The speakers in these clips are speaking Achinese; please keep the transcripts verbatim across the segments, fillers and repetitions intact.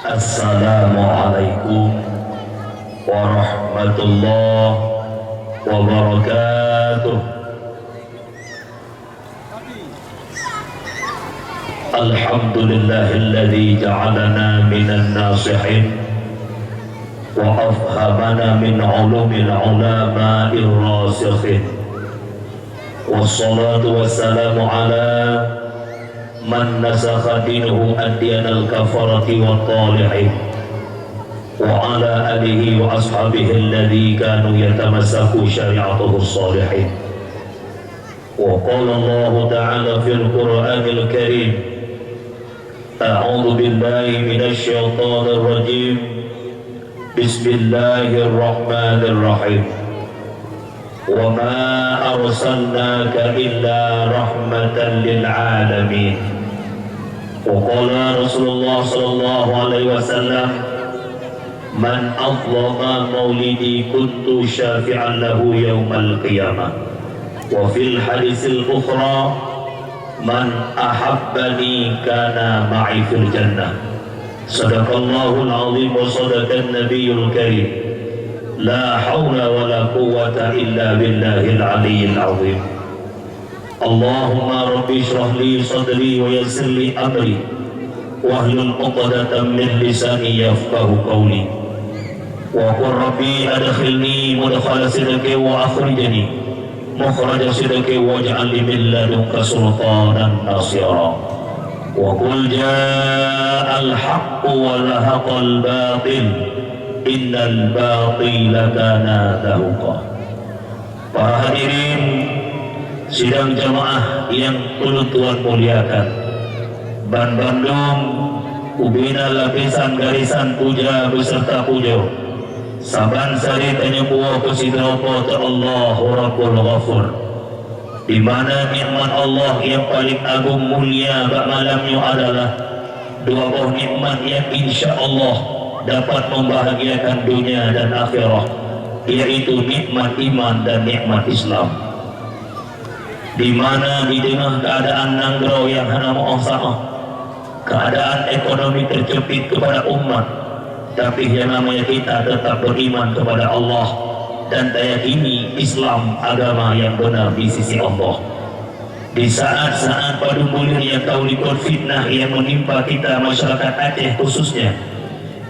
Assalamualaikum warahmatullahi wabarakatuh. Alhamdulillahilladzi ja'alana minan nasihin wa afhamana min ulumil ulama'ir rasikhin. Wassalatu wassalamu ala man nasakha dinahu adyanal kafarati wat talihin, wa ala alihi wa ashabihi alladzi kanu yatamassaku syari'atahu shalihin. Wa qala Allahu ta'ala fil Qur'anil Karim, a'udzu billahi minasy syaithanir rajim. Bismillahirrahmanirrahim. Wa ma arsalnaka illa rahmatan lil alamin. Wa qala Rasulullah sallallahu alaihi wasallam, "Man azlama maulidi kuntu syafi'an lahu yaumal qiyamah." Wa fil hadisil ukhra, "Man ahabbani kana ma'i fil jannah." Sadaqallahul azim wa sadaqan nabiyul karim. La haula wa la quwwata illa billahil aliyyil azim. Allahumma rabbi shrah li sadri wa yassir li amri, wahlul 'uqdatam min lisani yafqahu qawli. Wa qur rabbi adkhilni mudkhala sidqin wa akhrijni mukhraja sidqin waj'al li min ladunka sultanan nasira. Wa qul ja'al haqqu wa zahaqal batil, innal batila kana zahuqa. Para hadirin sidang jamaah nyang ulôn tuan muliakan, banbandum ubena lapisan garisan puja beserta pujoe. Saban sari tanyumbua keu sidroe Po teu Allah Rabbul Ghafur, di mana nikmat Allah nyang paleng agong mulia bak malam nyoe adalah dua boh nikmat nyang insya Allah dapat membahagiakan dunia dan akhirat, yaitu nikmat iman dan nikmat Islam. Di mana di teungoh keuadaan nanggroe nyang hana meu'oh saôh, keuadaan ekonomi teuceupit keupada umat, tapi nyang namanya kita tetap beriman kepada Allah dan tayakini Islam agama nyang beuna di sisi Allah. Di saat-saat padum buleuen nyang ka u likot fitnah nyang menimpa kita masyarakat Aceh khususnya,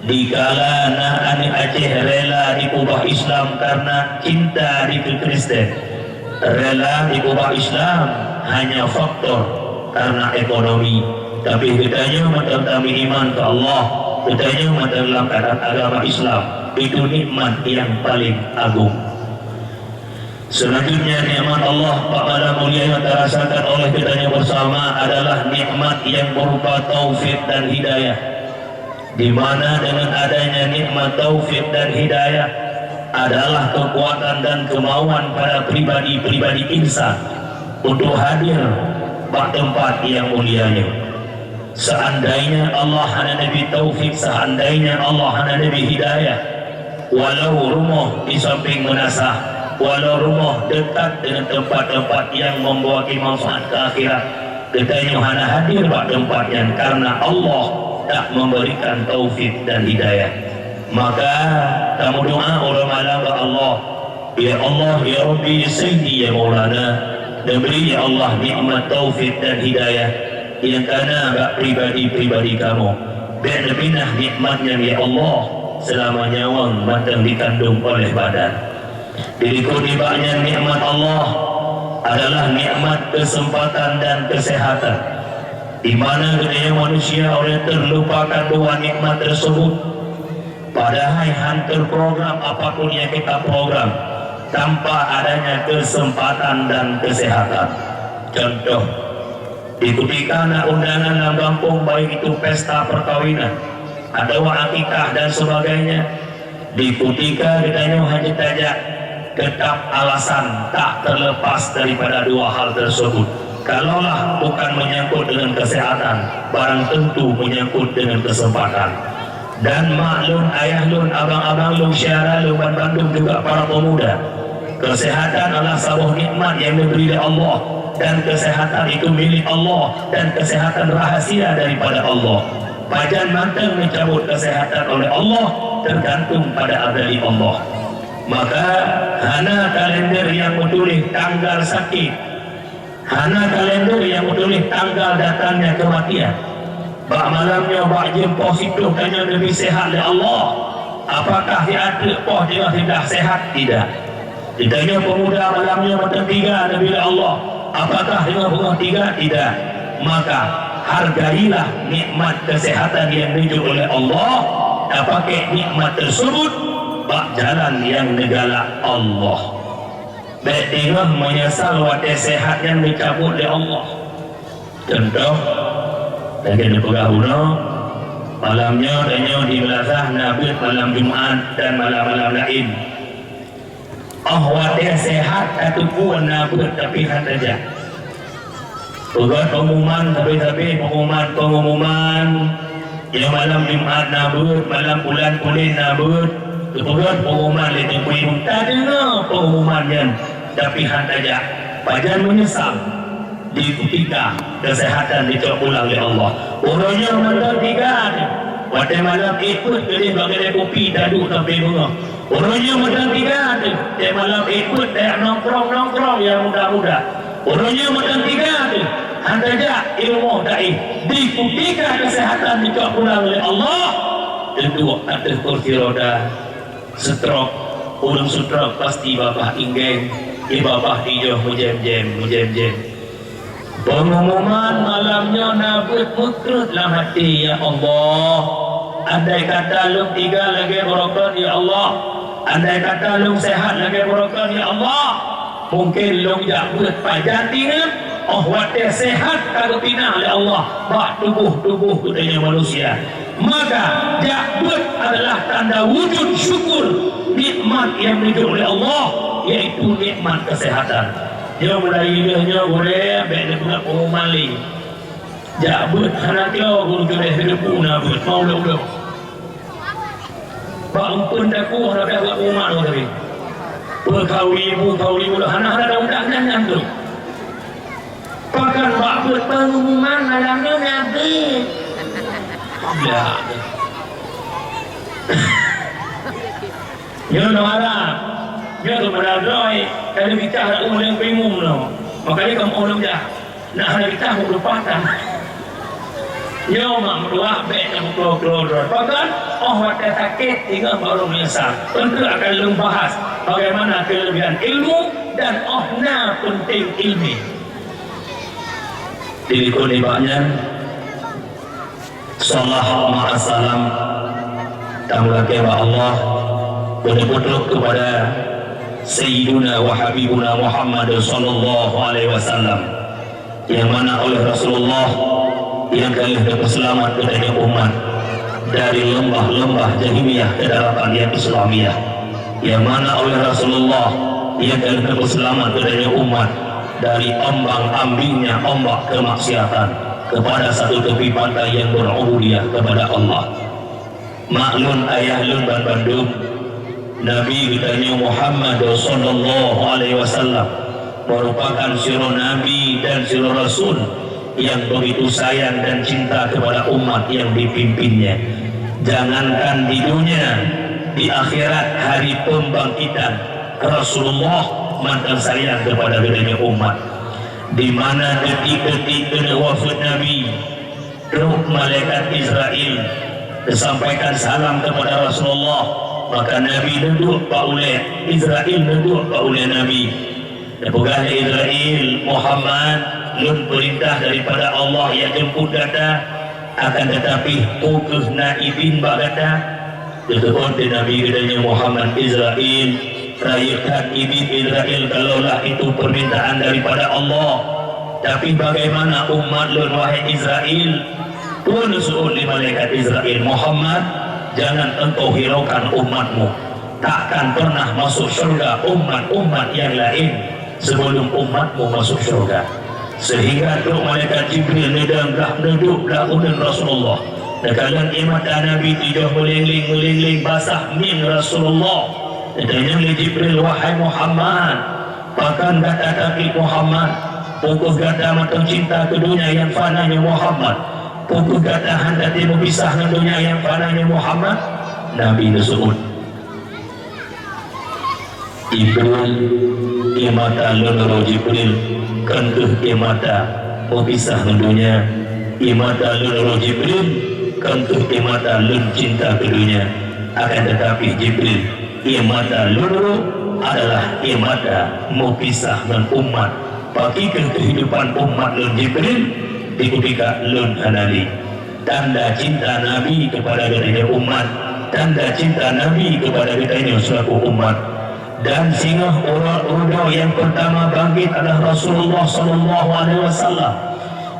dikala na aneuk Aceh rela dikeubah Islam karena cinta dikeue Kristen, rela dikeubah Islam hanya faktor karena ekonomi, tapi geutanyoe mantong tameuiman keu Allah, geutanyoe mantong lam keuadaan agama Islam, itu nikmat nyang paleng agong. Selanjutnya, nikmat Allah bak malam mulia nyang tarasakan oleh geutanyoe bersama adalah nikmat nyang berupa taufik dan hidayah, di mana dengan adanya nikmat taufik dan hidayah adalah kekuatan dan kemauan pada pribadi-pribadi insan untuk hadir bak teumpat nyang mulia nyoe. Seandainya Allah hana neubri taufik, seandainya Allah hana neubri hidayah, walau rumoh di samping meunasah, walau rumoh dekat dengan tempat-tempat yang membawa manfaat ke akhirat, geutanyoe hana hadir bak teumpat nyan karena Allah tak memberikan taufik dan hidayah. Maka, tameudoa uroe malam bak Allah, "Ya Allah, ya Rabbi, ya Sayyidi, ya Maulana, neubri, ya Allah, nikmat taufik dan hidayah nyang kana bak pribadi-pribadi kamoe. Bék neupinah nikmat nyan, ya Allah, seulama nyawöng mantong dikandong oleh badan." Di likot nibak nyan nikmat Allah adalah nikmat keuseumpatan dan keuseuhatan, di mana geutanyoe manusia oleh teulupakan dua nikmat teuseubut. Padahai han teuprogram apapun nyang kita program tanpa adanya keuseumpatan dan keuseuhatan. Contoh, di kutika na undangan lam gampông, baik itu pesta perkawinan atawa akikah dan sebagainya, di kutika geutanyoe hana tajak, tetap alasan tak terlepas daripada dua hal tersebut. Kalaulah bukan menyangkut dengan kesehatan, barang tentu menyangkut dengan kesempatan. Dan mak lôn, ayah lôn, abang-abang lôn, syedara lôn, banmandum juga para pemuda, kesehatan adalah saboh nikmat yang diberi oleh Allah, dan kesehatan itu milik Allah, dan kesehatan rahasia daripada Allah. Pajan mantong neucabut kesehatan oleh Allah, tergantung pada azali Allah. Maka, hana kalender nyang meutuléh tanggal sakit, hana kalender nyang meutuléh tanggal datangnya kematian. Bak malam nyoe, bak jeuem poh siplôh tanyoe neubri sehat lé Allah. Apakah di ateueh poh teungoh siblah sehat? Tidak. Geutanyoe peumuda malam nyoe mantong tiga neubri lé Allah. Apakah teungoh beungoh tiga? Tidak. Maka, hargailah nikmat kesehatan nyang neujok oleh Allah, tapakék nikmat tersebut bak jalan nyang neugalak Allah. Bék teungoh meunyeusal watée sehat nyang neucabut lé Allah. Contoh, lagée neupeugah bunoe, malam nyoe tanyoe di meunasah na beuet malam Jumat dan malam-malam laén. Óh watée sehat tateupeue na beuet, tapi hana jak. Peugét pengumuman, sabe-sabe pengumuman, pengumuman, nyoe malam Jumat na beuet, malam bulan pulen na beuet. Teupeugét pengumuman lé teungku imum, tadeungoe pengumuman nyan, tapi hana jak. Pajan meunyeusal? Di kutika kesehatan dicok pulang lé Allah. Uroe nyoe mantong tiga teuh. Watée malam ék peuet keudeh bak keude kupi taduek sampoe beungoh. Uroe nyoe mantong tiga teuh. Watée malam ék peuet tajak nongkrong-nongkrong nyang muda-muda. Uroe nyoe mantong tiga teuh. Hana jak ilmu dai. Di kutika kesehatan dicok pulang lé Allah, teuduek ateueh kursi roda. Stroke, ureuëng stroke pasti babah inggeng, di babah tijoh meujem-jem, meujem-jem. Pengumuman malam nyoe na beuet meukreueh lam até, "Ya Allah, andai kata lôn tiga lagée barokon, ya Allah, andai kata lôn sehat lagée barokon, ya Allah, mungken lôn jak beuet pajan ingat, óh watée sehat ka geupinah lé Allah bak tuboh-tuboh geutanyoe manusia." Maka, jak beuet adalah tanda wujud syukur nikmat nyang neujok lé Allah, yaitu nikmat kesehatan. Nyoe mulai lheueh nyoe gurée bék neupeugah pengumuman lé. Jak beuet hana klo gurée, keudeh na beuet mau lom-lom. Bak empeuen taku hana payah buet pengumuman lom tadi. Peukhauri, peukhauri, hana, hana ada undangan nyan tu. Pakon bak beuet pengumuman malam nyoe nabi. Ya. Nyoe nyoe Arab. Nyoe tu pada droe, kali bicah dak uleng pengum no. Makanya kamu uleng jah. Nak hana bicah mau lupakan. Nyoe mak meutuah bék nyang klo-klo droe. Pakon? Óh watée sakét ingat baru meunyeusal. Untuk akan lôn bahas bagaimana kelebihan ilmu dan óh na penting ilmu. Di likot nibak nyan, salah ma'assalam, tameulakée bak Allah, beuteupeutruek kepada Sayyiduna wa Habibuna Muhammad sallallahu alaihi wasallam, yang mana oleh Rasulullah yang ka lheueh geupeuseulamat geutanyoe umat dari leumbah-leumbah jahiliyah ke daratan yang Islamiah, yang mana oleh Rasulullah yang ka lheueh geupeuseulamat geutanyoe umat dari ombang-ambingnya ombak kemaksiatan kepada satu tepi pantai yang berubudiyah kepada Allah. Mak lôn, ayah lôn ban bandum, Nabi geutanyoe Muhammad sallallahu alaihi wasallam merupakan sidroe nabi dan sidroe rasul yang begitu sayang dan cinta kepada umat yang dipimpinnya. Jangankan di dunia, di akhirat hari pembangkitan, Rasulullah mantong sayang kepada geutanyoe umat. Di mana detik-detik keuneuk wafeuet Nabi, trok malaikat Israel geusampaikan salam kepada Rasulullah, maka Nabi neuduek bak ulée, Israel neuduek bak ulée Nabi. Neupeugah lé Israel, "Muhammad, lôn peurintah daripada Allah nyang jemput gata, akan tetapi peu kheueh na idin bak gata?" Geuteupeue lé Nabi geutanyoe Muhammad, "Israel, rayeuk that idin Israel kalaulah itu permintaan daripada Allah. Tapi bagaimana umat lôn, wahai Israel?" Peue neuseubut lé malaikat Israel, "Muhammad, jangan engkau hiraukan umatmu. Takkan pernah masuk syurga umat-umat yang lain sebelum umatmu masuk syurga." Sehingga trok malaikat Jibril neudong blah, neuduek blah uneun Rasulullah. Neukalon ié mata Nabi tujoh meuléng-léng, meuléng-léng basah mieng Rasulullah. Neutanyong lé Jibril, "Wahai Muhammad, pakon gata takét Muhammad? Peu kheueh gata mantong cinta keu donya nyang fana nyoe Muhammad?" Peue gata hana tatem meupisah ngon donya nyang fana nyoe Muhammad? Nabi neuseuôt, "Jibril, ie mata lôn roh Jibril, kon kheueh ie mata meupisah ngon donya. Ie mata lôn roh Jibril, kon kheueh ie mata lôn cinta keu donya. Akan teutapi Jibril, ie mata lôn roh adalah ie mata meupisah ngon umat. Pakri kheueh keuhidupan umat lôn Jibril, di kutika lôn hana lé." Tanda cinta Nabi kepada geutanyoe umat, tanda cinta Nabi kepada geutanyoe selaku umat. Dan singoh uroe-uroe nyang pertama bangkit adalah Rasulullah sallallahu alaihi wasallam.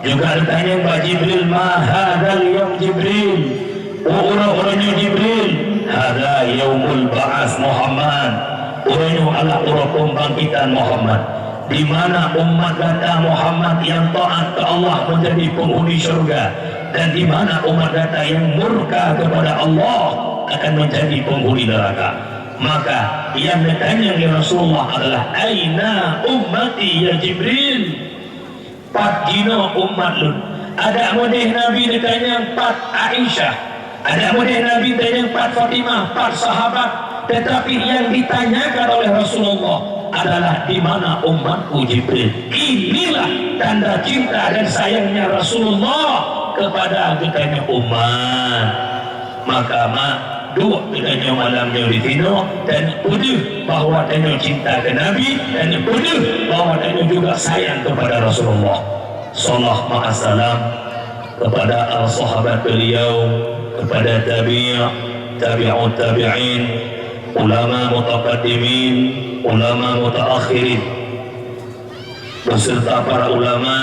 Juga geutanyong bak Jibril, "Ma hadzal yaum Jibril?" "Oh uroe-uroe nyoe Jibril?" "Hadza yaumul ba'ats Muhammad." "Uroe nyoe adalah uroe pembangkitan Muhammad. Di mana umat gata Muhammad yang taat ke Allah menjadi penghuni syurga, dan di mana umat gata yang murka kepada Allah akan menjadi penghuni neraka." Maka yang ditanyong lé Rasulullah adalah, "Aina ummati ya Jibril?" Pat jinoe umat lôn? Adak meudeh Nabi neutanyong pat Aisyah, adak meudeh Nabi neutanyong pat Fatimah, pat sahabat, tetapi yang ditanyakan oleh Rasulullah adalah, "Di mana umatku, Jibril?" Inilah tanda cinta dan sayangnya Rasulullah kepada geutanyoe umat. Maka mak, duek geutanyoe malam nyoe disinoe dan peudeuh bahwa tanyoe cinta keu Nabi dan peudeuh bahwa tanyoe juga sayang kepada Rasulullah. Salawat ma'assalam kepada al-sahabat beliau, kepada tabi', tabi'ut tabi'in, ulama mutaqaddimin, ulama mutaakhirin, beserta para ulama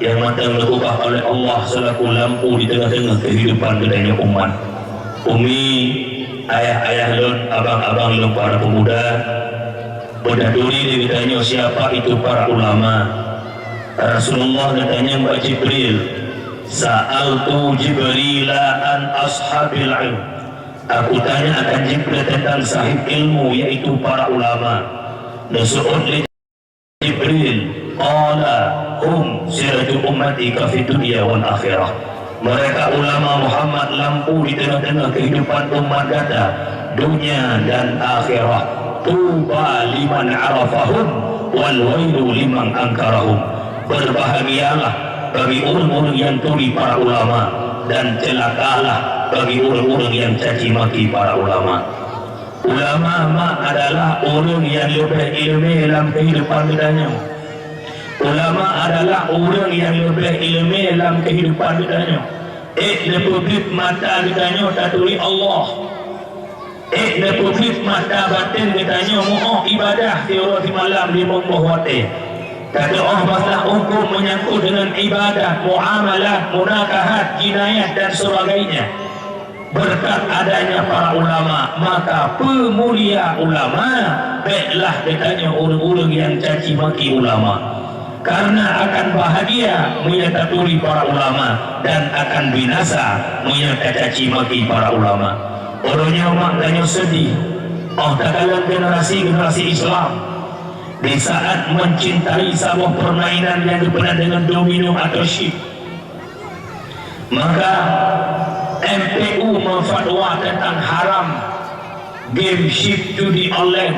yang mantong geukeubah oleh Allah selaku lampu di tengah-tengah kehidupan geutanyoe umat. Umi, ayah-ayah lôn, abang-abang lôn, para pemuda, beutaturi lé geutanyoe siapa itu para ulama. Rasulullah geutanyong bak Jibril, "Sa'altu Jibrila an ashabil ilm." Aku tanya akan Jibril tentang sahib ilmu, yaitu para ulama. Neuseuôt lé Jibril, qala, "Hum siraju ummati ka fid dunya wal akhirah." Mereka ulama Muhammad lampu di tengah-tengah kehidupan umat gata, dunia dan akhirat. Tuba liman arafahum, wal wailu liman angkarahum. Berbahagialah bagi ureuëng-ureuëng yang turi para ulama, dan celakalah bagi ureuëng-ureuëng yang caci maki para ulama. Ulama mak adalah ureuëng nyang leubeh iéleumé lam keuhidupan geutanyoe. Ulama adalah ureuëng nyang leubeh iéleumé lam keuhidupan geutanyoe. Ék neupeubiet mata geutanyoe taturi Allah. Ék neupeubiet mata batén geutanyoe meu'oh iébadah siuroe simalam limong boh watée. Tateu'oh masalah hukôm meunyangkot deungon iébadat, muamalat, munakahat, jinayat dan sebagainya. Beureukat adanya para ulama, maka peumulia ulama, béklah geutanyoe ureuëng-ureuëng nyang caci maki ulama. Karena akan bahagia meunyoe taturi para ulama dan akan binasa meunyoe tacaci maki para ulama. Uroe nyoe mak tanyoe seudih, óh takalon generasi-generasi Islam di saat mencintai saboh permainan nyang geupeugah deungon domino atau chip. Maka M P U memfatwa tentang haram game chip judi online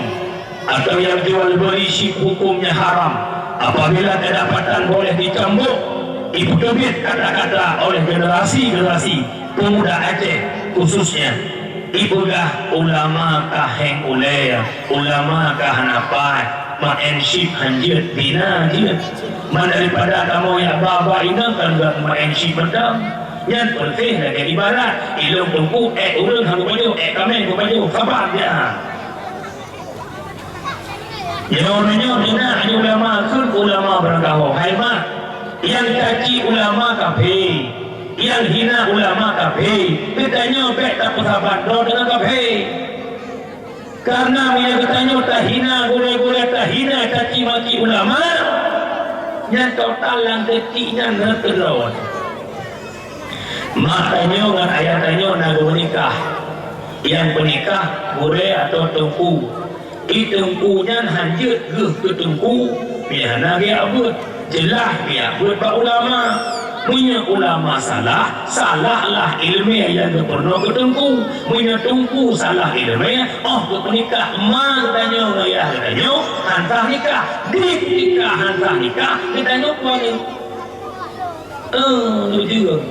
atau yang jual beli chip hukumnya haram. Apabila kedapatan boleh dicambuk, ipeuteubiet kata-kata oleh generasi-generasi pemuda Aceh khususnya, ipeugah ulama ka héng ulée, ulama ka hana paih, maén chip hanjeuet, bina jeuet. Man daripada kamoe jak ba-ba inong kan gak maén chip mantong. Nyan persis lagée ibarat, ilong teungku ék ureuëng hana geupajoh, ék kaméng geupajoh, saban jak. Nyoe, nyoe, nyoe, nyoe ulama kheun ulama beurangkaho. Hai mak, nyang caci ulama kafé, nyang hina ulama kafé. Geutanyoe bék tapeusaban droe deungon kafé. Karena meunyoe geutanyoe tahina gurée-gurée, tahina caci maki ulama, nyan total lam detik nyan reuteuk droe. Mak tanyoe ngon ayah tanyoe na geumeunikah. Nyang peunikah gurée atau teungku. I teungku nyan hanjeuet geuh keu teungku, meuhana geujak beuet. Jeulaih geujak beuet bak ulama. Meunyoe ulama salah, salahlah ileumèe nyang geupeurunoe keu teungku. Meunyoe teungku salah ileumèe, 'oh geupeunikah ma geutanyoe ngon yah geutanyoe, han sah nikah. Di keutika han sah nikah, geutanyoe peue? Eh, jujur.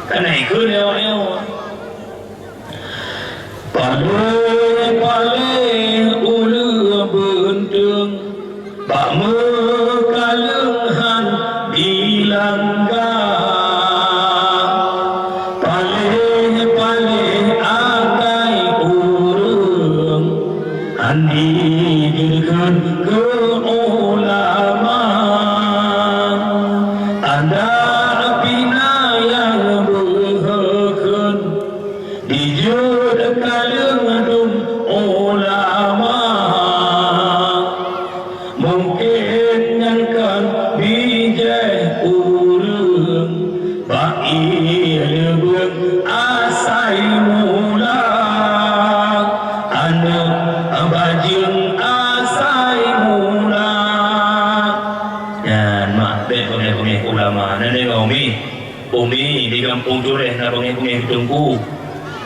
Kana ikheun nyoe-nyoe. Paléh-paléh ulèe beunteueng, bak meukaleueng han dilangga. Paléh-paléh akai ureueng, han jijeuet keu ulama. Adak pih na nyang beuheuh kheun, dijeuet kaleueng dum ulama. Mungken nyan kon bijéh ureueng, bak ié leubeueng asai mula, aneuk bajeueng asai mula. Nyan mak, bèk beungèh-beungèh ulama. Na deungö, Umi? Umi, di gampông Jureh na beungèh-beungèh teungku?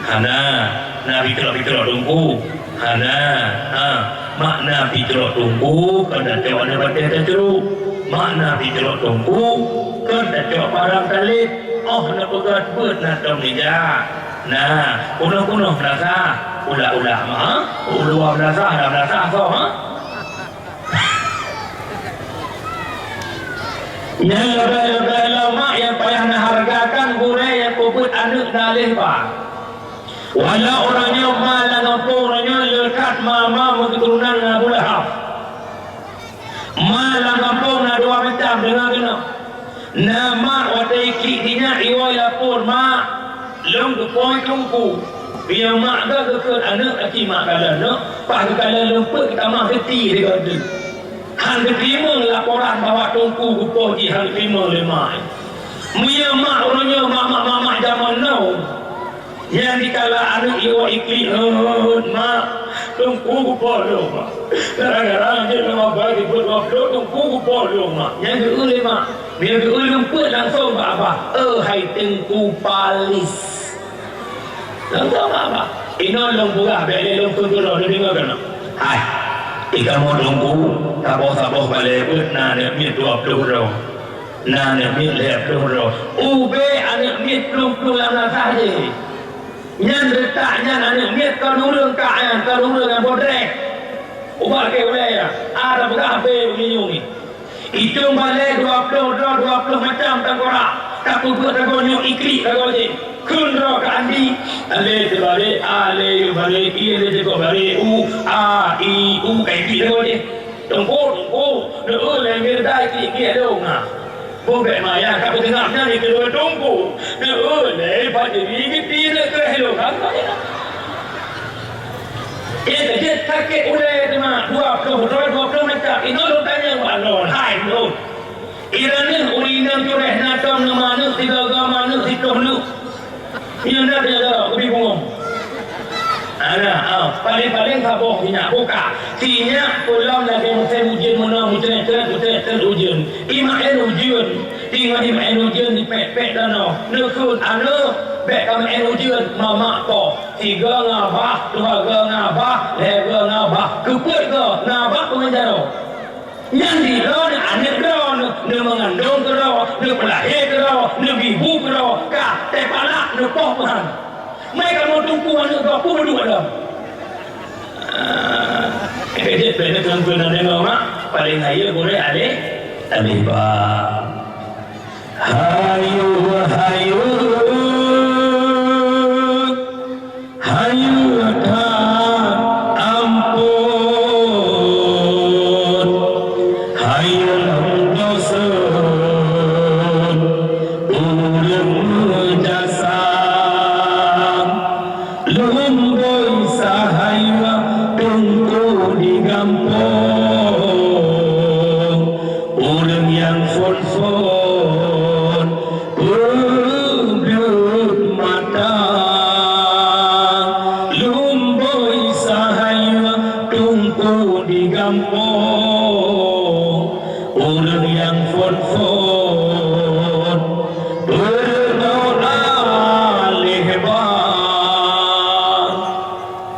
Hana. Na pitrok-pitrok teungku? Hana. Ha, makna pitrok teungku kon tacok aneuk batèe tacrok. Makna pitrok teungku kon tacok parang talét. 'Oh neupeugöt beuet na tom nijak. Na, peunoh-peunoh meulasah. Ulak-ulak ma, uluwa meulasah, lam meulasah soe, ha? Nyan leubeh-leubeh lom mak nyang payah neuhargakan gurèe nyang peubeuet aneuk daleh ba. Walau uroe nyoe ma lam gampông uroe nyoe le that ma-ma meuketurunan ngon Abu Lahab. Ma lam gampông na dua macam, deungö keunoe. Na mak watèe iklik dinyak iwoe lapor, "Mak, lôn geupoh teungku." Meunyoe mak geuh geukheun aneuk, aci mak kalon neuk, paih geukalon lôn peuet geutamah seuti sigoe teuk. Han geuteurimong laporan bahwa teungku geupoh jih, han geuteurimong lé mak. Meunyoe mak uroe nyoe mak-mak, mak-mak jameun now, nyang dikala aneuk iwoe iklik, "Eut, mak, teungku geupoh lôn, mak. Gara-gara jeuet lam abai jipeuet lôn, teungku geupoh lôn, mak." Nyang geu-eu lé mak. Meunyoe geu-eu lôn peuet langsong bak abah, "Eu, hai teungku palis." Langsong bak abah. Inoe lôn peugah, bèk lé lôn kheun keudroe, neudeungö keunoe. Hai, i kamoe teungku, saboh-saboh balèe beuet na aneuk miet dua ploh droe. Na aneuk miet lhèe ploh droe. Ubé aneuk miet plueng-plueng lam meulasah jih. Nyan reutak nyan aneuk miet kon ureueng kak nyan, kon ureueng nyang bodreh. Ubak keu ulèe nyan, a tapeugah bé meunyoe nyoe. Itong balèe dua ploh droe, dua ploh macam tangkorak. Tapeubeuet lagoe nyoe iklik lagoe jih. Kheun droe ka andi. Alé teubalek, alé yue balek, i alé teuka balek, u, a, i, u, ka iklik lagoe jih. Teungku, teungku, neueu lé mirda iklik-iklik lôn na. Bubek maya ka peuteungab nyan dikeue teungku. Neueu lé bak jiri geuti lé keu lôn na. Nyang teujeuet sakét ulèe teuma dua ploh droe, dua ploh macam. Inoe lôn tanyong bak lôn, hai lôn. Ireuleuh ureueng inong jureh na tom neuma aneuk, sigoe-goe ma aneuk, siploh aneuk. Nyan na teuh jaroe, keubi bungöng. Ana, ah, paléng-paléng saboh sinyak buka. Sinyak peulom lagèe musém ujeuen meunoe, mucrét-crét, mucrét-crét ujeuen. Imeu'én ujeuen, teungoh imeu'én ujeuen dipék-pék danau. Neukheun aneuk, bèk kameu'én ujeuen, mamak poh. Sigoe ngon abah, dua goe ngon abah, lhèe goe ngon abah. Keu peuet goe, ngon abah peungon jaroe. Nyan di droeneuh aneuk droeneuh, neumeungandong keudroe, neupeulahé keudroe, neubibu keudroe, ka teuh palak neupoh peuhan. Mai kamoe teungku aneuk droe peue meuduek lom. Ah, keu jeuet bèk neuteungku na deungoe mak, paléng hayeue gurèe alèh, alèh ba. Hayeue, hayeue, hayeue that ampôn, hayeue lom doseuen ureueng meujasa. Lôn boi sahai teungku di gampông, ureueng nyang phôn-phôn peue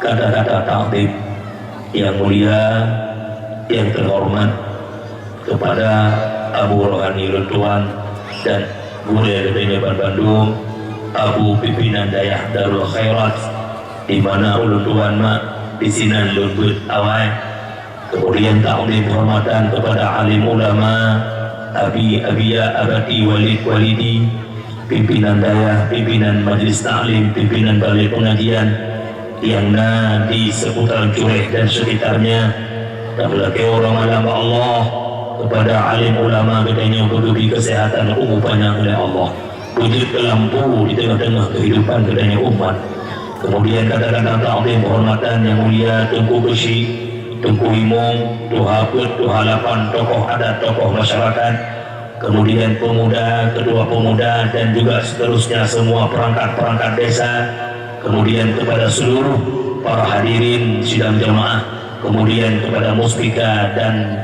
Kata-kata takdim yang mulia, yang terhormat kepada Abu Rohani Luntuan dan gurée geutanyoe ban bandum, Abu Pimpinan Dayah Darul Khairat, di mana ulôn tuan mak disinan lôn beuet awai. Kemudian takdim kehormatan kepada alim ulama, abi, abiya, abati, walid, walidi, pimpinan dayah, pimpinan majlis taklim, pimpinan balai pengajian yang na di seputaran Cureh dan sekitarnya. Dan meulakée uroe malam bak Allah kepada alim ulama geutanyoe beugeubi kesehatan umu panyang lé Allah. Beujeuet keu lampu di teungoh-teungoh keuhidupan geutanyoe umat. Kemudian kata-kata takdim kehormatan yang mulia Teungku Keuchik, Teungku Imum, Tuha Peuet, Tuha Lapan, tokoh adat, tokoh masyarakat, kemudian pemuda, ketua pemuda, dan juga seterusnya semua perangkat-perangkat desa, kemudian kepada seluruh para hadirin sidang jamaah, kemudian kepada muspika dan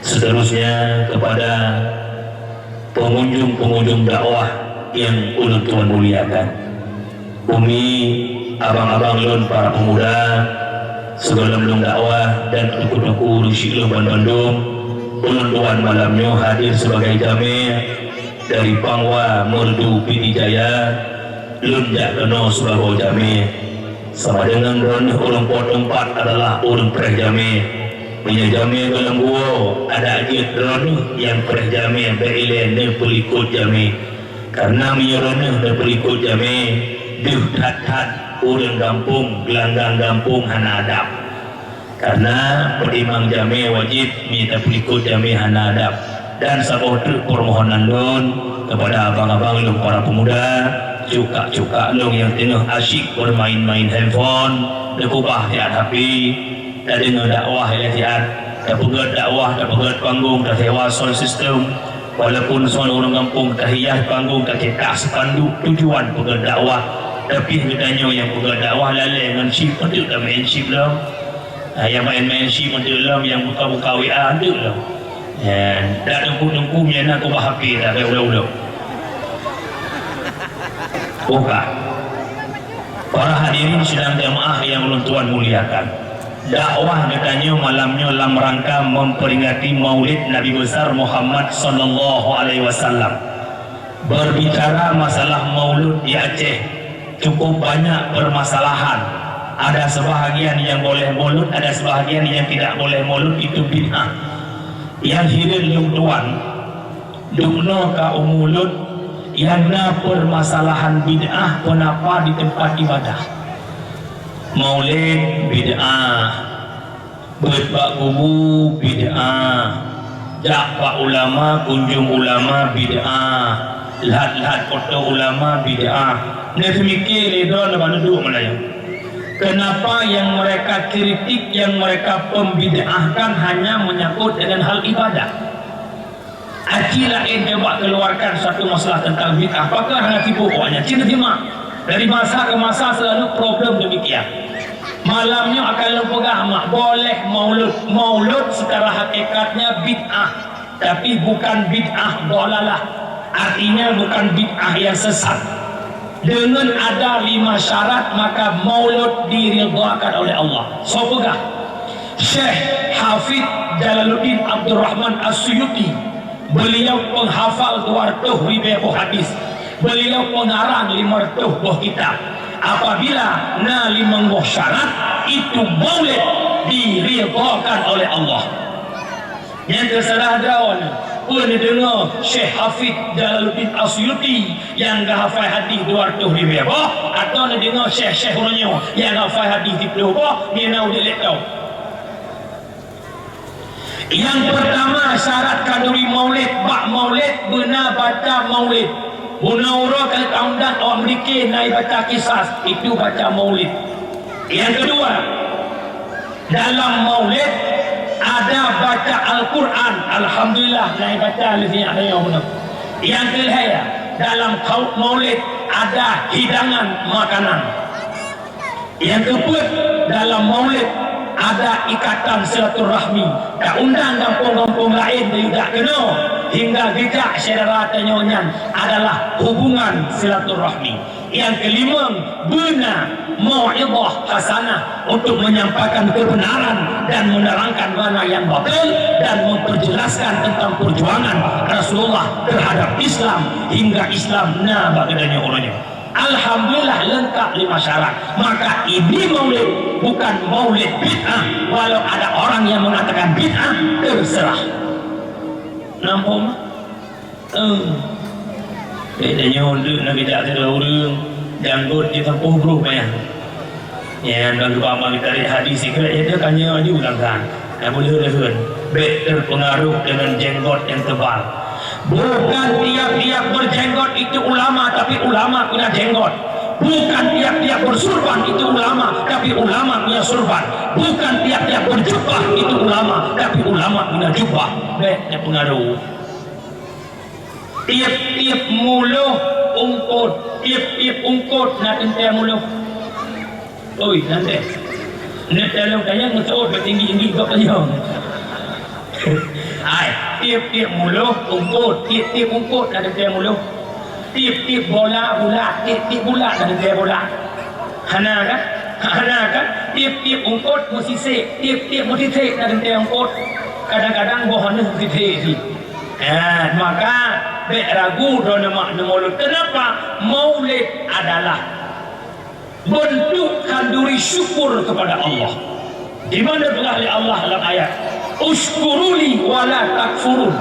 seterusnya kepada pengunjung-pengunjung dakwah yang ulôn tuan muliakan. Umi, abang-abang lôn para pemuda, sigohlom lôn dakwah dan teungku-teungku ureuëng syiek lôn ban bandum, ulôn tuan malam nyoe hadir sebagai jamé dari Pangwa Merdu Pidie Jaya, lôn jak keunoe sibagoe jamé. Sama deungon droeneueh ureuëng po teumpat adalah ureuëng preh jamé. Meunyoe jamé goh lom geuwoe, adak jeuet droeneueh nyang preh jamé bék ilée neupeulikot jamé. Kareuna meunyoe droeneueh neupeulikot jamé, deuh that-that ureuëng gampông, geulanggang gampông hana adab. Kareuna peutimang jamé wajéb, meunyoe tapeulikot jamé hana adab. Dan saboh treuk peumohonan lôn keupada abang-abang lôn para peumuda, cukak-cukak lôn nyang teungoh asyik beumain-main handphone, neukubah siat H P, tadeungoe dakwah ilée siat, tapeugét dakwah, tapeugét panggong, tasewa sound system, walaupun sound ureuëng gampông, tahias panggong, tacetak spanduk tujuan peugét dakwah, tapi geutanyoe nyang peugét dakwah lalée ngon chip, peue teuk tameu'en chip lom. Ah, nyang main-main chip enteuk lom, nyang buka-buka W A enteuk lom. Eh, dak teungku-teungku nyan na kubah H P dah, kayak ulo-ulo. Buka. Para hadirin sidang jamaah yang ulôn tuan muliakan. Dakwah geutanyoe malam nyoe lam rangka memperingati Maulid Nabi Besar Muhammad sallallahu alaihi wasallam. Berbicara masalah maulud di Aceh, cukup banyak permasalahan. Ada sebahagian yang boleh maulud, ada sebahagian yang tidak boleh maulud, itu bid'ah. Nyang hireuen lôn tuan, dumnoe ka u maulud, nyang na permasalahan bid'ah peunapa di teumpat ibadah. Maulid bid'ah. Beuet bak kubu bid'ah, jak bak ulama, kunjong ulama bid'ah, lhat-lhat foto ulama bid'ah. Neuseumike lé droeneuh bak neuduek meulayeue. Kenapa yang mereka kritik, yang mereka pembid'ahkan hanya menyangkut dengan hal ibadah? Aci laén coba keluarkan satu masalah tentang bid'ah, pakon hana sibuk awaknyan. Cit simak, dari masa ke masa selalu problem demikian. Malam nyoe akan lôn peugah mak, boleh maulud. Maulud secara hakikatnya bid'ah, tapi bukan bid'ah dhalalah. Artinya bukan bid'ah yang sesat. Dengan ada lima syarat, maka maulud diridhakan oleh Allah. Soe peugah? Syekh Hafidh Jalaluddin Abdurrahman As-Suyuti. Beliau penghafal dua ratus ribu boh hadis. Beliau pengarang lima ratus boh kitab. Apabila na limong boh syarat, itu maulid diridhakan oleh Allah. Nyang terserah droeneuh, peue neudeungoe Syekh Hafidh Jalaluddin As-Suyuti nyang geuhafai hadis dua ratus ribu boh, atau neudeungoe syekh-syekh uroe nyoe nyang hafai hadis siplôh boh, nyan na udeb lé tau. Nyang pertama, syarat khanuri maulid. Bak maulid beuna baca maulid. Bunoe uroe ka lheueh taundang awak meulike na baca kisas, itu baca maulid. Nyang kedua, dalam maulid ada baca Al-Quran. Alhamdulillah, na baca lé sinyak tanyoe bunoe. Nyang keulhèe, dalam kau-, maulid ada hidangan makanan. Nyang keupeuet, dalam maulid ada ikatan silaturahmi. Taundang gampông-gampông laén teuh jak keunoe, hingga geujak syedara tanyoe nyan adalah hubungan silaturahmi. Yang kelima, beuna mau'izah hasanah untuk menyampaikan kebenaran dan menerangkan mana yang batil dan memperjelaskan tentang perjuangan Rasulullah terhadap Islam hingga Islam na bak geutanyoe uroe nyoe. Alhamdulillah, lengkap lima syarat. Maka ini maulid bukan maulid bid'ah, walau ada orang yang mengatakan bid'ah, terserah. Nampak? Em. Beda nyoe deuek na beda sidroe ureueng, janggot jih sampôh brôh payah. Nyan ban geuba-ba geutarek hadis sikrek, ya, dia kan nyoe aju langkah. Dak boleh leuheun. Bèk terpengaruh dengan jenggot yang tebal. Bukan tiap-tiap berjenggot itu ulama, tapi ulama punya jenggot. Bukan tiap-tiap bersurban itu ulama, tapi ulama punya surban. Bukan tiap-tiap berjubah itu ulama, tapi ulama punya jubah. Bèk terpengaruh. Tiep-tiep muloh ungkot, tiep-tiep ungkot na teuntèe muloh. Oi, nyan deh. Nyan dalam kayang meuseut bak tinggi-tinggi bak kayang. Hai, tiep-tiep muloh ungkot, tiep-tiep ungkot na teuntèe muloh. Tiep-tiep bola bulat, tiep-tiep bulat na teuntèe bola. Hana kan? Hana kan? Tiep-tiep ungkot meusisek, tiep-tiep meusisek na teuntèe ungkot. Kadang-kadang boh aneuk meusisek sih. Eh, maka bèk ragu droeneuh mak neumaulud. Kenapa? Maulid adalah bentuk khanduri syukur kepada Allah. Di mana telah lé Allah dalam ayat, "Usykuruli wa la takfurun."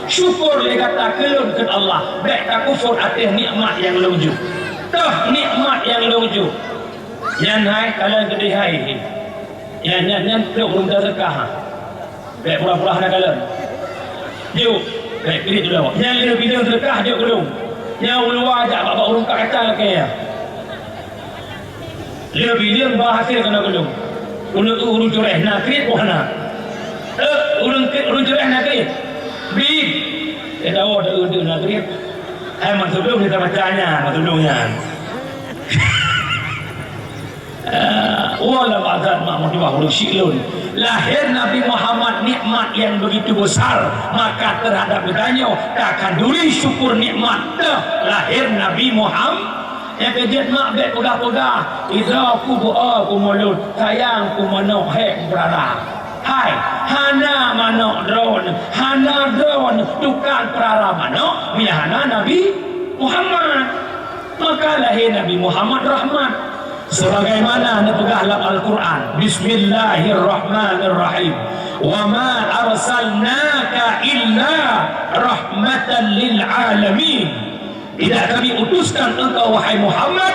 Syukur lé gata keu Lôn, kheun Allah, bèk takufur ateueh nikmat nyang Lôn jok. Toh nikmat nyang Lôn jok. Nyan hai, kalon keudéh hai. Nyan, nyan, nyan, trok ureueng teuka. Bèk pura-pura hana kalon. Jok, bèk kriet dulu. Nyan lheuh bileung teuka jok keu lôn. Nyan u luwa jak bak, bak ureueng ka kaca lakèe nyan. Lheuh bileung ba hasé keunoe keu lôn. Ulôn ureueng cureh na kriet peu hana? Eh, ureueng kriet, ureueng cureh na kriet? Bi. Eh, tahu ada ureueng na kriet. Hai, mak tulông kita baca nyan, mak tulông nyan. Eh, walau azan mak meutuah ureueng syiek lôn. Lahé Nabi Muhammad nikmat nyang begitu besar, maka terhadap geutanyoe takhanduri syukur nikmat teuh lahé Nabi Muhammad. Nyang keujeuet mak bèk peugah-peugah, "Idroe ku beu-o ku mulod, sayang ku manok hék ku peurara." Hai, hana manok droeneuh, hana droeneuh tukang peurara manok, meunyo hana Nabi Muhammad. Maka lahé Nabi Muhammad rahmat. Sebagaimana neupeugah lam Al-Quran, "Bismillahirrahmanirrahim. Wa ma arsalnaka illa rahmatan lil alamin." Tidak Kami utuskan engkau, wahai Muhammad,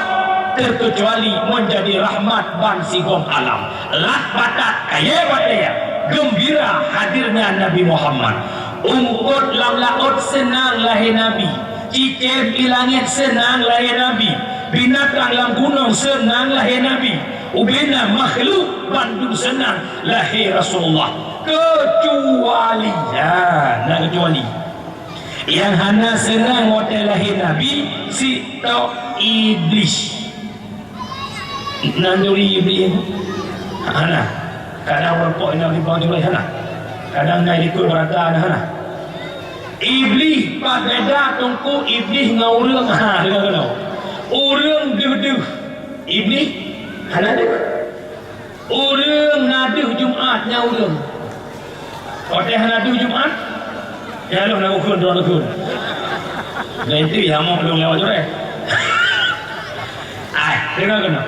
terkecuali menjadi rahmat ban sigom alam. Lat batat kayèe batèe, geumbira hadirnya Nabi Muhammad. Ungkot lam laôt seunang lahé Nabi. Cicém i langét seunang lahé Nabi, binatang lam gunong seunang lahé Nabi, ubena makhluk bandum seunang lahé Rasulullah, keucuali, ya, na keucuali. Nyang hana seunang watèe lahé Nabi, si tok Iblih. Nanduri Iblih. Hana. Kadang rupok inong di bawah jumlah hana. Kadang na likot berata na hana. Iblih pat beda teungku Iblih ngon ureueng. Ha, deungoe keunoe. Ureueng deuh-deuh. Iblih hana deuh. Ureueng na deuh Jumat nyan ureueng. Watèe hana deuh Jumat, ya lôn na ukeuen droe ukeuen. Dan itu ya mau lôn lewat jureh. Ai, deungoe keunoe.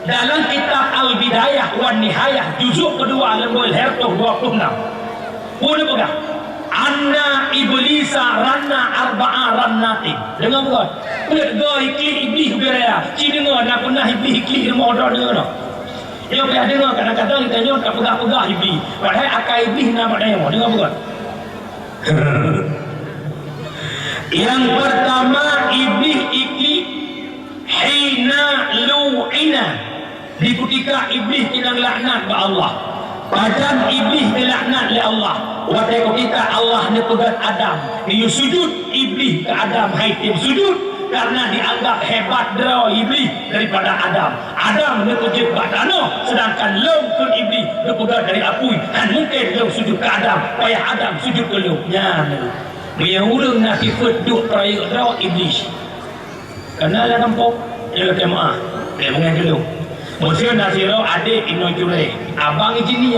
Dalam kitab Al-Bidayah wan Nihayah juzuk kedua lembar lhèe reutôh dua puluh enam. Peue neupeugah? "Anna iblisa ranna arba'a rannatin." Deungoe buet. Peue neupeugah iklik Iblih ubé raya? Ci deungoe na peunah Iblih iklik rumoh droe deungoe. Nyoe payah deungoe, kadang-kadang geutanyoe tapeugah-peugah Iblih, padahai akai Iblih na bak tanyoe. Deungoe buet. Nyang peurtama, Iblih iklik hina lu'ina, di kutika Iblih keunong laknat bak Allah. Pajan Iblih geulaknat lé Allah? Watèe kutika Allah neupeugöt Adam, geuyue sujut Iblih keu Adam, han tem sujut, karena dianggap hebat droe Iblih daripada Adam. Adam neupeujeuet bak tanoh, seudangkan lom kheun Iblih geupeugöt dari apui, han mungken lom sujut keu Adam, payah Adam sujut keu lom. Nyan, meunyoe ureueng na sifeuet duek peurayeuk droe Iblih. Kana lam gampông. Nyoe lakée meuáh, lakée meuáh keu lôn. Meuseu na sidroe adék inoe curée, abang i jinih,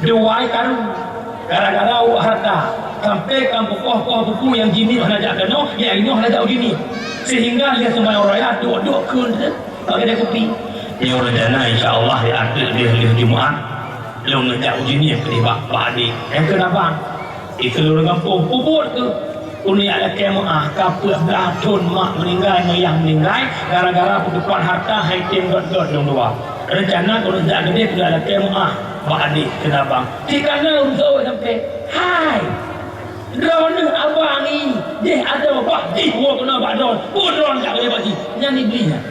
dua i karu. Gara-gara ueh hareuta, sampoe ka beukoh-koh buku nyang jinih hana jak keunoe, nyang inoe hana jak u jinih. Seuhingga lheueh seumayang raya duek-duek kheun teuh bak keudè kupi. Nyoe rencana insya Allah di ateueh lheueh-lheueh Jumat, lôn neujak u jinih keudeh bak, bak adék. Nyang kheun abang, Di seuluruh gampông peubuet keuh. Ulôn jak lakée meuáh ka peuet blaih thon mak meuninggai ngon yah meuninggai gara-gara peuteupat hareuta hai tem göt-göt lôn dua. Reuncana keuneuk jak keudeh keuneuk lakée meuáh bak adék keu abang. Cit kana ureuëng seuôt sampoe, "Hai! Droeneueh abang nyoe jih adoe bak jih woe keunoe bak droeneueh. Peue droeneueh jak keudeh bak jih?" Nyan Iblih nyan.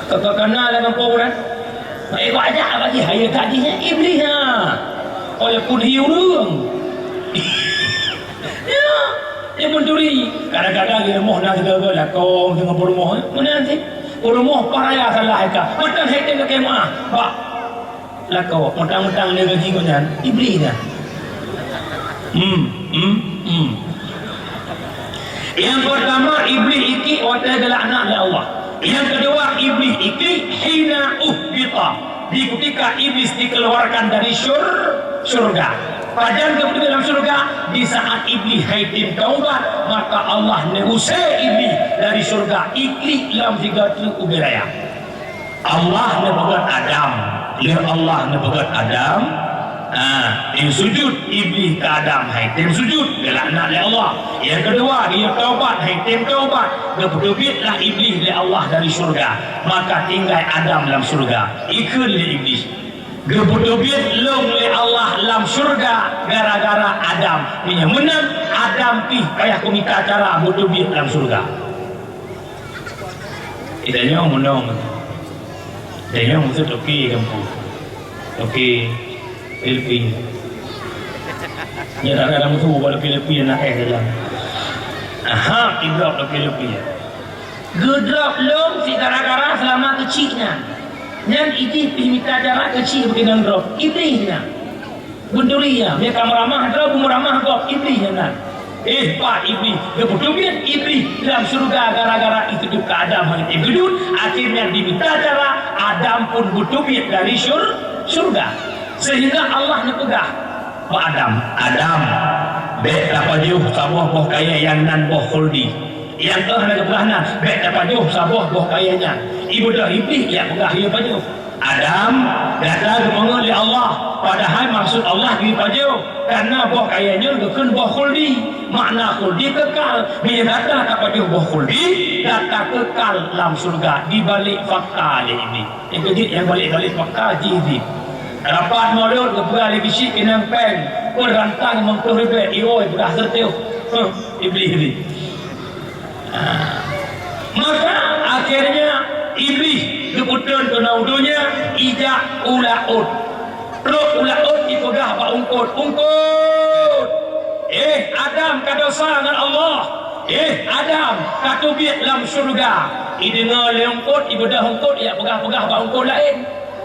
Keu kana lam gampông nyan. Bak jak bak jih, hai that jih nyan Iblih nyan. Walaupun hi ureuëng. Ya, dia pencuri. Kadang-kadang dia rumoh na segala-gala, lakong deungon peurumoh, eh. Meunan cit. Peurumoh pah raya salah hai ka. Mantong hai tem lakée meuáh. Bak. Lakoe, mantong-mantong lé gaji gobnyan, Iblih nyan. Hmm, hmm, hmm. Nyang peurtama, Iblih iklik watée geulaknat lé Allah. Nyang keudua, Iblih iklik hina uhbita, di kutika Iblih dikeluarkan dari syur-, syurga. Pajan geupeuduek lam syurga? Di saat Iblih hai tem taubat, maka Allah neuusé Iblih dari syurga, iklik lam sigoe treuk ubé raya. Allah neupeugét Adam. Lheueh Allah neupeugét Adam, ha, nyang sujut Iblih keu Adam, hai tem sujut, geulaknat lé Allah. Nyang keudua, geuyue taubat, hai tem taubat, geupeuteubiet lah Iblih lé Allah dari syurga. Maka tinggai Adam lam syurga. Ikheun lé Iblih, "Geupeuteubiet lôn lé Allah lam syurga gara-gara Adam. Meunyoe meunan, Adam pih payah kumita cara beuteubiet lam syurga." Geutanyoe meunong. Geutanyoe meuseu toke gampông. Toke Filipin. Nyan kadang-kadang meuseu bak toke Filipin na éh dalam. Aha, idrop toke Filipin. Geudrop lom si gara-gara seulama keuchik nyan. Nyan idih pih mita cara keuchik beukeunong drop. Iblih nyan. Beutôi ya, meunyoe ka meuramah droe, beumeuramah gob, Iblih nyan na. Eh, pat Iblih, geupeuteubiet Iblih lam syeuruga gara-gara iteuduek keu Adam hana tém keudeuh, akhirnya dimita cara Adam pun beuteubiet dari syur-, syeuruga. Sehingga Allah neupeugah bak Adam, "Adam, bék tapajoh saboh boh kayée nyang nan boh khuldi." Nyang keuh hana geupeugah na, "Bék tapajoh saboh boh kayée nyan." Ibeudôh Iblih nyang peugah, "Yue pajoh." Adam, gata geupeungeut lé Allah, padahai maksud Allah geupajoh, kareuna boh kayée nyoe geukheun boh khuldi. Makna khuldi kekal. Bila gata tapajoh boh khuldi, gata kekal lam syeuruga, dibalek fakta lé Iblih. Nyang keujeuet nyang balek-balek fakta jih Iblih. Rapat mulod geupeugah lé Iblih, "Inong péng, peurantang meungkeuh ribet, iwoe peugah seuteuh." Huh, Iblih, Iblih. Maka akhirnya Iblih geupeutreun keunoe u donya, ijak u laôt. Trok u laôt ipeugah bak eungkôt, "Eungkôt! Eh, Adam ka desya ngon Allah! Eh, Adam ka teubiet lam syeuruga!" Ideungoe lé eungkôt, ibeudôh eungkôt, ijak peugah-peugah bak eungkôt laén.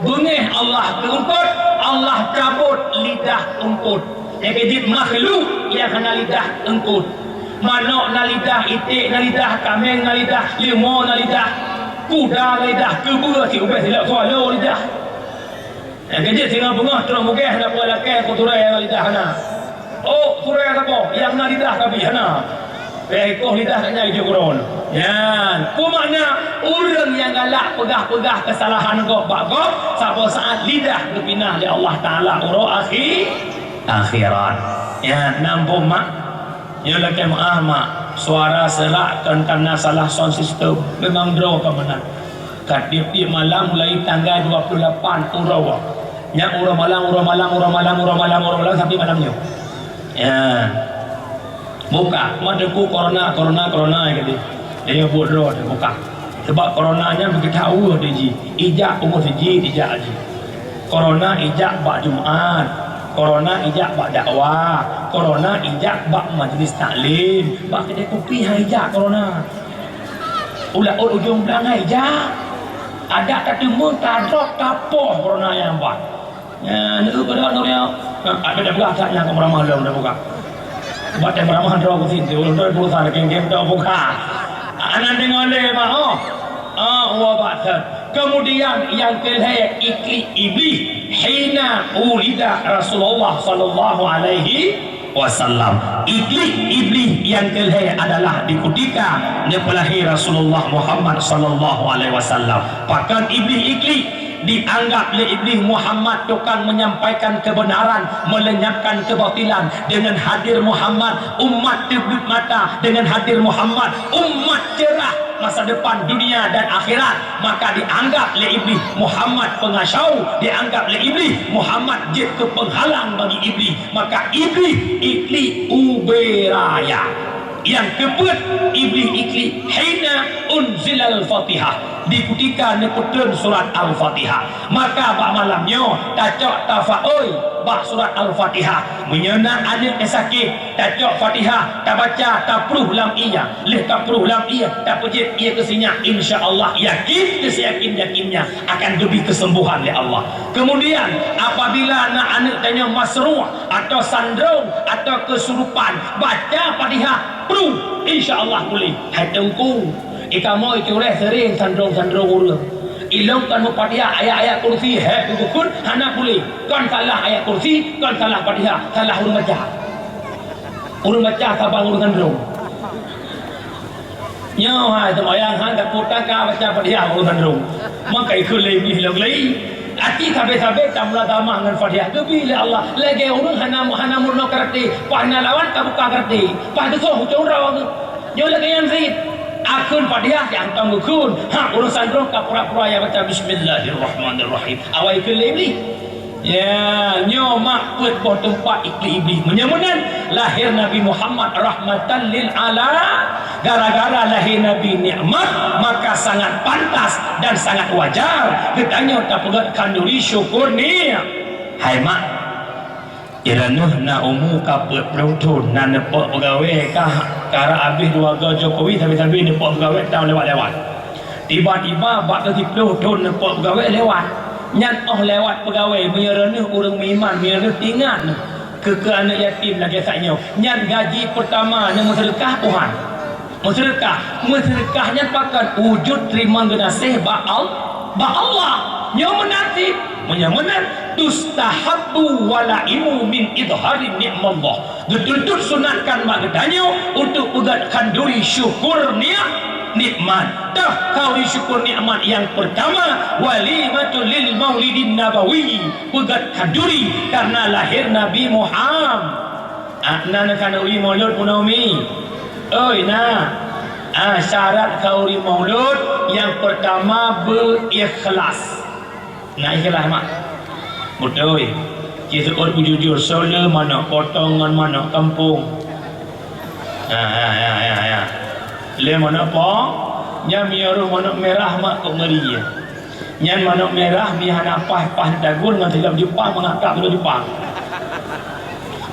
Beungéh Allah keu eungkôt, Allah cabot lidah eungkôt. Nyang keujeuet makhluk nyang hana lidah eungkôt. Manok na lidah, iték na lidah, kaméng na lidah, leumo na lidah, kuda na lidah, keubeue siubeh silap swallow lidah. Nyang keujeuet singoh beungoh troh mugéh hana peue lakée keu turée nyang na lidah hana. Oh, turée saboh nyang na lidah tapi hana. Peukoh lidah gata nyan jeuet keudroe. Nyan, peue makna ureuëng nyang galak peugah-peugah keusalahan gob bak gob, saboh saát lidah geupinah lé Allah Taala uroe akhi-, akhirat. Nyan, na muphom mak? Nyoe lakée meuáh mak, suara seurak kon kareuna salah sound system. Memang droe ka meunan. Ka tieb-tieb malam mulai tanggai dua puluh lapan uroe. Nyan uroe malam, uroe malam, uroe malam, uroe malam, uroe malam sampai malam nyoe. Ya. Buka, ma teupeu corona, corona, corona gitu. Dia buat droe buka. Sebab corona nyan beugeuthak ueh di jih. Ijak ueh di jih, ijak jih. Corona ijak bak Jumat. Corona ijak bak dakwah. Corona ijak bak majlis taklim. Bak keudè kupi hai ijak corona. U laôt ujong blang hai ijak. Adak ka teumeung tadrop tapoh corona nyang ban. Nyan, eu, peudong nurioe. Nah, ada dah peugah that nyang keu meuramah lom dah buka. Bak teuh meuramah droe keusin, si ulôn droe pulsa lagèe game dah buka. Hana deungoe lé, mak, oh. Ah, wa ba'da. Kemudian yang kelhèe, iklik iblih, hina ulida Rasulullah sallallahu alaihi wasallam. Iklik iblih yang kelhèe adalah di kutika neupeulahé Rasulullah Muhammad sallallahu alaihi wasallam. Pakon iblih iklik? Dianggap lé iblih Muhammad tukang menyampaikan kebenaran, melenyapkan kebatilan. Dengan hadir Muhammad, umat teubleuet mata. Dengan hadir Muhammad, umat cerah masa depan dunia dan akhirat. Maka dianggap lé iblih Muhammad pengacau, dianggap lé iblih Muhammad jeuet keu penghalang bagi iblih. Maka iblih iklik ubé raya. Nyang keupeuet, iblih iklik hina unzilal Fatihah, di kutika neupeutreun surat Al-Fatihah. Maka bak malam nyoe tacok tafaoi bak surat Al-Fatihah. Meunyoe na aneuk nyang sakét, tacok Fatihah, tabaca, tapruh lam ié. Lheueh tapruh lam ié, tapeujeuet ié keu sinyak, insya Allah yakin, keu siyakin-yakinnya akan geubri keuseumbôhan lé Allah. Kemudian, apabila na aneuk tanyoe masruh, atau sandrong, atau keusurupan, baca Fatihah, pruh, insya Allah puléh. Hai Teungku, i kamoe cureh sering sandrong-sandrong ureueng. Ilong kan meufatihah ayat-ayat kursi, hai peugukun, hana puléh. Kon salah ayat kursi, kon salah Fatihah, salah ureueng baca. Ureueng baca saban ureueng sandrong. Nyoe hai seumayang han tapeubuet ka baca Fatihah ureueng sandrong. Maka ikheun lé iblih lom lé. Aci sabe-sabe tameutamah ngon Fatihah geubri lé Allah. Lagèe ureueng hana, hana meurunoe karate, paih na lawan ka buka karate, paih teusoh ucong droe. Nyoe lagèe nyan cit. Akheun Fatihah siat hantom geukheun. Ha, ureueng sandrong ka pura-pura ya baca Bismillahirrahmanirrahim. Awai ikheun lé iblih. Ya, nyoe mak peuet boh teumpat iklik iblih. Meunyoe meunan, lahé Nabi Muhammad rahmatan lil ala-, gara-gara lahé Nabi nikmat, maka sangat pantas dan sangat wajar geutanyoe tapeugöt khanduri syukur ni-, hai mak, i droeneuh na umu ka peuet ploh thon, na neupok peugawée ka, ka rab abéh dua goe Jokowi, sabe-sabe neupok peugawée tam lewat-lewat. Tiba-tiba bak siplôh thon neupok peugawée lewat. Nyan óh lewat peugawée, meunyoe droeneuh ureueng meuiman, meunyoe droeneuh teuingat keu, keu aneuk yatim lagèe sak nyoe. Nyan gaji peutama nyang meuseudeukah, Tuhan. Meuseudeukah. Meuseudeukah nyan pakon? Wujud teurimong geunaséh bak Al-, bak Allah. Nyoe meunan cit. Meunyoe meunan, tustahabbu walaimu min idhari ni'mallah. Geutuntut sunatkan bak geutanyoe untuk peugöt khanduri syukur ni-, nikmat. Toh khanduri syukur nikmat nyang peurtama, walimatul lil maulidin nabawi, peugöt khanduri karena lahé Nabi Muhammad. Ah, na khanduri maulud peunoh mi? Oi, na. Ah, syarat khanduri maulud nyang peurtama beu ikhlas. Na ikhlas, mak? Beutôi. Ci seuôt beujujur, soe le manök potong ngon manök kampung. Ha, ha, ha, ha, ha. Le manök po, nyan meunyoe manök mirah, mak, kok ngeri ya. Nyan manök mirah, mi hana paih, paih tagun ngon silop Jepang, mangat kak silop Jepang.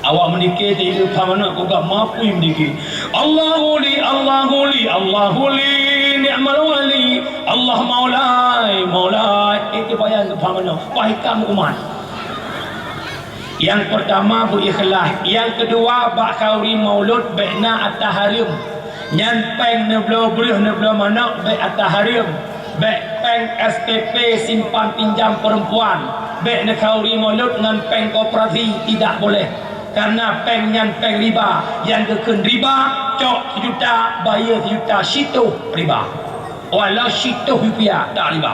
Awak meunike teuilu pha manök, kok gak mapui meunike. Allahu li, Allahu li, Allahu li, ni'mal wali. Allah maulai, maulai. Itu payah untuk pha manök. Paih ka meukumat. Nyang peurtama beu ikhlas, nyang keudua bak khanduri maulud bék na ata hareuem. Nyan péng neubloe breueh neubloe manök bék ata hareuem. Bék péng S P P, simpan pinjam perempuan, bék neukhanduri maulud ngon péng koperasi, tidak boleh. Karena péng nyan péng riba, nyang geukheun riba, cok sijuta, bayeue sijuta, sitoh riba. Walau sitoh rupiah tak riba.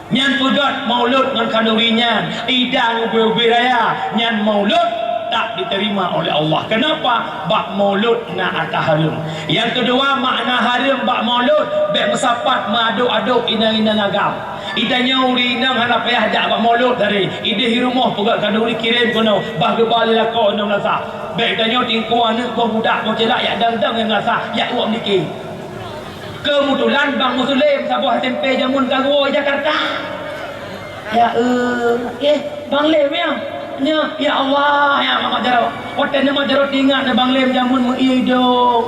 Nyan peugöt maulud ngon khanduri nyan, idang ubé-ubé raya, nyan maulud tak diterima oleh Allah. Kenapa? Bak maulud na ata hareuem. Nyang keudua, makna hareuem bak maulud, bék meusapat meuadôk-adôk inong-inong agam. Itanyoe ureueng inong hana payah jak bak maulud tadi. Idéh i rumoh peugöt khanduri kirém keunoe, bah geuba lé lakoe inong meunasah. Bék itanyoe tingkue aneuk boh budak boh ceulah jak dang-dang nyang meunasah, jak uok meunike. Keubeutulan Bang Muslim saboh S M P jameun ka geuwoe Jakarta. Ya, eh, eh, Bang Lem ya. Nya, ya Allah, ya Mak Jaro. Watèe nyan Mak Jaro teuingat na Bang Lem jameun meu-ie idong.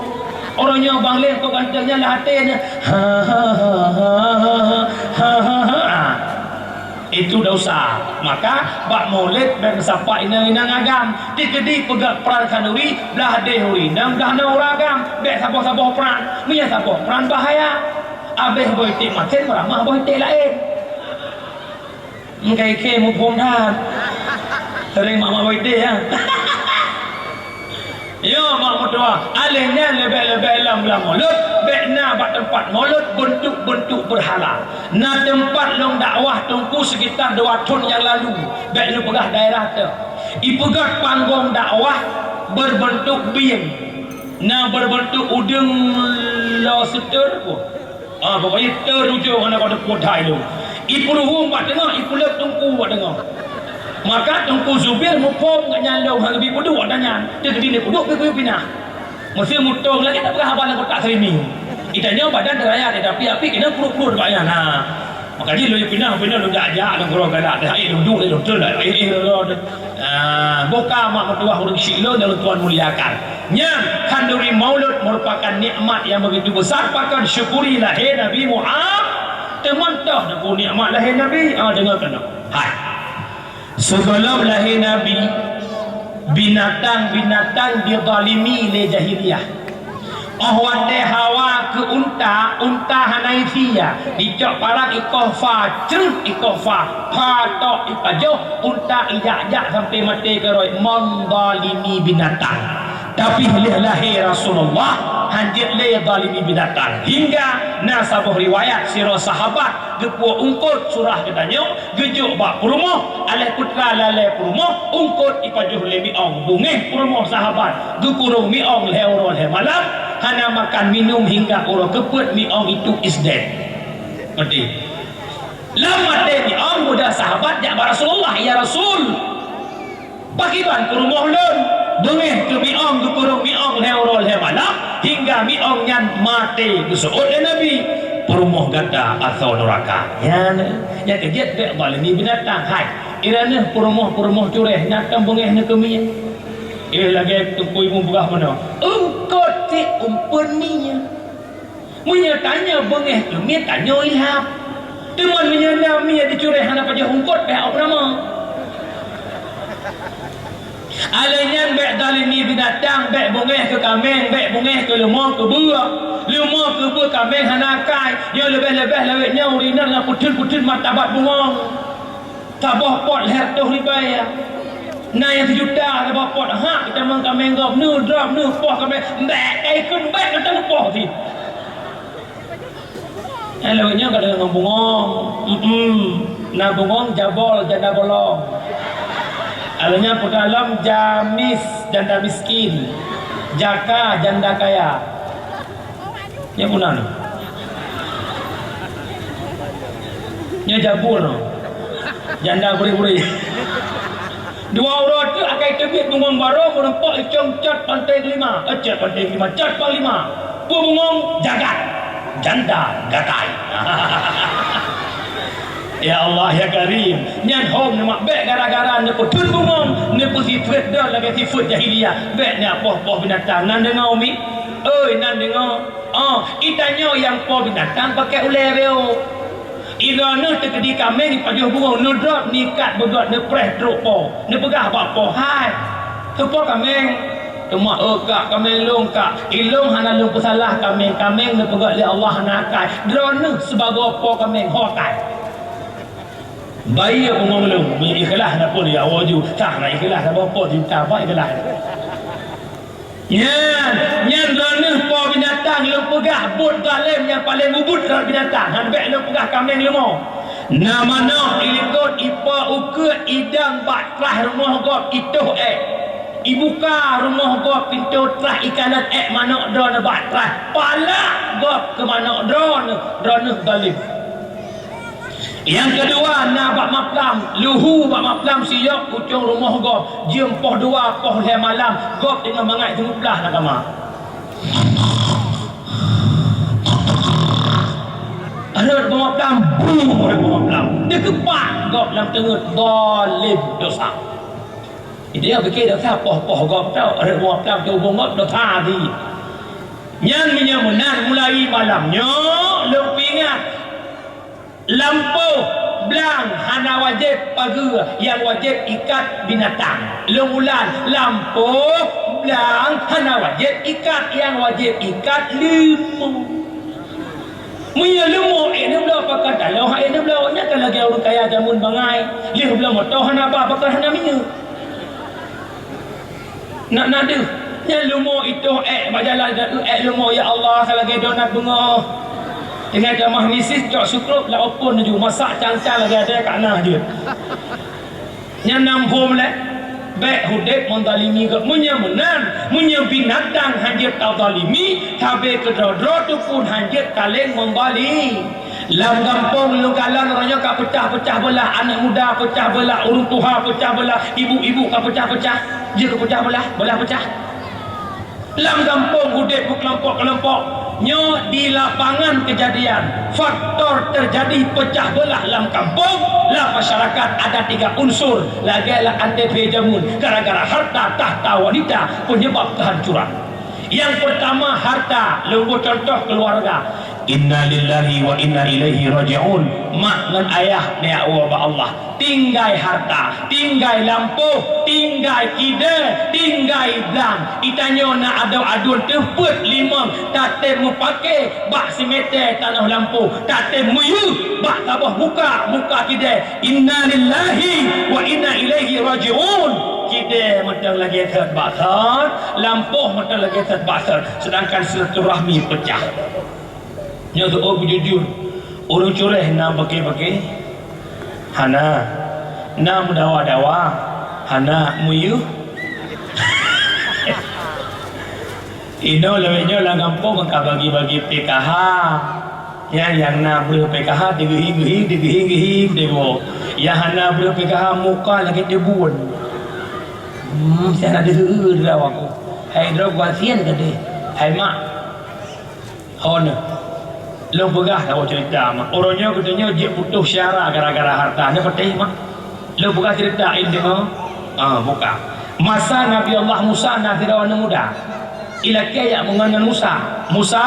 Uroe nyoe Bang Lem kok ganteng nyan lam até nyan. Ha, ha, ha. Itu dosa. Maka bak Maulid bèk meusapat inong-inong agam. Teukeudi peugöt pran khanuri, blah deh ureueng inong, blah nyoe ureueng agam. Bèk saboh-saboh pran. Meunyoe saboh pran bahaya. Abéh boh iték masen meuramah boh iték laén. Meukai khe muphom that. Sering mak-mak boh iték, ya. Yo, mak meutuah, aléh nyan leubeh-leubeh lam bulan Maulud, bèk na bak teumpat Maulud beuntuk-beuntuk beurhala. Na teumpat lôn dakwah Teungku sekitar dua thon nyang lalu, bèk lôn peugah daerah teuh. Ipeugöt panggong dakwah berbentuk bieng, na berbentuk udeueng lobster pun. Ah, pokoknya terujung hana kau teupeue that ilong. Ipuruhueng bak teungoh, ipuleueb teungku bak teungoh. Maka Teungku Zubir muphom gobnyan lom hana geubri peuduek gobnyan. Teukeudi lé peuduek pih geuyue pinah. Meuseu mutông lagèe tapeugah haba lam kotak streaming. Geutanyoe badan teurayat, tapi api keuneuk pruet-pruet bak nyan. Ha. Maka jih lôn pinah, pinah lôn jak-jak lam keudroe galak. Dah, eh, lôn duek, eh, lôn treun dah. Eh, eh, lôn, lôn. Ah, boh ka mak meutuah ureueng syik lôn nyang lôn tuan muliakan. Nyan, khanduri Maulud merupakan nikmat yang begitu besar, pakon syukuri lahé Nabi Muhammad. Teuma toh neupeu nikmat lahé Nabi. Ah, deungoe keunoe. Hai. Sigohlom lahé Nabi, binatang-binatang jizalimi lé jahiliyah. Óh watèe hawa keu unta, unta hana isi ya. Jicok parang ikoh fa, creueh ikoh fa, pha tok ipajoh, unta ijak-jak sampoe maté keurôi, mon zalimi binatang. Tapi lheueh lahé Rasulullah, hanjeuet lé zalimi binatang. Hingga na saboh riwayat sidroe sahabat geupeu eungkôt surah geutanyoe, geujok bak peurumoh, aléh putra lalè peurumoh, eungkôt ipajoh lé miong, beungéh peurumoh sahabat, geukurong miong lhèe uroe lhèe malam, hana makan minum hingga uroe keupeuet miong itu is dead. Maté. Lam maté miong, muda sahabat jak bak Rasulullah, "Ya Rasul, pakriban peurumoh lôn, beungéh keu miong, geukurong miong lhèe uroe lhèe malam, hingga miong nyan maté geuseuôt lé Nabi, peurumoh gata asoe nuraka." Nyan, nyan keuh jeuet bèk zalimi binatang. Hai, droeneuh peurumoh-peurumoh curéh, nyan kan beungéh neuh keu mie. Eh, lagèe Teungku Imum peugah meunoe, eungkôt cit umpun mie. Meunyoe tanyoe beungéh keu mie, tanyoe ilham. Teuma meunyoe na mie dicuréh hana pajoh eungkôt, bèk ôk nama. Aléh nyan bèk zalimi binatang, bèk beungéh keu kaméng, bèk beungéh keu leumo keu beue. Leumo keu beue kaméng hana akai, nyoe leubeh-leubeh lawét nyoe ureueng inong nyang peuteun-peuteun martabat bungong. Saboh pot lhèe reutôh ribèe. Na nyang sijuta saboh pot, ha, geutamong kaméng gob, neudrop, neupoh kaméng, bèk, ka ikheun bèk, gata neupoh cit. Eh, lawét nyoe ka deungon bungong. Mm-mm. Na bungong jabol, janda bolong. Alèh nyan peugah lom jamis, janda miskin. Jaka, janda kaya. Nyoe meunan. Nyoe jabul. Janda buri-buri. Dua uroe teuk akai teubiet bungong barô, meurumpok icong cot pantai kelima. Eh, cot pantai kelima, cot panglima. Peue bungong jagat. Janda gatai. Ya Allah, ya Karim. Nyan hom neumak bèk gara-gara neupeuteun bungong, neupeusifeuet droe lagèe sifeuet jahiliyah. Bèk neupoh-poh binatang. Nan deungoe, Umi? Oi, nan deungoe. Oh, geutanyoe nyang po binatang pakèk ulèe beuh. Droeneuh teukeudi kaméng ipajoh bungong, neudrop, neuikat beugöt, neupreh trok po, neupeugah bak po, "Hai, teupo kaméng." Teuma, "Oh, kak, kaméng lôn, kak. Ilôn hana lôn peusalah kaméng, kaméng neupeugöt lé Allah hana akai. Droeneuh sibagoe po kaméng ho akai." Bayeue bungong lôn, meuikhlas na pun ya, woe ju, tah na ikhlas, saboh po juta, apa ikhlas? Nyan, nyan droeneuh po binatang lôn peugah, buet zalém nyang paleng ubit rot binatang, han bèk lôn peugah kaméng leumo. Na manok ilikot, ipo ukeue, idong bak trah rumoh gob, itoh èk. Ibuka rumoh gob pintoe trah, ikalon èk manok droeneuh bak trah, palak gob keu manok droeneuh, droeneuh zalém. Nyang keudua na bak maplam, luhu bak maplam siyok ucong rumoh gob, jeuem poh dua, poh lhèe malam, gob teungoh mangat seumeublah lam kama. Rhot bak maplam, bu, rhot bak maplam. Teukeubah gob lam teungeut, zalém, dosa. Jadi, ya, pikir dosa, poh-poh gob tau, rhot bak maplam, teuhubong gob, dosa di. Nyan meunyoe meunan, mulai malam nyoe, lôn peuingat. Lampôh Blang hana wajéb pageue, nyang wajéb ikat binatang. Lôn ulang, lampôh, blang hana wajéb ikat, nyang wajéb ikat leumo. Meunyoe leumo ék neubloe pakan taloh, ék neubloe, nyan ka lagée ureuëng kaya jameun bangai. Lheueh bloe moto hana ba, pakon hana minyeuk. Nak na deuh, nyan leumo itôh ék bak jalan, ék leumo, ya Allah, ka lagée donat beungoh. Teungoh tamah misis cok sukrop lam opon laju, masak cang-cang lagée adée ka na jeuet. Nyan nam phom lé. Bék udeb menzalimi gob. Meunyoe meunan, meunyoe binatang hanjeuet tazalimi, sabé keudroe-droe teupun hanjeuet kaleng menzalimi. Lam gampông lôn kalon uroe nyoe ka peucah-peucah beulah, aneuk muda peucah beulah, ureuëng tuha peucah beulah, ibu-ibu ka peucah-peucah, jeuet ka peucah beulah, beulah peucah. Lam gampông udeb beukelompok-kelompok. Nyoe di lapangan keujadian. Faktor teujadi peucah beulah lam gampông, lam masyarakat ada tiga unsur, lagée lam antée phé jameun, gara-gara harta, takhta, wanita, penyebab kehancuran. Nyang peurtama harta, lôn beucontoh keuluwarga. Inna lillahi wa inna ilaihi raji'un. Mak ngon ayah neujak woe bak Allah. Tinggai harta, tinggai lampôh, tinggai kidée, tinggai blang. Geutanyoe na adoe aduen teuh peuet limong, tatem meupaké bak simeté tanoh lampôh, tatem meuyeuh bak saboh muka, muka kidée. Inna lillahi wa inna ilaihi raji'un. Kidée mantong lagée that bak that, lampôh mantong lagée that bak that, seudangkan silaturahmi peucah. Nyoe teuôt beujujur, ureuëng cureh na beuke-beuke? Hana. Na meudawa-dawa? Hana. Meuyeuh? Inoe lawét nyoe lam gampông ka bagi-bagi P K H. Nyang, nyang na breuh P K H digeuhi-geuhi, digeuhi-geuhi, digoe. Nyang hana breuh P K H muka lagée deubun. Hmm, siat na deuh-eu droe aku. Hai droe, geuasian gadeh. Hai mak. Ho nyoe, lôn peugah saboh ceurita, mak. Uroe nyoe geutanyoe jeuet putôh syara gara-gara harta. Nyoe peutéh, mak. Lôn peugah ceurita inti, oh. Ah, buka. Masa Nabi Allah Musa na sidroe aneuk muda. Ilakée jak meungon ngon Musa. Musa,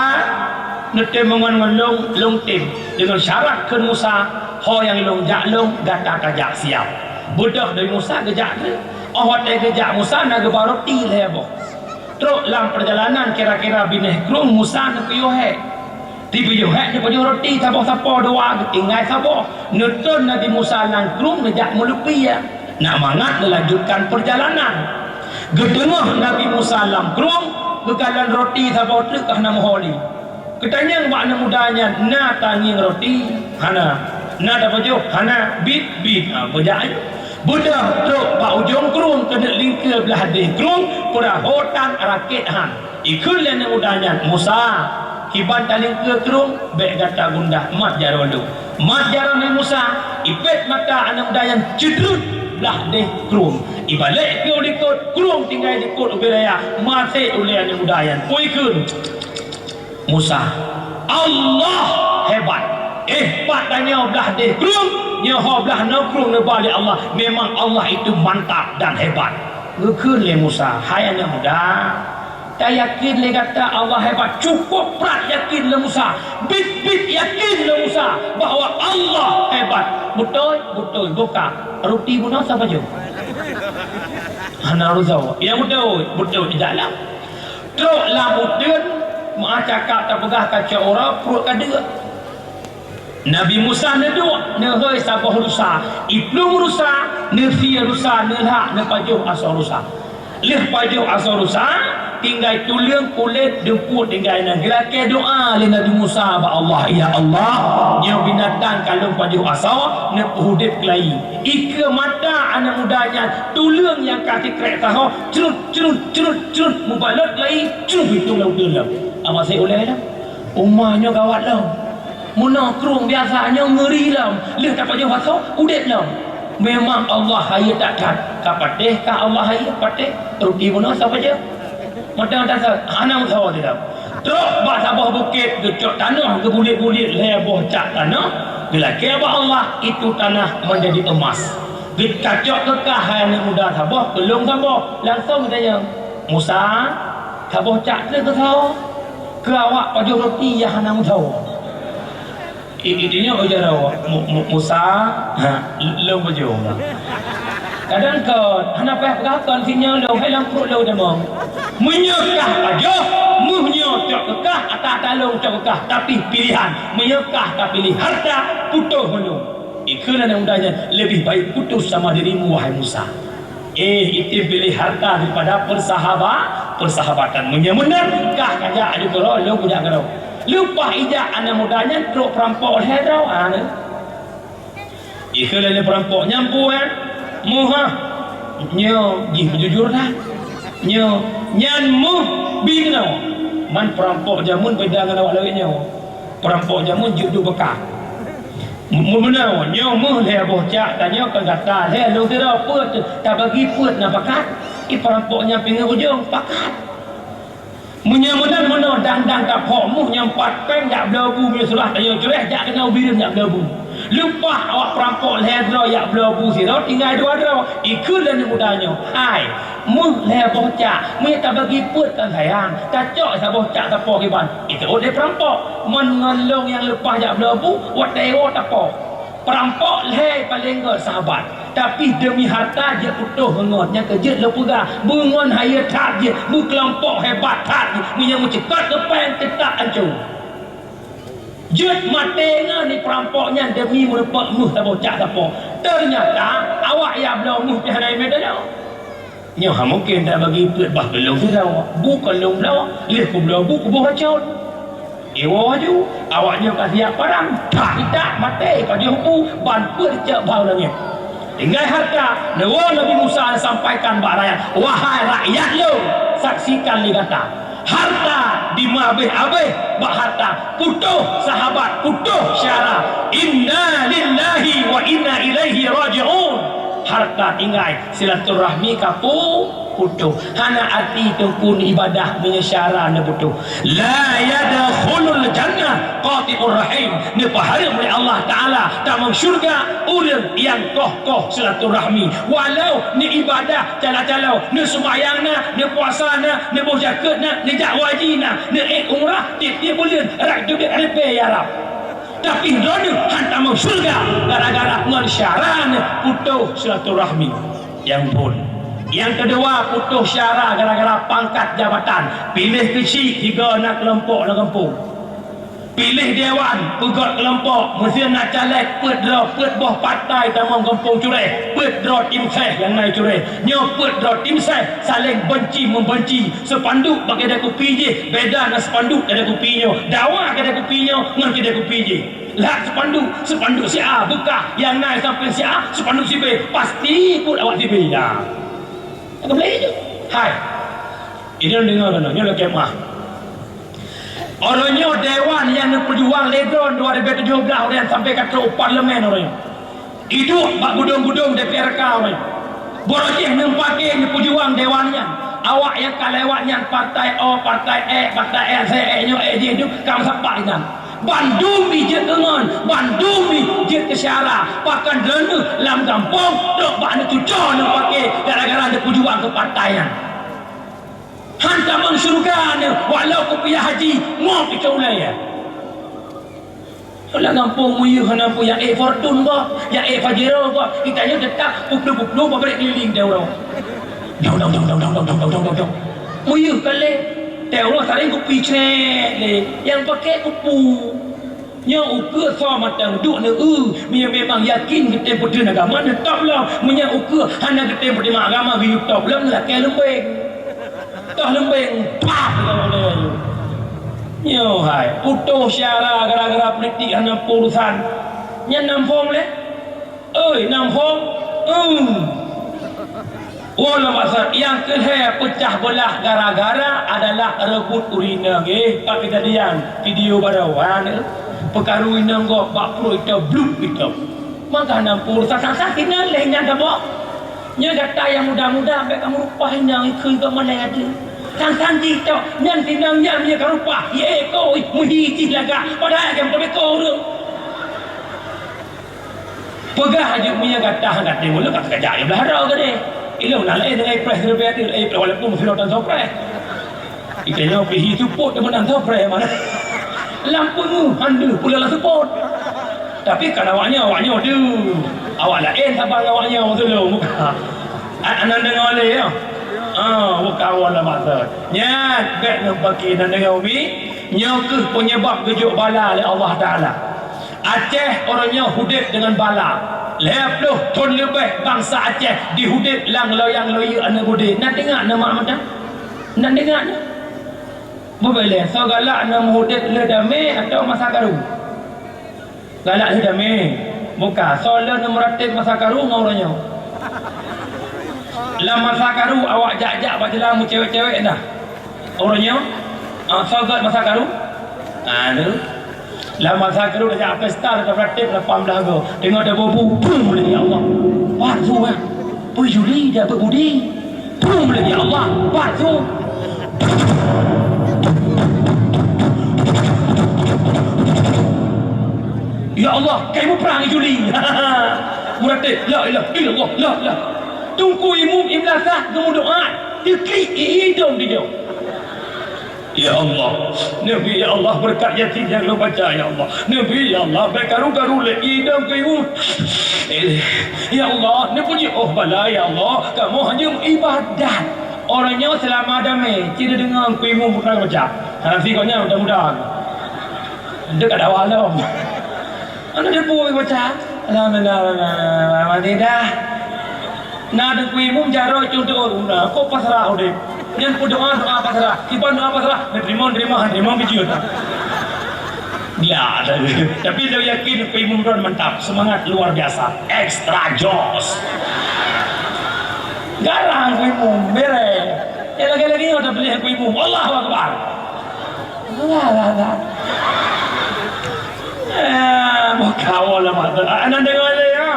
neutem meungon ngon lôn, lôn tem. Deungon syarat kheun Musa, ho nyang lôn jak lôn, gata ka jak siab. Beudôh Nabi Musa geujak treuk. Oh watée geujak Musa na geuba roti lhée boh. Trok lam peurjalanan kira-kira binéh krueng Musa neupiôh hék. Tipiôh hék neupajoh roti saboh sapo dua geutinggai saboh. Neutron Nabi Musa lam krueng neujak meulupie. Nak mangat neulanjutkan peurjalanan. Geuteungoh Nabi Musa lam krueng, geukalon roti saboh treuk ka hana meuho lé. Geutanyong bak aneuk muda nyan, "Na tangieng roti?" "Hana." "Na tapajoh?" "Hana." "Bit, bit." Ha, beujak nyoe. Beudôh trok bak ujong krueng keuneuk lingkeue blah deh krueng, peurahô tan rakét han. Ikheun lé aneuk muda nyan, "Musa, kiban talingkeue krueng, bék gata gundah, mat jaroe lôn." Mat jaroe Nabi Musa, ipét mata aneuk muda nyan ceudreut blah deh krueng. Ibalek keu likot, krueng tinggai likot ubé raya, maté ulée aneuk muda nyan. Peue ikheun? Musa, "Allah hebat! Eh, pat tanyoe blah deh krueng, nyoe ho blah noe krueng neuba lé Allah. Memang Allah itu mantap dan hebat." Geukheun lé Musa, "Hai aneuk muda, tayakin lé gata Allah hebat, cukup prat yakin lé Musa, bit-bit yakin lé Musa bahwa Allah hebat." "Beutôi, beutôi, buka." Roti bunoe sapajoh? Hana reusoe. "Ya beutôi, beutôi di dalam." Trok lam uteuen, meuah cakap tapeugah ka cok uroe, pruet ka deuek. Nabi Musa neuduek, neuhôi saboh rusa, iplueng rusa, neusie rusa, neulhak neupajoh asoe rusa. Lheueh pajoh asoe rusa, tinggai tuleueng, kulét, dumpeue tinggai nan. Geulakée doá lé Nabi Musa bak Allah, "Ya Allah, nyoe binatang ka lôn pajoh asoe, neupeuhudép keulayi." Ikeue mata aneuk muda nyan, tuleueng nyang ka sikrek sahoe, crut, crut, crut, crut, mubalot lagi, crut, itong lam uteuen lom. Amat sép ulée lom. Uma nyoe gawat lom. Meunoe krueng biasa nyoe ngeuri lom. Lheueh tapajoh asoe, udép lom. Memang Allah hayeue that-that. Ka patéh ka Allah hayeue, patéh. Ruti bunoe sapajoh? Mata dasar, hana meusawa sidroe. Trok bak saboh bukét, geucok tanoh, geubulet-bulet lhée boh cak tanoh, geulakée bak Allah, itu tanah menjadi emas. Geukacok keu kah hai aneuk muda saboh, keu lôn saboh. Langsong geutanyong, "Musa, saboh cak treuk keu soe? Keu awak pajoh roti nyang hana meusawa." Intinya ujar awak, Mu-, Mu-, Musa, ha, lôn bujur. Kadang kon, hana payah peugah kon, sinyoe lôn, hai lam pruet lôn tamong. Meunyoe kah pajoh, méuh nyoe cok keu kah, ata-ata lôn cok keu kah, tapi pilihan. Meunyoe kah tapiléh harta, putôh ngon lôn. Ikheun aneuk muda nyan, leubeh baik putus sama dirimu, wahai Musa. Eh, item piléh harta daripada persahaba-, persahabatan. Meunyoe meunan, kah kajak aju keudroe, lôn kujak keudroe. Leupah ijak aneuk muda nyan trok peurampok lhèe droe, ha, nyoe. Ikheun lé peurampok nyan, "Puah, méuh, ha." Nyoe jih meujujur that. Nyoe, nyan méuh binoe. Man peurampok jameun beda ngon awak lawét nyoe. Peurampok jameun jeuet duek beukat. Mu-, meunan, nyoe méuh lhèe boh cak, tanyoe keu gata lhèe lôn sidroe peuet, tabagi peuet na pakat. Ih, peurampok nyan pingan ujong, pakat. Meunyoe meunan meunoe dang-dang taphok méuh nyang pat péng jak bloe bu, meunyoe sulah tanyoe curéh jak keunoe u Bireuen jak bloe bu. Leupah awak peurampok lhèe droe jak bloe bu sidroe, tinggai dua droe. Ikheun lé aneuk muda nyoe, "Hai, méuh lhèe boh cak, meunyoe tabagi peuet kan sayang, tacok saboh cak tapoh kiban." Iteuôt lé peurampok, "Mon ngon lôn nyang leupah jak bloe bu, watèe woe tapoh." Peurampok lhèe paleng göt sahabat, tapi deumi harta jeuet putôh ngon nyan keuh jeuet lôn peugah, beungon hayeue that jeuet, beukeulompok hebat that jeuet, meunyoe meucukot keu péng teutap ancô. Jeuet maté ngon di peurampok nyan deumi meurumpok méuh saboh cak sapo. Teunyata awak nyang bloe méuh pih hana imé tanyoe. Nyoe hana mungken tabagi peuet bah keu lôn sidroe, bu keu lôn bloe, lheueh kubloe bu kuboh racôn. Iwoe laju, awak nyoe ka siap parang, tak itak maté pajoh bu, ban peuet cok bhau langét. Tinggai harta, neuwoe Nabi Musa sampaikan bak rakyat, "Wahai rakyat lôn, saksikan lé gata. Harta dimeuabéh-abéh bak harta, putôh sahabat, putôh syara. Inna lillahi wa inna ilaihi raji'un." Harta tinggai, silaturahmi ka pu-, putôh. Hana arti teungku ibadah meunyoe syara neuputôh. "La yadkhulul jannah qati'ur rahim." Neupeuhareuem lé Allah Taala tamong syeuruga ureueng nyang koh-koh silaturahmi. Walau neuibadah calo-calo, neuseumayang na, neupuasa na, neuboh zakeuet na, neujak haji na, neuék umrah tiep-tiep buleuen, rab teubiet ripée, ya Rab. Tapi droeneuh han tamong syeuruga gara-gara ngon syara neuputôh silaturahmi. Nyang phôn. Nyang keudua, putôh syara gara-gara pangkat jabatan. Piléh keuchik, tiga na keulompok lam gampông. Piléh dewan, peugöt keulompok, meuseu na caleg, peuet droe, peuet boh partai tamong gampông curéh, peuet droe tim seh nyang na curéh. Nyoe peuet droe tim seh saléng beunci-meubeunci. Seupanduk bak keudè kupi jih beda ngon seupanduk keudè kupi nyoe. Dawa keudè kupi nyoe ngon keudè kupi jih. Lat seupanduk, seupanduk si A beukah, nyang na sampéng si A, seupanduk si B, pasti buet awak si B. Ya. Hai. Ini deungoe keunoe, nyoe lakèe meu'ah. Uroe nyoe dewan nyang neupeujuang lé droe dua ribèe tujoh blah uroe nyan sampé ka trok u parlemen uroe nyoe. Iduek bak gudong-gudong D P R K uroe nyoe. Barô jih neupaké neupeujuang dewan nyan. Awak nyang ka lewat nyan partai O, partai E, partai E, C, E nyoe, E jih nyoe ka meusapat nyan. Bandum jeuet keu ngon, bandum jeuet keu syara. Pakon droeneuh lam gampông trok bak neucuco neupaké gara-gara neupeujuang keu partai nyan. Han tamong syeuruga nyoe, walau kupiah haji, mo picok ulèe. Lam gampông meuyeuh hana peue, nyang ék Fortuner gob, nyang ék Pajero gob, geutanyoe teutap peuplu-peuplu babrék keulileng teuh uroe. Dong, dong, dong. Meuyeuh ka lé, teuh uroe saléng kupi cret lé, nyang paké kupu. Nyoe ukeue soe mantong duek neu-eu, meunyoe memang yakin geutem peutreun agama, neutôb lom. Meunyoe ukeue hana geutem peutimang agama, geuyue tôb lom lakèe leumbeng. Toh leumbeng, pah! Nyoe hai, putôh syara gara-gara politik hana urusan. Nyan nam phom lé? Oi, nam phom? Eum. Woe lom asai, nyang keu lhèe peucah beulah gara-gara adalah reubot ureueng inong. Eh, pat keujadian video baroe nyan, peukaru inong gob bak pruet itôb, blup itôb. Maka nam phom, sa-sa-sa sinan lé nyan saboh. Nyoe gata nyang muda-muda, bèk kamoe rupa inong, ikheun keu malèe ateueh. Sang-sang jih tok, nyan sinan nyan meunyoe ka rupa, ye ko, meuhi jih lagak, padahai nyang beutôi ko ureueng. Peugah aju meunyoe gata han gata ulôn ka keujak i blah droe keudeh. Ilôn na laén deungon preh siribèe teuh, eh, walaupun sidroe tan soe preh. Ita nyoe pih hi seupôt teuma tan soe preh mana. Lam peungeuh han deuh pula lam seupôt. Tapi kan awak nyoe, awak nyoe tu. Awak laén saban ngon awak nyoe, beutôi lôn. Buka. An-, aneuk deungoe lé, ya? Ah, buka awak lam masa. Nyan, bèk neupaké aneuk deungoe umi. Nyoe keuh penyebab geujok bala lé Allah Taala. Aceh uroe nyoe udép deungon bala. Lhèe ploh thon leubeh bansa Aceh diudép lam loyang-loyang aneuk beudé. Na deungoe na mak mantong? Na deungoe na? Bubé lé, soe galak na meuudép lé damé atawa masa karu? Galak lé damé. Buka, soe lé na meuratéb masa karu ngon uroe nyoe? Lam masa karu awak jak-jak bak jalan meucewek-cewek dah. Uroe nyoe, ah, soe gèt masa karu? Aduh. Lam masa karu tajak pesta, tajak praktek lapan belas go. Teungoh tabobu, bum lé, ya Allah. Pat su, eh. Peue juli jak beu budi. Bum lé, ya Allah. Pat su. Ya Allah, kai muprang juli. Praktek, la ilaha illallah, la ilaha. Teungku Imum Ibn Lasah geumeudoa, teuklik idong di nyoe. Ya Allah, neubi ya Allah beureukat yatim nyang lôn baca ya Allah. Neubi ya Allah bèk karu-karu lé idong keu ibu. Eh, ya Allah, neupuji oh bala ya Allah, kamoe hanya ibadat. Uroe nyoe seulama damé, ci neudeungoe keu ibu bukan baca. Ha, si konyang mudah-mudahan. Dekat awak lom. Aneuk debu baca. Alhamdulillah, alhamdulillah, alhamdulillah. Na debu imum jaroe cuntoh, na kok pasrah udép. Nyan pun doa, doa pasrah. Kiban doa pasrah, diterima, terima, terima, bijut. Ya, tapi lôn yakin Teungku Imum Ron mantap, semangat luar biasa, extra joss. Garang Teungku Imum, bereng. Ya, lagi-lagi udah beli Teungku Imum. Allahu Akbar. Lah, lah, lah. Eh, meukawa lah, Mak. Aneuk deungoe lé, ya.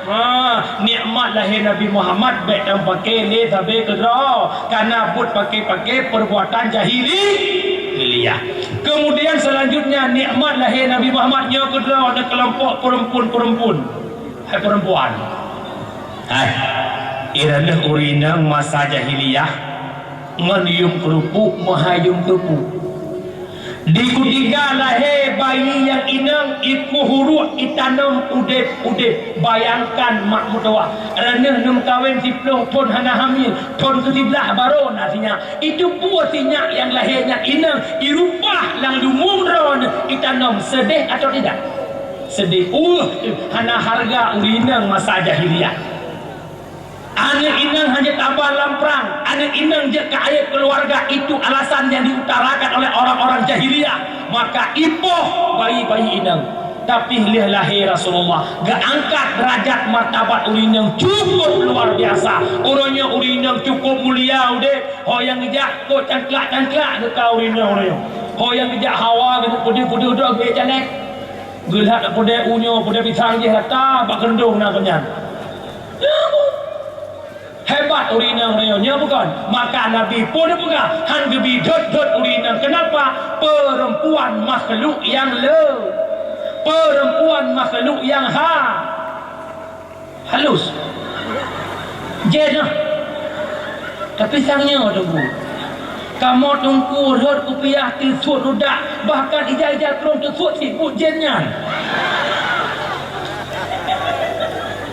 Ha, nikmat lahé Nabi Muhammad bèk tapaké lé sabe keudroe, kana buet paké-paké perbuatan jahili-, jahiliyah. Kemudian selanjutnya, nikmat lahé Nabi Muhammad nyoe keudroe na keulompok perempuan-perempuan. Hai perempuan. Hai, i droeneuh ureueng inong masa jahiliyah ngon yuem keurupuk, meuhai yuem keurupuk. Di kutika lahé bayi nyang inong, iku huruek itanom udép-udép. Bayangkan mak meutuwah, droeneuh neumeukawen siplôh thon hana hamil, thon keusiblaih barô na sinyak. Itu peue sinyak nyang lahé nyan inong, irupah lam lumbung droeneuh itanom, seudeh atau tidak? Seudeh. Uh, hana hareuga ureueng inong masa jahiliyah. Aneuk inong hana taba lam prang, aneuk inong jeuet keu aib keuluwarga, itu alasan nyang diutarakan oleh orang-orang jahiliyah. Maka ipoh bayi-bayi inong. Tapi lheueh lahé Rasulullah, geuangkat deurajat martabat ureueng inong cukup luar biasa. Uroe nyoe ureueng inong cukup mulia udép. Ho nyang geujak kot cangklak-cangklak geuka ureueng inong uroe nyoe. Ho nyang geujak hawa geupeudeuh-peudeuh droe geuék canék. Geulhat peudeh ueh nyoe, peudeh pisang jih rata bak keureudueng na keunyan. Hebat ureueng inong nyoe, nyoe bukon? Maka Nabi pun geupeugah, han geubi dot-dot ureueng inong. Kenapa? Perempuan makhluk yang le-, perempuan makhluk yang ha-, halus. Jén nyoe. Tapi sang nyoe, Teungku. Kamoe Teungku rhot kupiah teusuet rudak, bahkan ija-ija krueng teusuet sibuet jén nyan.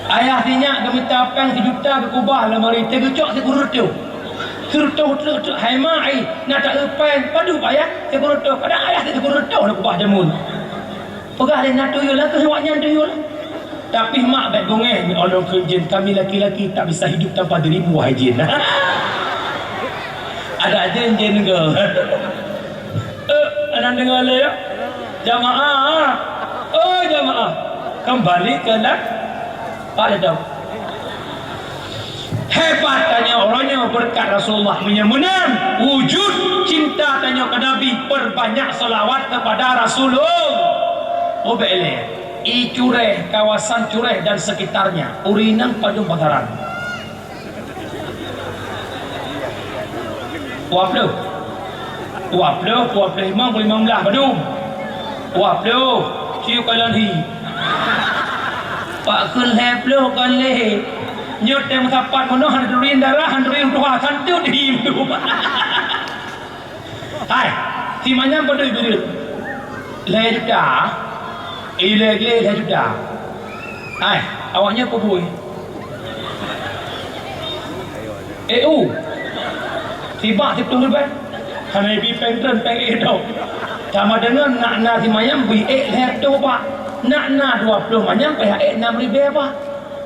Ayah sinyak geumita péng sijuta geukubah lamari, teugeucok sikureueng reutôh. Sikureueng reutôh, teuk-teuk, hai mak, ai, na taeu péng, padub ayah, sikureueng reutôh. Kadang ayah sikureueng reutôh na kubah jameun. Peugah lé na tuyul, lakeuh awaknyan tuyul. Tapi mak bèk beungéh, nyoe lôn kheun jén, kami laki-laki tak bisa hidup tanpa dirimu, wahai jén. Ada jén, jén ke? Eh, aneuk deungoe lé, ya. Jamaah. Oh, jamaah. Kembali ke la-, pada dong. Hebat tanyoe uroe nyoe beureukat Rasulullah. Meunyoe meunan wujud cinta tanyoe keu Nabi, perbanyak selawat kepada Rasulullah. Oh, bèk lé. I Cureh, kawasan Cureh dan sekitarnya. Ureueng inong padum pasaran? Dua puluh. Dua puluh, dua puluh lima, dua puluh lima belas padum? Dua puluh. Ciu kalon hi. Pak kheun lhèe ploh kon lé. Nyoe tém sapat meunoe han turi darah, han turi tuha, santut hi tu. Hai, si manyang padum duit? Lhèe juta. Ilée-ilée lhée juta. Ai, awaknyan peubui. Eh, u. Sibak siplôh ribée. Hana ibi péng treun péng ék dong. Sama deungon nak na simanyam bri ék lhée reutôh bak. Nak na dua plôh manyam pih ék nam ribée bak.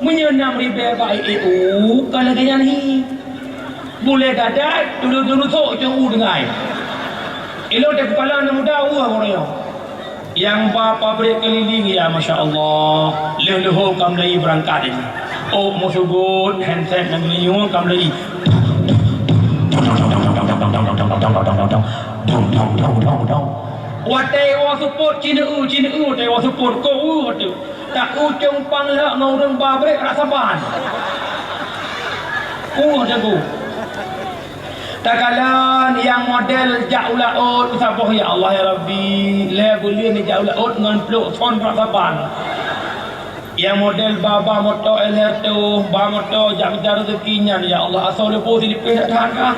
Meunyoe nam ribée bak ék u, ka lagée nyan hi. Bulée gadai, tuleueng-tuleueng sôk cok u deungai. Ilôn teuh keupala aneuk muda, weueh uroe nyoe. Nyang ba pabrék keulileng, ya masya Allah. Lheueh-lheueh ka mulai beurangkat nyoe. Ôk meusugot, handset nyang geulinyueng ka mulai. Watée woe seupôt, cineue-eu, cineue-eu, watée woe seupôt, kok weueh teuh. Tak ucong pang lhak ngon ureuëng ba brék rasa ban. Uh, jago. Takalon nyang model jak u laôt saboh, ya Allah, ya Rabbi. Lhée buleuen jak u laôt ngon plôk phon rasa ban. Nyang model ba, ba moto L R tu, ba moto jak mita rezeki nyan, ya Allah, asoe leubeh silipéh dak that kah.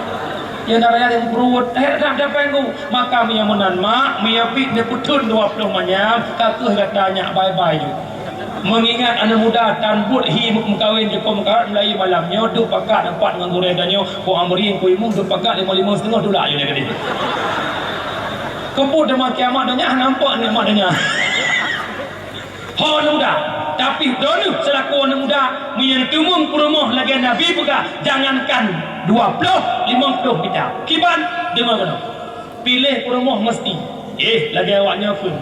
Nyang na raya nyang peuruwot, eh, dak dapai ngu. Maka meunyoe meunan, mak, meunyoe pih neupeutheun dua plôh manyam, ka kheueh gata nyak bai-bai ju. Meungingat aneuk muda tan buet hi meukawen jukông meukarat meulayeue malam nyoe, duek pakat empat ngon gurée tanyoe, Pu Amri, Pu Imum, duek pakat limong, limong siteungoh tulak ju lé keudeh. Keupeue teuma kiamat donya hana nampak nikmat donya. Ho aneuk muda, tapi droeneuh seulaku aneuk muda, meunyoe neuteumeung peurumoh lagée Nabi peugah, jangankan dua plôh, limong plôh mita. Kiban, deungoe keunoe. Piléh peurumoh meuseuti. Eh, lagée awaknyoe kheun.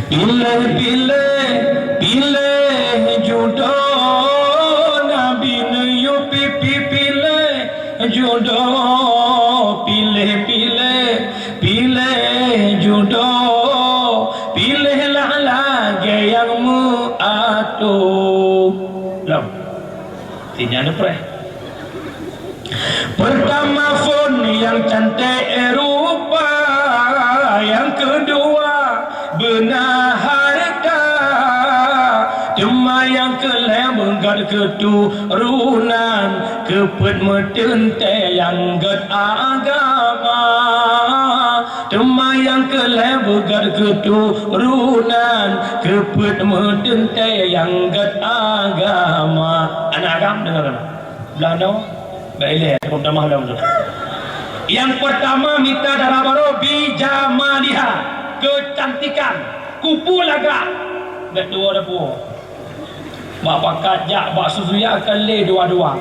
Piléh, piléh, piléh judoe, Nabi neuyue pi-, pi-, piléh judoe, piléh, piléh, piléh judoe, piléhlah lagée nyang meuatoe. Lom. Sinyan neupreh. Pertama phon nyang cantik rupa, nyang keudua beuna hareuta, teuma nyang keulhée beugét keuturonan, keupeuet meuteuntée nyang gét agama. Teuma nyang keulhée beugét keuturonan, keupeuet meuteuntée nyang gét agama. Aneuk agam deungoe. Blah noe, bak ilée, aku minta maaf lah betul. Nyang pertama mita dara barô bi jamaliha, keucantikan, kupu lagak. Bèk tuwoe dah puwoe. Bak pakat jak bak Suzuya ka lé dua-dua.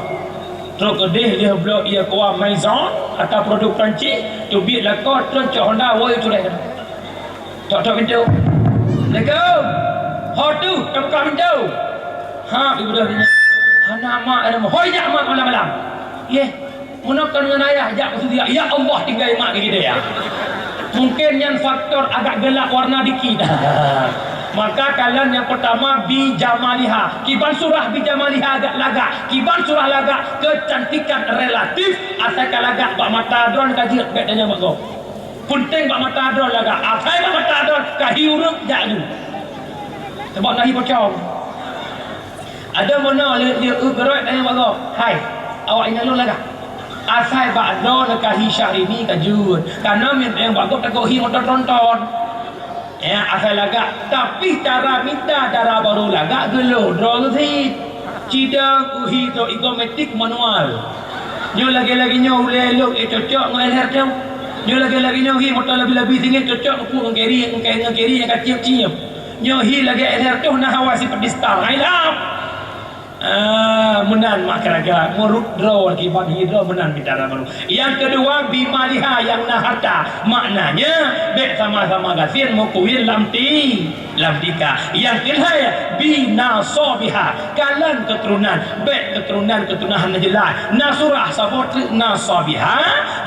Trok keudeh lheueh bloe ie kuah Maison atau produk Perancis, teubiet lakoe tron cok Honda woe tuléh. Tok-tok pintoe. "Assalamualaikum." "Ho tu, tabuka pintoe." Ha, ibu dah tanya. "Hana mak, hana mak." "Hoi jak mak malam-malam." Yeh. Meunoe kon ngon ayah jak bak Suzuya, ya Allah tinggai mak di gede ya. Mungkin nyan faktor agak gelap warna dikit. Maka kalon nyang pertama bi jamaliha. Kiban surah bi jamaliha agak lagak. Kiban surah lagak kecantikan relatif. Asai ka lagak bak mata droe ka jeuet bèk tanyong bak gob. Peunteng bak mata droe lagak. Asai bak mata droe ka hi ureueng jak ju. Sabab na hi pocong. Adak meunoe lé, lé, eu, geurot tanyong bak gob. "Hai, awak inong lôn lagak?" Asai bak droe ka hi Syahrini ka jeuet. Kana meunteng bak gob takot hi moto tronton. Ya, asai lagak. Tapi cara mita dara barô lagak geulôn droe geusit. Cidong uhi droe ikometik manual. Nyoe lagèe-lagèe nyoe ulèe lôn, eh, cocok ngon leher droe. Nyoe lagèe-lagèe nyoe hi moto labi-labi singèt cocok ngon ngon kiri, ngon kiri nyang ka ciep-ciep. Nyoe hi lagèe leher droe na hawa sipedista. Hai lam. Ah, meunan mak keuraga, meurut droe kiban hi droe meunan mita dara barô. Nyang keudua, bimaliha nyang na harta. Maknanya, bèk sama-sama gasien meukuwin lam ti, lam tika. Nyang keulhèe, binasabiha, kalon keuturonan. Bèk keuturonan, keuturonan hana jeulaih. Nasurah saboh treuk nasabiha,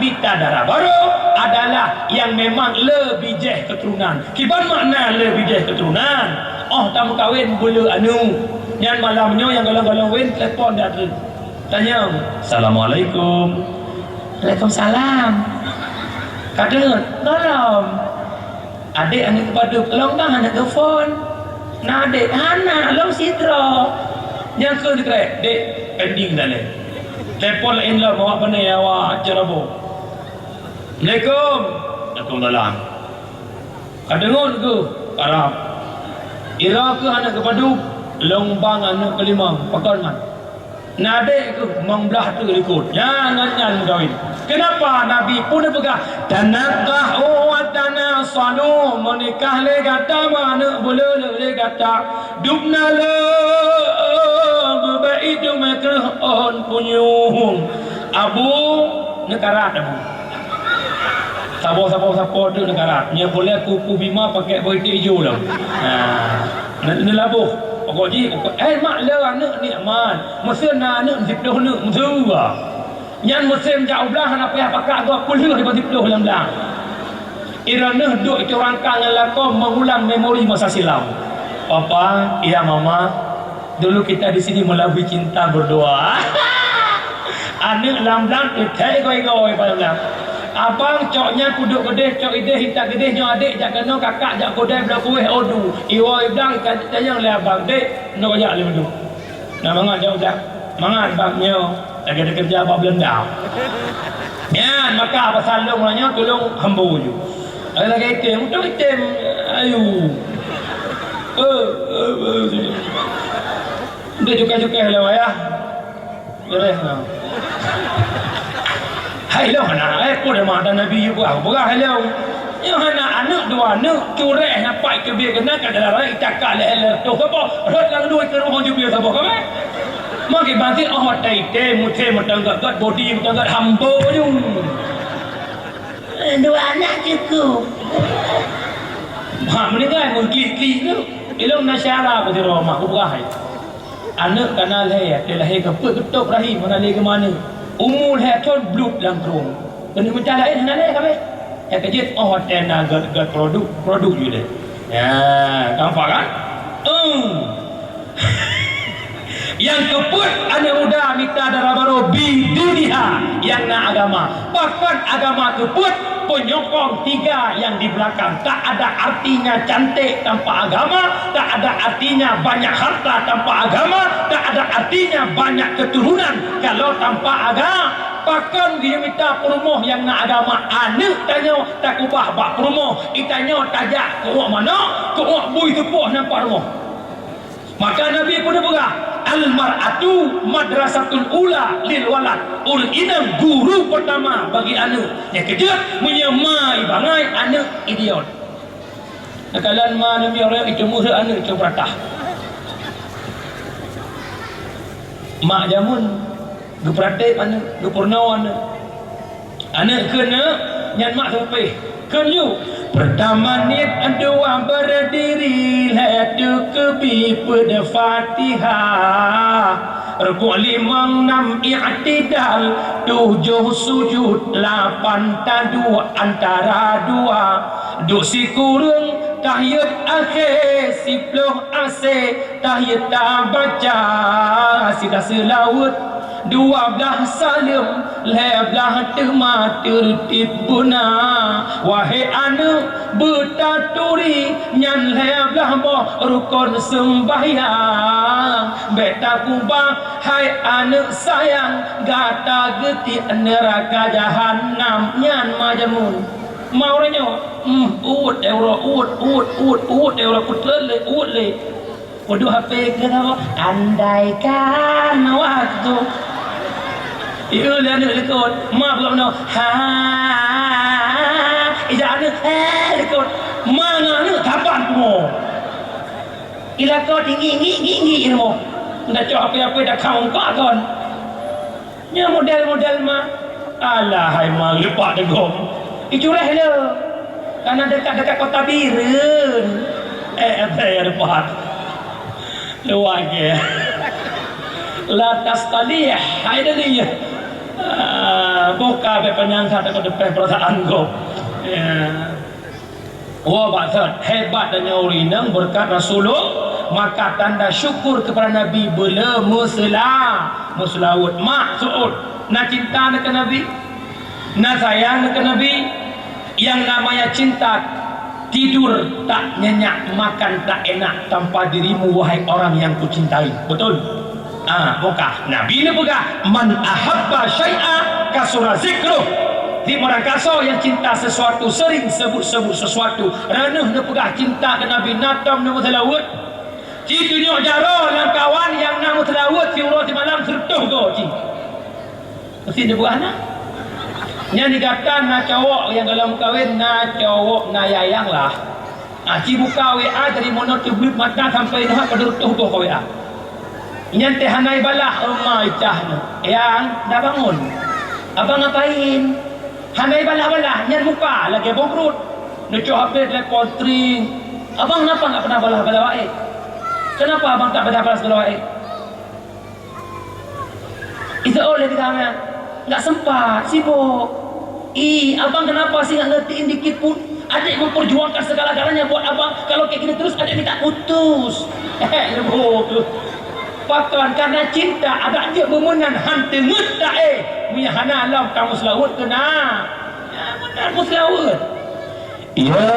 mita dara barô adalah nyang memang le bijèh keuturonan. Kiban makna le bijèh keuturonan? Óh tameukawen beuleu aneuk. Nyan malam nyoe nyang golom-golom wen telepon dak treuk. Tanyong, "Assalamualaikum." "Waalaikumsalam." "Ka deungon?" "Golom." "Adek aneuk geupadub, lôn bang aneuk geuphon." "Na adek?" "Hana, lôn sidroe." Nyang kheun dikrek, "Dek, pending dah lé." Telepon laén lom awak pane awak Ceureuboh. "Assalamualaikum." "Waalaikumsalam." "Ka deungon keuh?" "Karab." Ira keuh aneuk keupadub, lôn bang aneuk keulimong, pakon man. Na adék keuh limong blaih teuk likot. Nyan ngon nyan meukawen. Keunapa Nabi pun neupeugah, "Tanakahu wa tanasalu," meunikah lé gata, meuaneuk beuleuleuk lé gata. Dubna lé beubaiet dum kreueh ôn punyueng. Abu neukarat abu. Saboh-saboh sapo teuk neukarat. Nyan boleh kuku bima pakai boh iték ijo lom. Ha. Neu-, neulaboh. Pokok jih, pokok, eh, mak le aneuk nikmat. Meuseu na aneuk siplôh neuk, meuseu. Nyan musém jak u blang hana payah pakat gob peulheueh daripada siplôh lam blang. Droeneuh duek itu rangka ngon lakoe mengulang memori masa silam. Papa, iya mama, dulu kita di sini melabui cinta berdua. Aneuk lam blang teuthèe igoe-igoe bak lam blang. Abang cok nyan peuduek keudeh, cok ideh intat keudeh, nyoe adék jak keunoe, kakak jak keudeh bloe kueh odu. Iwoe blang ikan tayang lé abang, "Dek, nyoe jak lé meuduk." Nah, mangat jak u blang. Mangat bak nyoe lagèe teukeureuja bak Beulenda. Nyan maka pasal lôn nyoe tulông hambo ju. Lagèe item, utang item, ayu. Eh, eh, eh. Untuk cukai-cukai lé wayah. Beres nah. Hai lôn hana, eh, peue dah mata Nabi yue buah, buah hai lôn. Nyoe hana aneuk dua aneuk, cureh nafai keubiet keunan ka dalam rai cakak lé lé toh saboh, rhot lam luwa keu rumoh jubieu saboh ka meh. Maki banti oh watèe item, muté meuteunggak-gak, bodi meuteunggak hambo ju. Dua anak cukup. Ha, meuninggai meuklik-klik tu. Ilong na syara bak sidroe mak, kupeugah hai. Aneuk ka na lhèe, teulahé ka peuet geutôb rahim, hana lé geumaneuk. Umu lhèe thôn bluet lam krueng. Keuneuk mita laén hana lé kabeh. Nyang keujeuet oh watèe na gèt-gèt produk, produk ju lé. Ya, tampak kan? Hmm. Nyang keupeuet aneuk muda mita dara barô bidiniha nyang na agama. Pakon agama keupeuet? Penyokong tiga yang di belakang. Tak ada artinya cantik tanpa agama, tak ada artinya banyak harta tanpa agama, tak ada artinya banyak keturunan kalau tanpa agama. Pakon geuyue mita peurumoh nyang na agama? Aneuk tanyoe takubah bak peurumoh, itanyoe tajak keu uak manok, keu uak bui teupoh nampak rumoh. Maka Nabi pun peugah, "Al-mar'atu madrasatul ula lil walad." Ureueng inong guru pertama bagi aneuk. Nyang keujeuet, meunyoe ma ibangai, aneuk idiot. Nakalan ma aneuk miet, itu muheuet aneuk cok peurata. Mak jameun geupeuratéb aneuk, geupeurunoe aneuk. Aneuk keuneuk nyan mak seupeh. Kheun yue, pertama niet, dua berdiri, lhèe teukeubie peuet Fatihah, rukuk limong, nam i'tidal, tujoh sujud, lapan taduek antara dua, duek sikureueng, tahiyat akhé, siplôh asé, tahiyat tabaca, sira seulaweuet, dua blaih saleuem, lhèe blaih teuma teurtib beuna. Wahé aneuk, beutaturi nyan lhèe blaih boh rukon seumbahyang. Bèk takubah, hai aneuk sayang, gata geutiek neuraka jahannam nyan majamun. Ma uroe nyoe, hmm, uet, eh, uroe, uet, uet, uet, uet, eh, uroe, peutrön lé, uet lé. Peuduek H P keu saboh, andaikan waktu. Ieu lé aneuk likot, ma buka meunoe, ha, ija aneuk, eh, likot. Ma ngon aneuk saban tumo. Ilakot tinggi, tinggi, tinggi ilmu. Nda cok H P-H P dak kau muka kon. Nyoe model-model ma. Alah, hai ma, leupah deungon. Icuréh le. Kana dekat-dekat Kota Bireuen. Eh, eh, eh, leupah. Luar ke. La tastalih. Hai deungon. Ah, buka be penyangka dekat depan perasaan kau. Ya. Wa ba'dad, hebat dan nyoe ureueng inong beureukat Rasulullah, maka tanda syukur keupada Nabi beuleu meuseula-, meuseulaweuet. Mak seuôt, na cinta na keu Nabi? Na sayang na keu Nabi? Yang namanya cinta, tidur tak nyenyak, makan tak enak tanpa dirimu, wahai orang yang kucintai. Betul? Ah, maka Nabi ni peugah, "Man ahabba syai'a kasura zikruh." Di meurangkasoe nyang cinta sesuatu, sering sebut-sebut sesuatu. Raneuh neupeugah cinta keu Nabi, na tom neumeuseulaweuet. Ci tunyok jaroe lam kawan nyang na meuseulaweuet siuroe simalam seureutôh goe ci. Meusti neupeugah na. Nyan di gata na cowok nyang gohlom meukawen, na cowok na yayang lah. Ah, ci buka W A dari meunoe teubleuet mata sampai nyoe padub reutôh boh ka W A. Nyan teuh hana ibalah, "Oh, ma icah nyoe." "Yang, dah bangun." "Abang ngapain?" Hana ibalah-balah, nyan muka lagèe boh brot. Neucok H P telepon, tring. "Abang kenapa nggak pernah balah-balah wae? Kenapa abang tak pernah balas-balah wae?" Itu oleh kita, "Nggak sempat, sibuk." "Ih, abang kenapa sih nggak ngertiin dikit pun? Adek memperjuangkan segala-galanya buat abang. Kalau kayak gini terus, adek minta putus." Pakon, karena cinta, adak jeuet beumeunan, han teungeut ta, eh. Meunyo hana lom, kamu seulaweuet keu na. Ya, meunan meuseulaweuet. Ya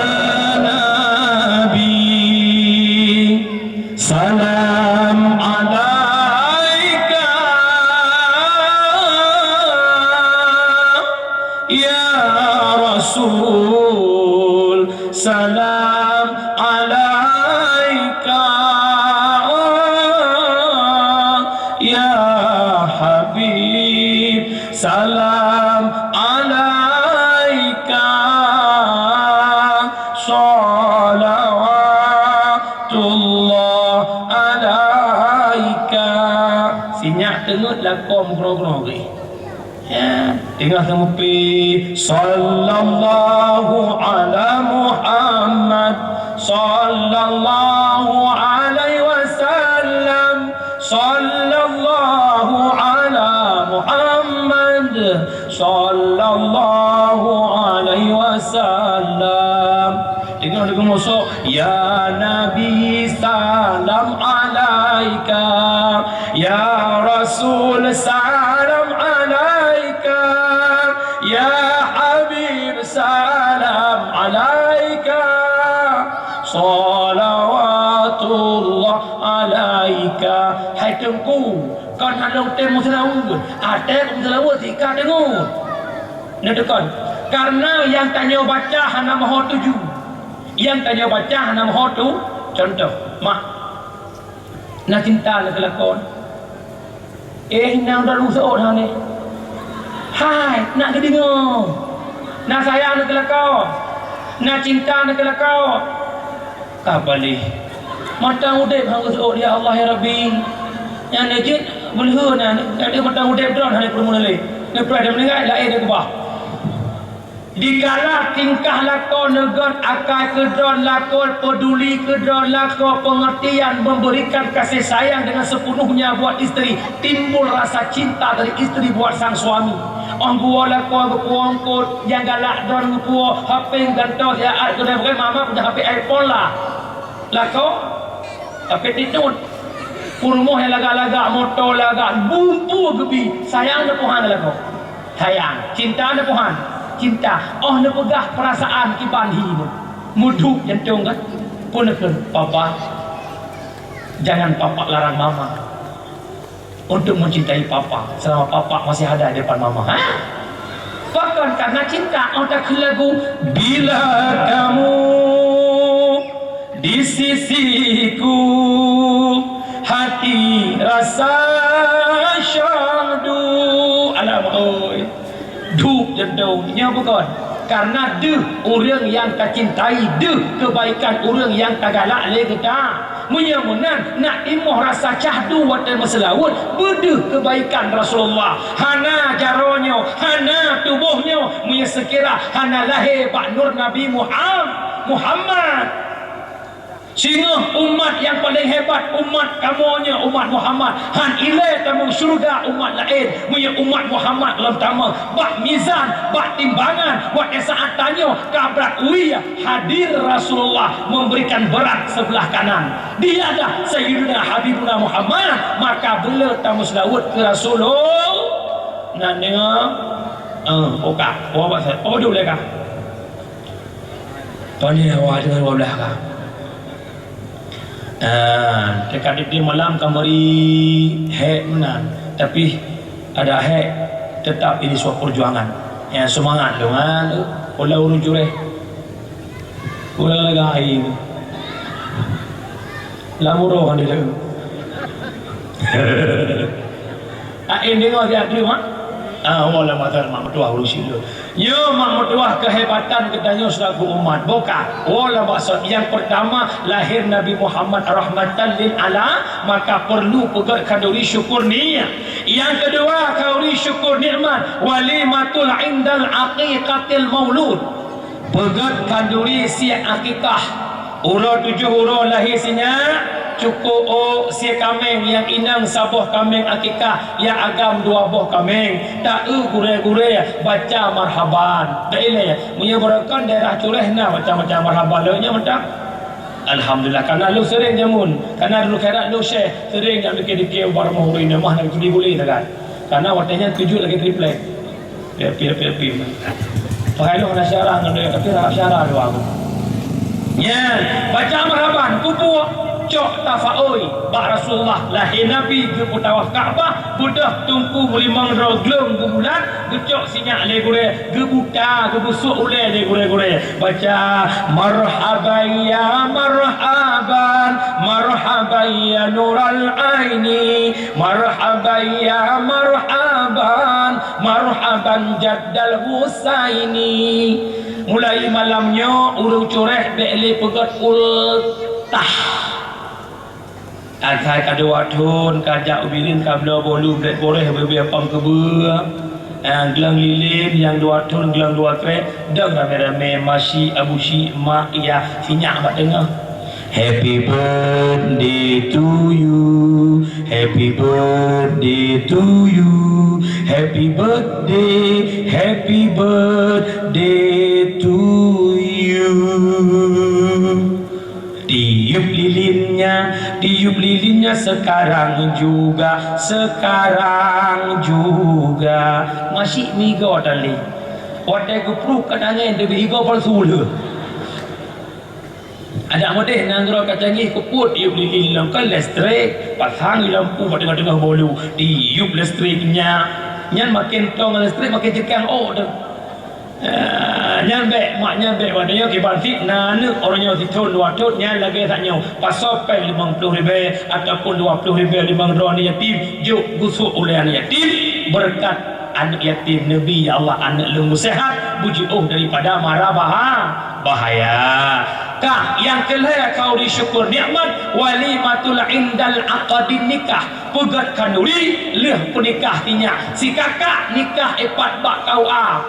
Nabi, salam alaika. Ya Rasul, salam alaika. Ya Habib, salam alaika, shalawatullah alaika. Sinyak teungeut lakoe meugroe-groe geuh. Ya, teungoh teumupi, "Sallallahu ala Muhammad, sallallahu alaihi wasallam." Sallallahu ala Muhammad, sallallahu alaihi wasallam. Teungoh leugu mosok, "Ya Nabi, salam alaika. Ya Rasul, salam alaika. Ya Habib, salam alaika. Shalawatullah alaika." Hai Teungku, kon hana utém meuseulaweuet, até meuseulaweuet sika deungon. Neuteukon, karena nyang tanyoe baca hana meuho tuju. Nyang tanyoe baca hana meuho tu, contoh, mak. Na cinta lé keu lakoe. Eh, inong droeneuh seuôt hana. Hai, nak geudeungoe. Na sayang lé keu lakoe. Na cinta lé keu lakoe. Ka paléh. Mantong udeb hana geuseuôt, ya Allah, ya Rabbi. Nyang neujeuet beuleuheue na, na mantong udeb droen hana peurumoh lé. Neupreh dan meuninggai, laén neukeubah. Dikala tingkah lakoe neugon akai keu droen, lakoe peuduli keu droen, lakoe pengertian, memberikan kasih sayang dengan sepenuhnya buat istri, timbul rasa cinta dari istri buat sang suami. Óh geuwoe lakoe geupuwoe eungkôt, nyang galak droen geupuwoe, H P geugantoe siat, geupeugah, "Mama punya H P iPhone lah." Lakoe, tapi titun. Peurumoh nyang lagak-lagak, moto lagak, bumpu geubi, sayang neupeue han lakoe. Sayang, cinta neupeue han. Cinta, óh neupeugah peurasaan kiban hi nyoe. Meuduek jantong kan. Peue neukheun, "Papa, jangan Papa larang Mama untuk mencintai Papa selama Papa masih ada di depan Mama." Ha? Pakon, karena cinta, óh takheun lagu, "Bila kamu di sisiku, hati rasa syahdu." Alam oi. Duek jantong. Nyoe bukon. Karena deuh ureuëng nyang tacintai, deuh kebaikan ureuëng nyang tagalak lé geutanyoe. Meunyoe meunan, nak timoh rasa syahdu watée meuseulaweuet, beudeuh kebaikan Rasulullah. Hana jaroe nyoe, hana tuboh nyoe, meunyoe seukira hana lahé bak nur Nabi Muham-, Muhammad. Singoh umat nyang paleng hebat, umat kamoe nyoe, umat Muhammad. Han ilée tamong syeuruga umat laén, meunyoe umat Muhammad lom tamong. Bak mizan, bak timbangan, watée saát tanyoe ka brat wie, hadir Rasulullah memberikan berat sebelah kanan. Dialah Sayyiduna Habibuna Muhammad, maka beuleueh tameuseulaweuet keu Rasulullah. Nah, deungoe. Eh, oka, oba sa, oba dulu ka. Pane awak deungon dua belah ka. Ah, teuka di malam ka meuri hék meunan, tapi ada hék tetap ini sebuah perjuangan. Ya, semangat dong, ah, tu. Ulah ureuëng cureh. Ulah lagak air. Lam uroe kan dia. Ah, eh, deungoe siat dulu, Mak. Ah, wala matar Mak Meutuah ureueng syiek. Nyoe Mak Meutuah kehebatan geutanyoe selaku umat. Boh ka. Wala maksud yang pertama, lahir Nabi Muhammad rahmatan lil alam, maka perlu peugét khanduri syukur nikmat. Yang kedua, khanduri syukur nikmat, walimatul indal aqiqatil maulud. Peugét khanduri sie akikah. Uroe tujoh uroe lahé sinyak, cukôp ôk sie kaméng nyang inong saboh kaméng akikah, nyang agam dua boh kaméng. Ta-eu gurée-gurée, baca marhaban. Bèk ilée, meunyoe barokon daerah Cureh na baca-baca marhaban lôn nyoe mantong. Alhamdulillah, kana lôn seuring jameun, kana dulu khairat lôn syeh, seuring jak dikit-dikit ubak rumoh ureueng inong mah na geuturi gulé sagai. Kana watèe nyan tujoh lagèe triplek. Piep, piep, piep, piep. Peuhai lôn hana syarah ngon donya, tapi rhap syarah dua aku. Nyan, baca marhaban, kupuek, cok tafaôi bak Rasulullah, lahé Nabi geupeutawaf Ka'bah, beudôh teungku limong droe glông geubulat, geucok sinyak lé gurée, geubuka, geubusôk ulée lé gurée-gurée. Baca, "Marhaban ya marhaban, marhaban ya nural aini, marhaban ya marhaban, marhaban jaddal Husaini." Mulai malam nyoe ureueng Cureh bèk lé peugét ultah. Asai ka dua thon ka jak u Bireuen ka bloe bolu blet boreh beu-beu apam keubeue. Ah, glöng lilin nyang dua thon glöng dua krek, dong ramé-ramé ma syiek, abu syiek, mak, yah, sinyak bak teungoh. Happy birthday to you, happy birthday to you, happy birthday, happy birthday to you. Tiup lilinnya, tiup lilinnya sekarang juga, sekarang juga. Ma syiek meuigoe tali. Watèe geupruh kat angén teubiet igoe palsu lheueh. Adak meudeh nanggroe ka canggih, keupeue tiup lilin lom, kan listrik, pasang lampu bak teungoh-teungoh bolu, tiup listriknya. Nyan maken tong listrik maken cekang ôk teuh. Ah, nyan bèk, mak nyan bèk, watèe nyoe kiban cit na aneuk uroe nyoe sithon dua thon nyan lagèe that nyoe, pasoe péng limong ploh ribèe ataupun dua ploh ribèe limong droe aneuk yatim, jok geusuek ulèe aneuk yatim, beureukat aneuk yatim neubi, "Ya Allah, aneuk lôn meusehat, beujiôh daripada mara baha-, bahaya." Kah nyang keu lhèe khanduri syukur nikmat, walimatul indal aqdin nikah, peugét khanduri lheueh peunikah sinyak, sikakak nikah ipat bak K U A.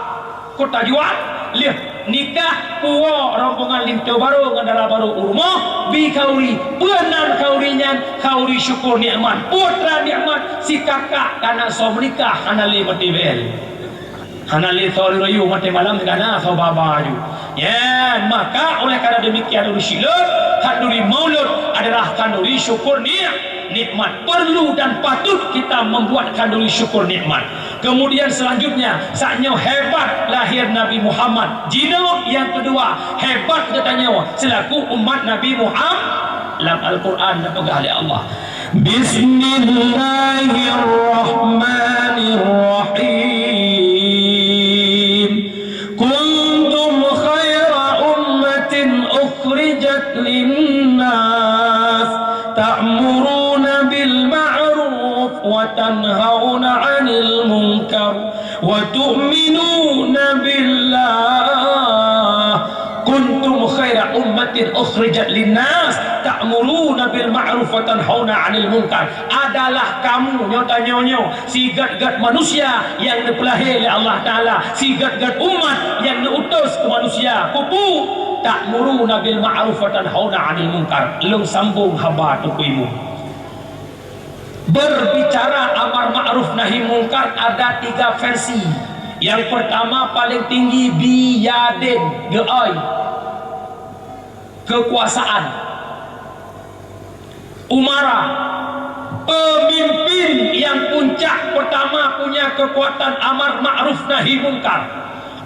Kota Juat, lheueh nikah puwoe rombongan linto barô ngon dara barô u rumoh, bi khanduri, peue nan khanduri nyan, khanduri syukur nikmat, peue treuk nikmat, sikakak kana soe meunikah hana lé maté B L. Hana lé soe reuyôh maté malam, kana soe ba-ba aju. Nyan, maka oleh karena demikian ureueng syiek lôn, khanduri maulud adalah khanduri syukur ni-, nikmat. Perlu dan patut kita membuat khanduri syukur nikmat. Kemudian selanjutnya, saat nyoe hebat lahir Nabi Muhammad. Jinoe nyang kedua, hebat geutanyoe selaku umat Nabi Muhammad. Lam Al-Quran geupeugah lé Allah, Bismillahirrahmanirrahim. Kuntum khaira ummatin ukhrijat linnas, ta'muruna bil ma'ruf wa tanhauna 'anil munkar wa tu'minuna billah. Kuntum khaira ummatin ukhrijat linnas, ta'muruna bil ma'ruf wa tanhauna 'anil munkar. Adalah kamu, nyoe tanyoe nyoe, sigét-gét manusia nyang neupeulahé lé Allah Taala, sigét-gét umat nyang neuutus keu manusia. Keupeue? Ta'muruna bil ma'ruf wa tanhauna 'anil munkar. Lôn sambông haba Teungku Imum. Berbicara amar ma'ruf nahi mungkar ada tiga versi. Yang pertama paling tinggi biyadin, geuôi, kekuasaan, umara, pemimpin yang puncak pertama punya kekuatan amar ma'ruf nahi mungkar.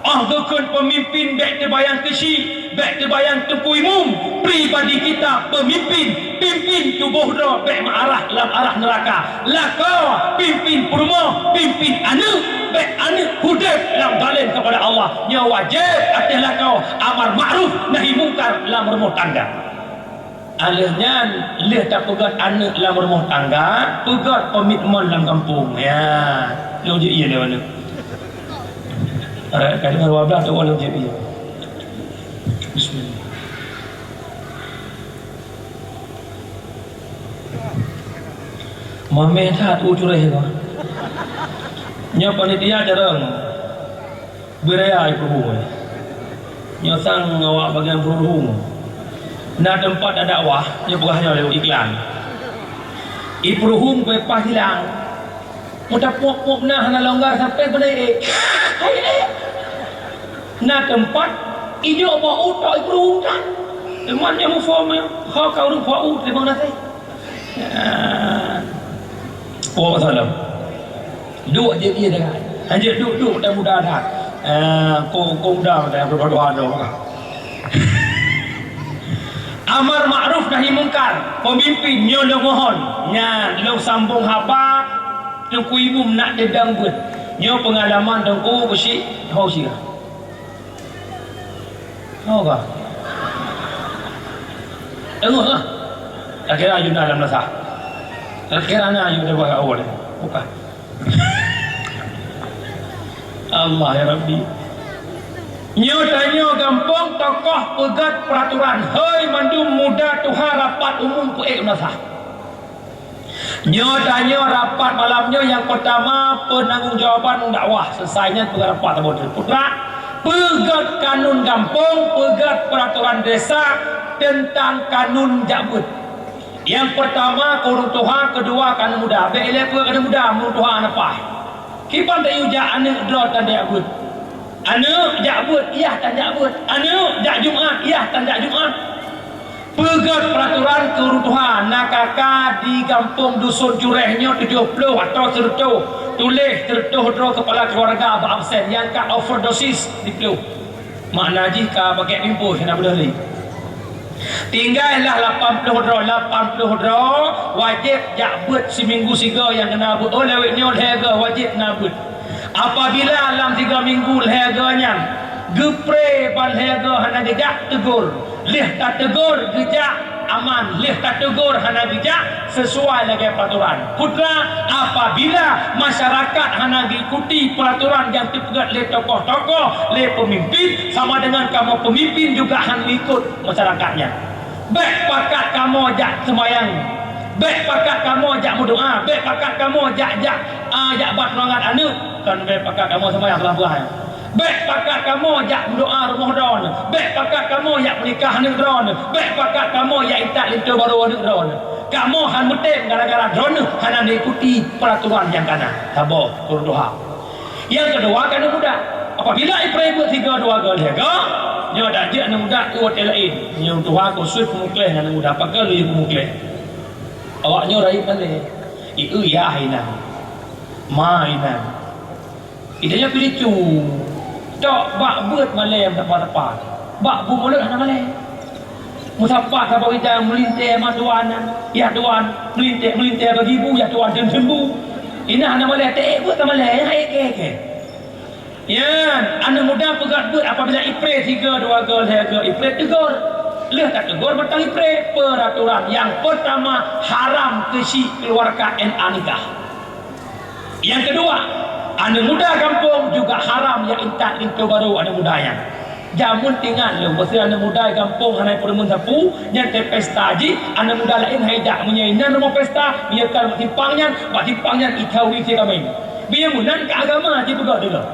Óh geukheun peumimpén bèk teubayang keuchik, bèk teubayang Teungku Imum, pribadi kita peumimpén, pimpin tuboh droe bèk meuarah lam arah neuraka. Lakoe, pimpin peurumoh, pimpin aneuk, bèk aneuk hudép lam zalém keupada Allah. Nyoe wajéb ateueh lakoe amar ma'ruf nahi mungkar lam rumoh tangga. Alheuh nyan, lheueh tapeugöt aneuk lam rumoh tangga, peugöt komitmen lam gampông. Ya, lôn jeuet ie lé aneuk. Adak kadang dua belas tahun lôn jeuet ie. Bismillah. Mameh that u cureh kah. Nyoe panitia jarang. Beuraya i Peuruhueng. Nyoe sang awak bagian Peuruhueng. Na teumpat dakwah, nyoe peugah nyoe lewat iklan. I Peuruhueng beupaih hilang. Meuta pop-pop na hana longgar sampai beuna ék. Hai ék. Na teumpat ijok bak utok i Peuruhueng kan. Teuma nyoe muphom nyoe. Ho ka ureueng phom u, terima kasih. Ah. Puak salam. Duek jeuet ie dengan. Hanjeuet duek-duek dan muda that. Ah, ko, ko muda dan berdoa doa. Amar makruf nahi mungkar, pemimpin nyoe lôn mohon. Nyan lôn sambung haba Teungku Imum nak deudang beuet. Nyoe peungalaman Teungku beusi ho sira. Ho ka? Teungoh lah. Akhirnya ayu dalam nasa. Akhirnya ayu dah buat awal. Bukan. Allah ya Rabbi. Nyoe tanyoe gampông tokoh peugöt peraturan. Hei mandum muda tuha rapat umum peuék nasa. Nyoe tanyoe rapat malam nyoe nyang peutama peunanggong jawaban dakwah. Selesai nyan peugöt rapat saboh putra. Peugöt kanun gampông, peugöt peraturan desa teuntang kanun jak beuet. Nyang peutama keu ureueng tuha, keudua keu aneuk muda. Bék ilée peue keu aneuk muda, ureueng tuha hana paih. Kiban tayue jak aneuk droe tan jak beuet. Aneuk jak beuet, yah tan jak beuet. Aneuk jak Jumat, yah tan jak Jumat. Peugöt peraturan keu ureueng tuha, na kaka di gampông dusun Cureh nyoe tujoh ploh atau seureutôh. Tuléh seureutôh droe keupala keuluwarga bak absen, nyang ka overdosis di ploh. Makna jih ka pakék pimpôh hana beudôh lé. Tinggai lah lapan ploh droe, lapan ploh droe wajéb jak beuet siminggu sigoe nyang keuneuk beuet. Oh, lawét nyoe lhée goe wajéb na beuet. Apabila lam tiga minggu lhée goe nyan geupré ban lhée goe hana geujak, teugor. Lheueh tateugor geujak aman, lheueh tateugor hana geujak, sesuai lagée peraturan. Putra, apabila masyarakat hana geuikuti peraturan nyang teupeugét lé tokoh-tokoh, lé peumimpin, sama dengan kamoe peumimpin juga han meuikot masyarakat nyan. Bék pakat kamoe jak seumayang, bék pakat kamoe jak meudoá, bék pakat kamoe jak, jak, a, jak ba tunangan aneuk, kan bék pakat kamoe seumayang telah buah. Bék pakat kamoe jak meudoá rumoh droe, bék pakat kamoe jak meunikah aneuk droe, bék pakat kamoe jak intat linto barô aneuk droe. Kamoe han meutem gara-gara droe hana neuikuti peuratoran nyang kana. Saboh, keu ureueng tuha. Nyang keudua, keu aneuk muda. Apabila ipré beuet sigoe dua goe lhée goe, nyoe dan jeuet aneuk muda u watée laén. Nyoe ureueng tuha khusos peumukléh ngon aneuk muda, pakon lé peumukléh. Awak nyoe rayeuk malée. Ieu yah inan. Ma inan. Idéh nyan pih lucu. Tok bak beuet malée meusapat-sapat. Bak buet mulod hana malée. Meusapat saboh ija meulintée ma tuan nyan. Yah tuan, meulintée, meulintée bagi bu, yah tuan, jeuem-jeuem bu. Inan hana malée, teuék beuet ka malée, nyang ék kée-kée. Nyan, aneuk muda peugét beuet apabila ipré sigoe dua goe lhée goe ipré teugor. Lheueh ka teugor mantong ipré, peuratoran nyang peurtama haram keu si keuluwarga N A nikah. Nyang keudua, aneuk muda gampông juga haram nyang intat linto barô aneuk muda nyan. Jameun teuingat lôn, meusé aneuk muda gampông hana peureumeun sapeue, nyan pesta jih, aneuk muda laén hai jak meunyoe inan rumoh pesta, meunyoe ka bak simpang nyan, bak simpang nyan icawi si kaméng. Bieu meunan keu agama jipeugah deungoe.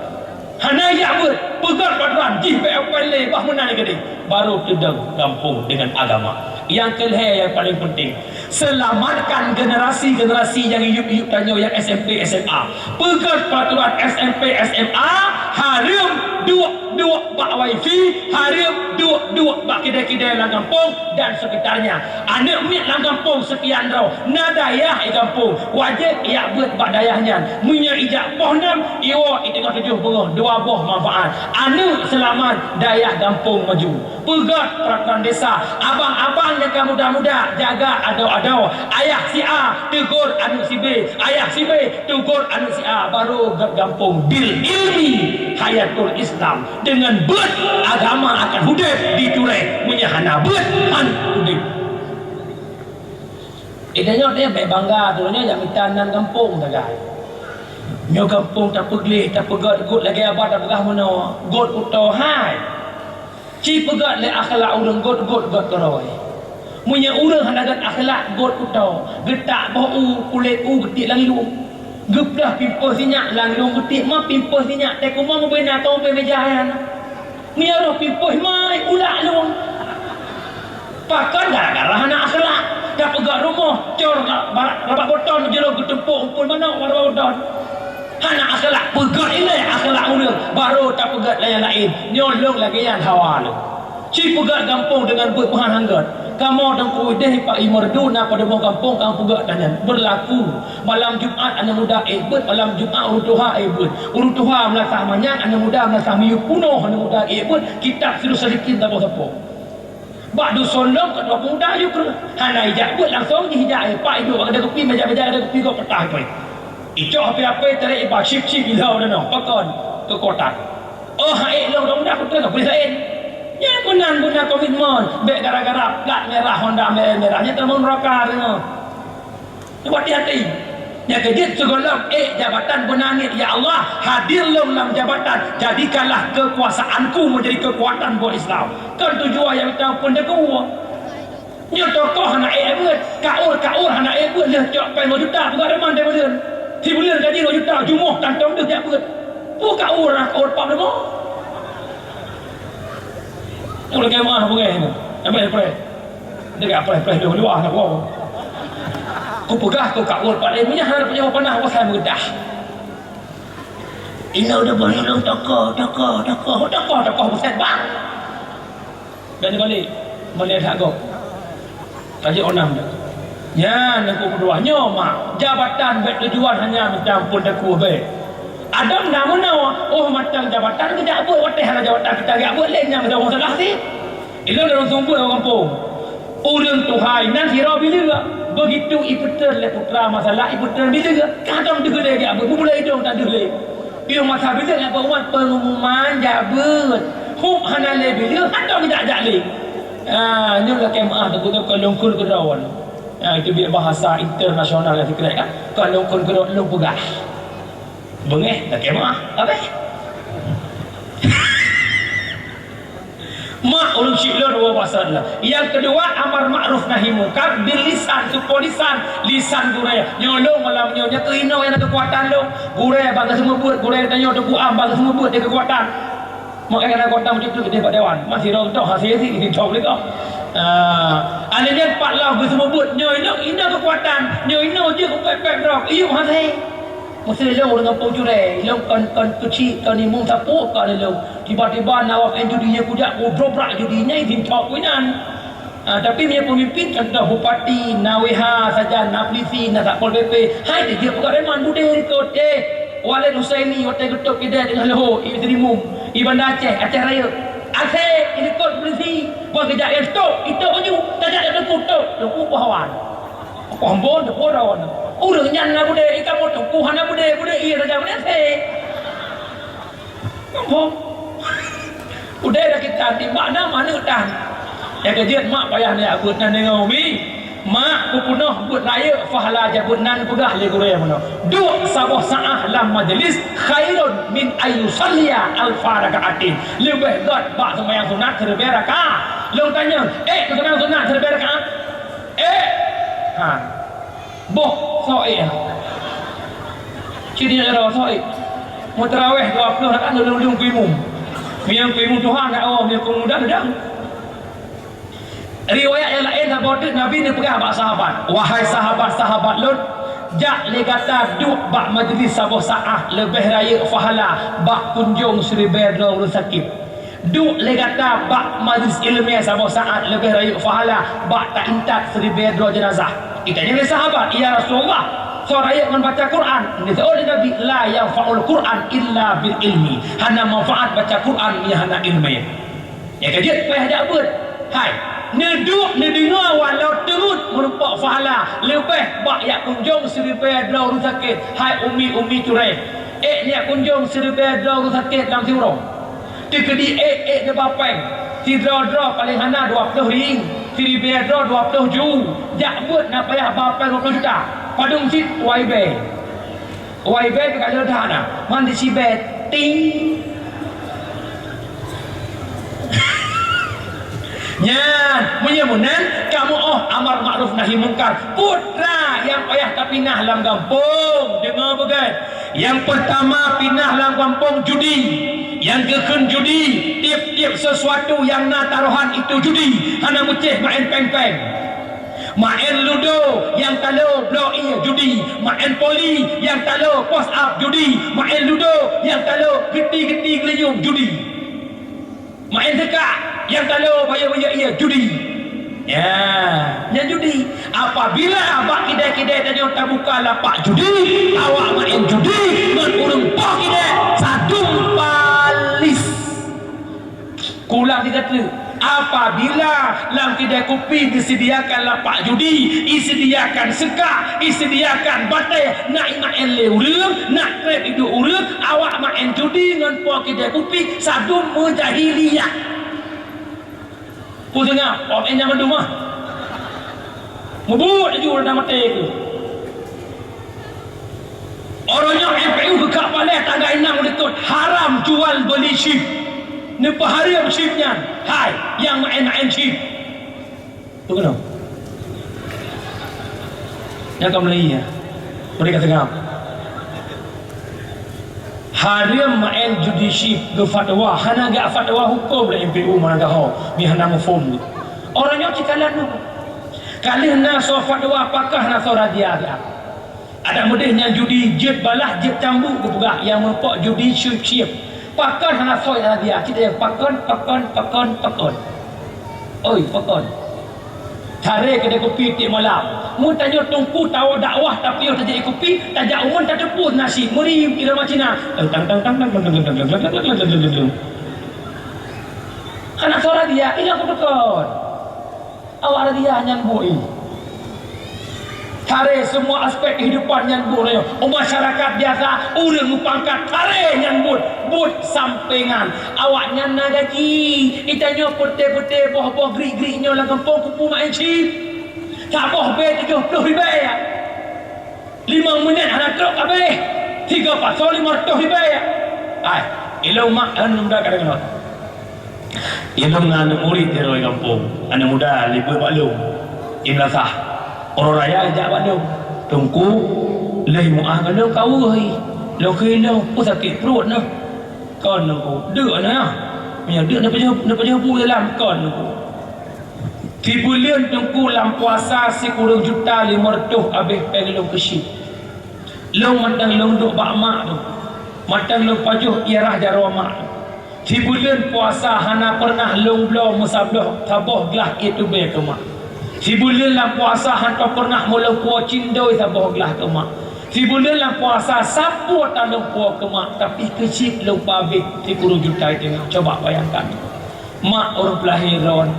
Hana jak beuet, peugah peuratoran jih bék open lé bah meunan keudeh. Baru teudong gampông deungon agama. Nyang keulhée nyang paleng peunteng, selamatkan generasi-generasi nyang yup-yup tanyoe nyang S M P, S M A. Peugah peuratoran S M P, S M A, hareuem duek-duek bak wifi, hareuem duek-duek bak kidai-kidai lam gampông dan sekitarnya. Aneuk miet lam gampông seukian droe, na dayah i gampông, wajéb ijak beuet bak dayah nyan. Meunyoe ijak poh nam, iwoe i teungoh tujoh beungoh, dua boh manfaat. Aneuk seulamat, dayah gampông maju. Peugét peuratoran desa, abang-abang nyang ka muda-muda, jaga adoe-adoe. Ayah si A teugor aneuk si B, ayah si B teugor aneuk si A, baru gét gampông. Bil ilmi hayatul Islam. Deungon beuet agama akan udeb di Cureh. Meunyoe hana beuet, han udeb. Tanyoe, tanyoe bèk bangga, tanyoe nyang mita nan gampông sagai. Nyoe gampông tapeugleh, tapeugöt gôt lagèe haba tapeugah meunoe, gôt kuto hai. Ci peugöt lé akhlak ureueng gôt-gôt göt keudroe. Meunyoe ureueng hana göt akhlak gôt kuto, geutak boh u, kulét u geutiek lam lueng. Geuplôh pimpôh sinyak lam lueng geutiek, ma pimpôh sinyak teuh kumong beu na kong beu meujah nyan. Meunyoe roh pimpôh mai ulak lueng. Pakon gara-gara hana akhlak. Tapeugöt rumoh, cor rabak botol jeuet geutumpôk umpul manok bak rabak botol. Hana akhlak, peugöt ilèe akhlak ureueng, barô tapeugöt lagèe laén. Nyoe lôn lagèe nyan hawa lôn. Ci peugöt gampông deungon beuet meuhan han göt. Kamoe Teungku udeh Pak Imerdu na padum boh gampông ka peugöt tanyan. Beurlaku, malam Jumat aneuk muda ék beuet, malam Jumat ureueng tuha ék beuet. Ureueng tuha meulasah manyang, aneuk muda meulasah miyueb punoh, aneuk muda ék beuet, kitab Sirus Salikin saboh-saboh. Bak dusun lôn keudroe pemuda yue kreueh. Hana ijak beuet langsông jih ijak, eh, pak iduek bak keudè kupi, meja-meja keudè kupi, gop peutah ipoh. Icok hapé-hapé, tarek iba, cip-cip, ilhau danoe. Pakon? Keukuatan. Oh, hai lôn, lôn dah kuteun, kupeulih laén. Nyan meunan guna komitmen. Bèk gara-gara plat merah, Honda merah-merah. Nyan tamong neuraka deungoe. Hati-hati. Nyang keujeuet sigohlom ék jabatan beuna niet, "Ya Allah, hadir lôn lam jabatan, jadikanlah kekuasaanku menjadi kekuatan buat Islam." Kon tujuan nyang mita peuet deungoe. Nyoe tokoh hana ék beuet, kaur-kaur hana ék beuet, lheueh cok péng dua juta, peugah deungon deh buleuen. Sibuleuen gaji dua juta, jumoh kantong deuh jak beuet. Peue kaur, kaur pap deungoe. Ulôn keumaah beungéh nyoe. Nyang preh-preh. Deungon preh-preh lôn luwah na woe. Kupeugah keu kaul padé meunyo hana peunyawab panah, wasai meudah. Inoe deuh bak ulôn tokoh, tokoh, tokoh, tokoh, tokoh buset bang. Bèk neubalek. Meunyo that gob. Ka jeuet onam dah. Nyan nyang kupeudua nyoe mak, jabatan bèk tujuan hanya mita amphon takue bèk. Adam na meunoe, oh mantong jabatan geujak beuet, watèe hana jabatan kita geujak beuet lé nyang meusaboh masalah cit. Ilôn lôn sumbeue lam gampông. Ureueng tuha inan sidroe bileue, begitu ipeutrön lé putra masalah ipeutrön bileue, kadang deuh lé geujak beuet, beubulée idong tan deuh lé. Piôh masa bileue nyang peubuet pengumuman jak beuet. Hub hana lé bileue, hana geujak-jak lé. Ah, nyoe lakèe meu'ah teupeue kon lôn kheun keudroe. Ah, itu biar bahasa internasional nyang sikrek kan. Kon lôn kheun keudroe lôn peugah. Beungéh lakèe meu'ah, habéh. Mak ureueng syiek lôn dua basa lah. Nyang keudua, amar makruf nahi mungkar, bil lisan, tupo lisan, lisan gurèe. Nyoe lôn malam nyoe, nyoe keuh inoe nyang na keukuatan lôn. Gurèe bak geuseumeubeuet, gurèe tanyoe Teungku Am bak geuseumeubeuet di keukuatan. Maka keukuatan meucukluek di bak dewan. Masih rontok hasil sih, di thok lé kah. Ah, alèh nyan pat lam geuseumeubeuet nyoe lôn, inoe keukuatan. Nyoe inoe jeuet kupék-pék droe, iyup hasé. Meusé lôn ureueng gampông Curèe, lôn kon, kon keuchik, kon imum sapeue kon lôn. Tiba-tiba nawab judi nyang kujak, kudrobrak judi nyan, izin thok keu nyan. Ah, tapi meunyoe peumimpin, contoh bupati, na W H sajan, na polisi, na satpol P P, hai teujeuet peugah reman budé likot, eh, Walid Husaini watèe geutôp kidée teungoh leuhô, i Seri Mum, i Banda Aceh, Aceh Rayeuk. Asèe, i likot polisi, buat keujak, eh, stop, itôp baju, tajak lam teungku, stop, teungku pahlawan. Kombon teupeue droe nyoe. Ureueng nyan na budé, i kamoe teungku hana budé, budé ie saja budé asèe. Kombon. Udeh dah kita di makna mana tan. Nyang keujeuet mak payah neujak beuet nan deungoe umi. Mak kupeunoh beuet rayeuk pahala jabeuet nan peugah lé gurèe meunoe. Duek saboh saah lam majlis khairun min ayyusalliya alfa rakaatin. Leubeh gèt bak seumayang sunat siribèe rakaat. Lôn tanyong, eh, seumayang sunat siribèe rakaat? Eh. Ha. Boh, soe ék. Cit nyoe jaroe soe ék. Meuteraweh dua ploh rakaat lôn-lôn keu imum. Meunyoe keu imum tuha na awai, meunyoe keu muda dang. Riwayat nyang laén saboh teuk Nabi neupeugah bak sahabat, "Wahai sahabat-sahabat lôn, jak lé gata duek bak majlis saboh saah leubeh rayeuk pahala bak kunjong siribèe droe ureueng sakét." Duek lé gata bak majlis ileumèe saboh saat leubeh rayeuk pahala bak ta-intat siribèe droe jeunazah. Itanyong lé sahabat, "Ya Rasulullah, soe rayeuk ngon baca Quran?" Geujaweueb lé Nabi, "La yanfa'ul Quran illa bil ilmi." Hana manfaat baca Quran meunyo hana ileumèe. Nyang keujeuet payah jak beuet. Hai, neuduek neudeungoe walau teungeut meurumpok pahala leubeh bak jak kunjong siribèe droe ureueng sakét. Hai umi-umi Curèe, ék neujak kunjong siribèe droe ureueng sakét lam siuroe. Teukeudi ék-ék neuba péng, sidroe-droe paléng hana dua ploh rieng. Siribèe droe dua ploh ju, jak beuet na payah ba péng dua ploh juta. Padum cit Y B. Y B pih ka leueh that na, man di sibèe ting. Nyan, meunyoe meunan, kamoe óh amar makruf nahi mungkar. Putra nyang payah tapinah lam gampông, deungoe beugét. Nyang peurtama pinah lam gampông judi. Nyang geukheun judi, tiep-tiep sesuatu nyang na tarohan itu judi, hana meucéh maén péng-péng. Maén ludo nyang talo bloe ié judi, maén poli nyang talo push up judi, maén ludo nyang talo geuti-geuti geulinyueng judi. Maén seukak nyang talo bayeue-bayeue ié judi. Ya, nyan judi. Apabila bak kidai-kidai tanyoe tabuka lapak judi, awak maén judi ngon ureuëng poh kidai sadum palis. Kulang tiga teuk. Apabila lam kidai kupi disediakan lapak judi, disediakan seukak, disediakan batèe, nak imaén lé ureuëng, nak trép iduek ureuëng, awak maén judi ngon poh kidai kupi sadum meujahiliyah. Peue seungab, awak maén nyan mandum ah. Mubuet laju ureuëng maté keuh. Uroe nyoe M P U geukak balèe tanggai nam likot haram jual beuli chip. Neupeuhareuem chip nyan, hai nyang maén-maén chip. Peue keunoe? Nyang ka meulai nyan. Bri ka seungab. Hareuem maén judi chip geufatwa, hana geufatwa huköm lé M P U meunan gaho, mi hana muphom. Uroe nyoe cit kalon nyoe. Ka lheueh na soe fatwa pakon hana soe razia siat. Adak meudeh nyan judi jeuet balah jeuet cambuk geupeugah nyang meurumpok judi chip-chip. Pakon hana soe razia, cit pakon, pakon, pakon, pakon. Oi, pakon. Taré keudè kupi tiep malam. Meutanyoe teungku tawoe dakwah tapiôh tajak kupi, tajak umun tateupeue nasi, meuri irama Cina. Tang, tang, tang. Hana soe razia, ingat kupeukon. Awak razia nyan bui. Taré semua aspek kehidupan nyan buet nyoe. Masyarakat biasa, ureuëng meupangkat, taré nyan buet, buet sampingan. Awaknyan na gaji. Itanyoe peuté-peuté boh-boh grik-grik nyoe lam gampông kupu maén chip. Saboh bèe tujoh ploh ribèe. Limong minét hana trok habéh. Tiga pasoe limong reutôh ribèe. Ai, ilôn mak ôn muda kadang ngon. Ilôn na aneuk murit di roi gampông, aneuk muda libeu bak lôn. Imlasah. Uroe raya jak bak lôn. Teungku, lheueh muah ngon lôn ka weueh. Lôn kheun lôn, peue sakét pruet nyoe. Kon Teungku, deuk nyoe. Meunyoe deuk neupajoh, neupajoh bu dalam, kon Teungku. Sibuleuen Teungku lam puasa sikureueng juta limong reutôh habéh péng lôn keu chip. Lôn mantong lôn duek bak mak lôn. Mantong lôn pajoh ié rhah jaroe mak lôn. Sibuleuen puasa hana peureunah lôn bloe meusabloh saboh glah ié tubèe keu mak. Sibuleuen lam puasa hana peureunah meulôn puwoe cindoi saboh glah keu mak. Sibuleuen lam puasa sapeue tan lôn puwoe keu mak, tapi keu chip lôn pabéh sikureueng juta teungoh. Coba bayangkan. Mak ureuëng peulahé droen,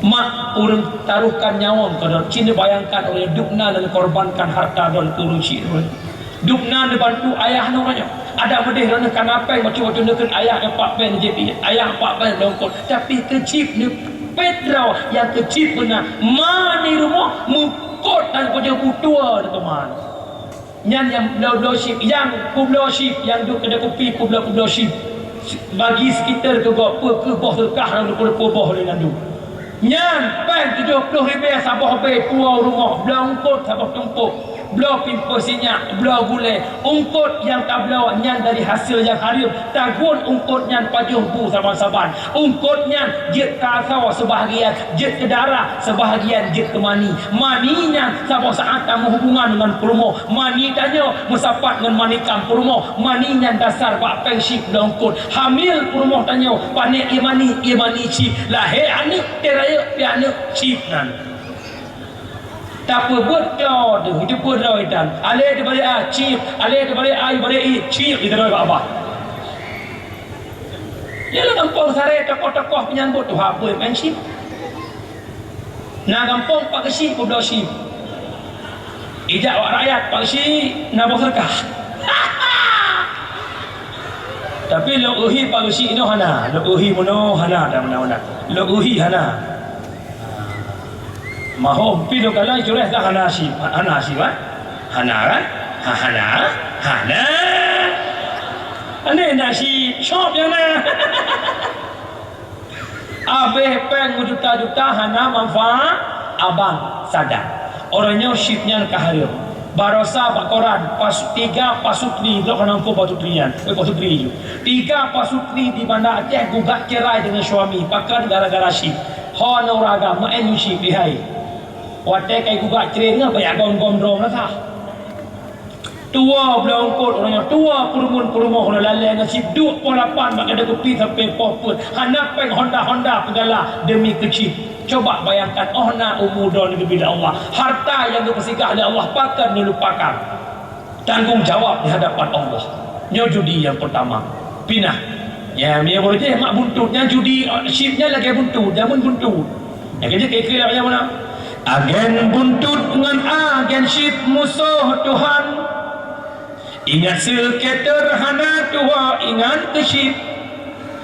mak ureuëng taruhkan nyawöng keu droen. Cit neubayangkan ureuëng dubna neukorbankan hareuta droen keu ureuëng chik droen. Dubna neubantu ayah neuh uroe nyoe. Adak meudeh droeneuh ka na péng bacut-bacut neukheun ayah empat péng neujép ié, ayah empat péng neulongkot. Tapi keu chip neupet droe nyang keu chip beuna ma di rumoh meukot dan pajoh bu tuwoe neukeumah. Nyan nyang bloe-bloe chip, nyang peubloe chip, nyang duek keudè kupi peubloe-peubloe chip. Bagi sekitar keu gob, peu keuh boh seukah nyang reupeu-reupeu boh lé nyan duek. Nyan péng tujoh ploh ribèe saboh bèe tuwoe u rumoh, bloe eungkot saboh tumpôk, bloe pimpôh sinyak, bloe gulèe, eungkot nyang tabloe nyan dari hasil nyang hareuem, tagun eungkot nyan pajoh bu saban-saban. Eungkot nyan jeuet keu asoe seubahagian, jeuet keu darah seubahagian, jeuet keu mani. Mani nyan saboh saát tameuhubungan ngon peurumoh. Mani tanyoe meusapat ngon mani kam peurumoh. Mani nyan dasar bak péng chip bloe eungkot. Hamil peurumoh tanyoe pané ié mani, ié mani chip. Lahé aneuk, teuh rayeuk pih aneuk chip nyan. Tapeubuet keu droe, itu pun droe dan. Alé teuh baré a chip, alé teuh baré a, baré ié chip, itu droe bak babah. Nyoe lam gampông Saré tokoh-tokoh peunyambot tuha peue main chip. Na gampông Pak Geuchik peubloe chip. Ijak wak rakyat Pak Geuchik na boh seukah. Tapi lôn uhi Pak Geuchik nyoe hana, lôn uhi meunoe hana dan meunoe hana. Lôn uhi hana. Mahom, pi dua kali cureh dah hana si, hana si, ha? Hana, kan? Ha, hana, hana. Ane nasi shop yang na. Abeh peng juta-juta hana manfaat, abang sadar. Orang nyoe syip nyan ka hareuem. Barosa bak koran, pas, tiga pasutri, lok kana ko pasutri nyan, eh, pasutri ju. Tiga pasutri di Banda Aceh gugat cerai dengan suami, pakon gara-gara syip. Ho na ureueng agam, meu'en syip, hai. Watèe kai gugat cerai nyan, banyak gom-gom droe meunasah. Tuwo bloe eungkôt uroe nyoe, tuwo peurumoh-peurumoh uroe lalèe ngon siduk poh lapan bak gadôh kupi sampoe poh peuet. Hana pèng honda-honda peugala deumi keu syip. Coba bayangkan, 'oh na umu droeneuh geubri lé Allah, harta nyang geupeusigah lé Allah pakon neulupakan. Tanggong jawab di hadapan Allah. Nyoe judi nyang peurtama. Pinah. Ya, meunyoe beureutéh mak buntut, nyan judi, eh, syip nyan lagèe buntut, jameun buntut. Nyang keujeuet keu ikheun nyang mana? Agen buntut ngon agen syip musoh Tuhan. Ingat seuketer hana tuwo ingat keu syip.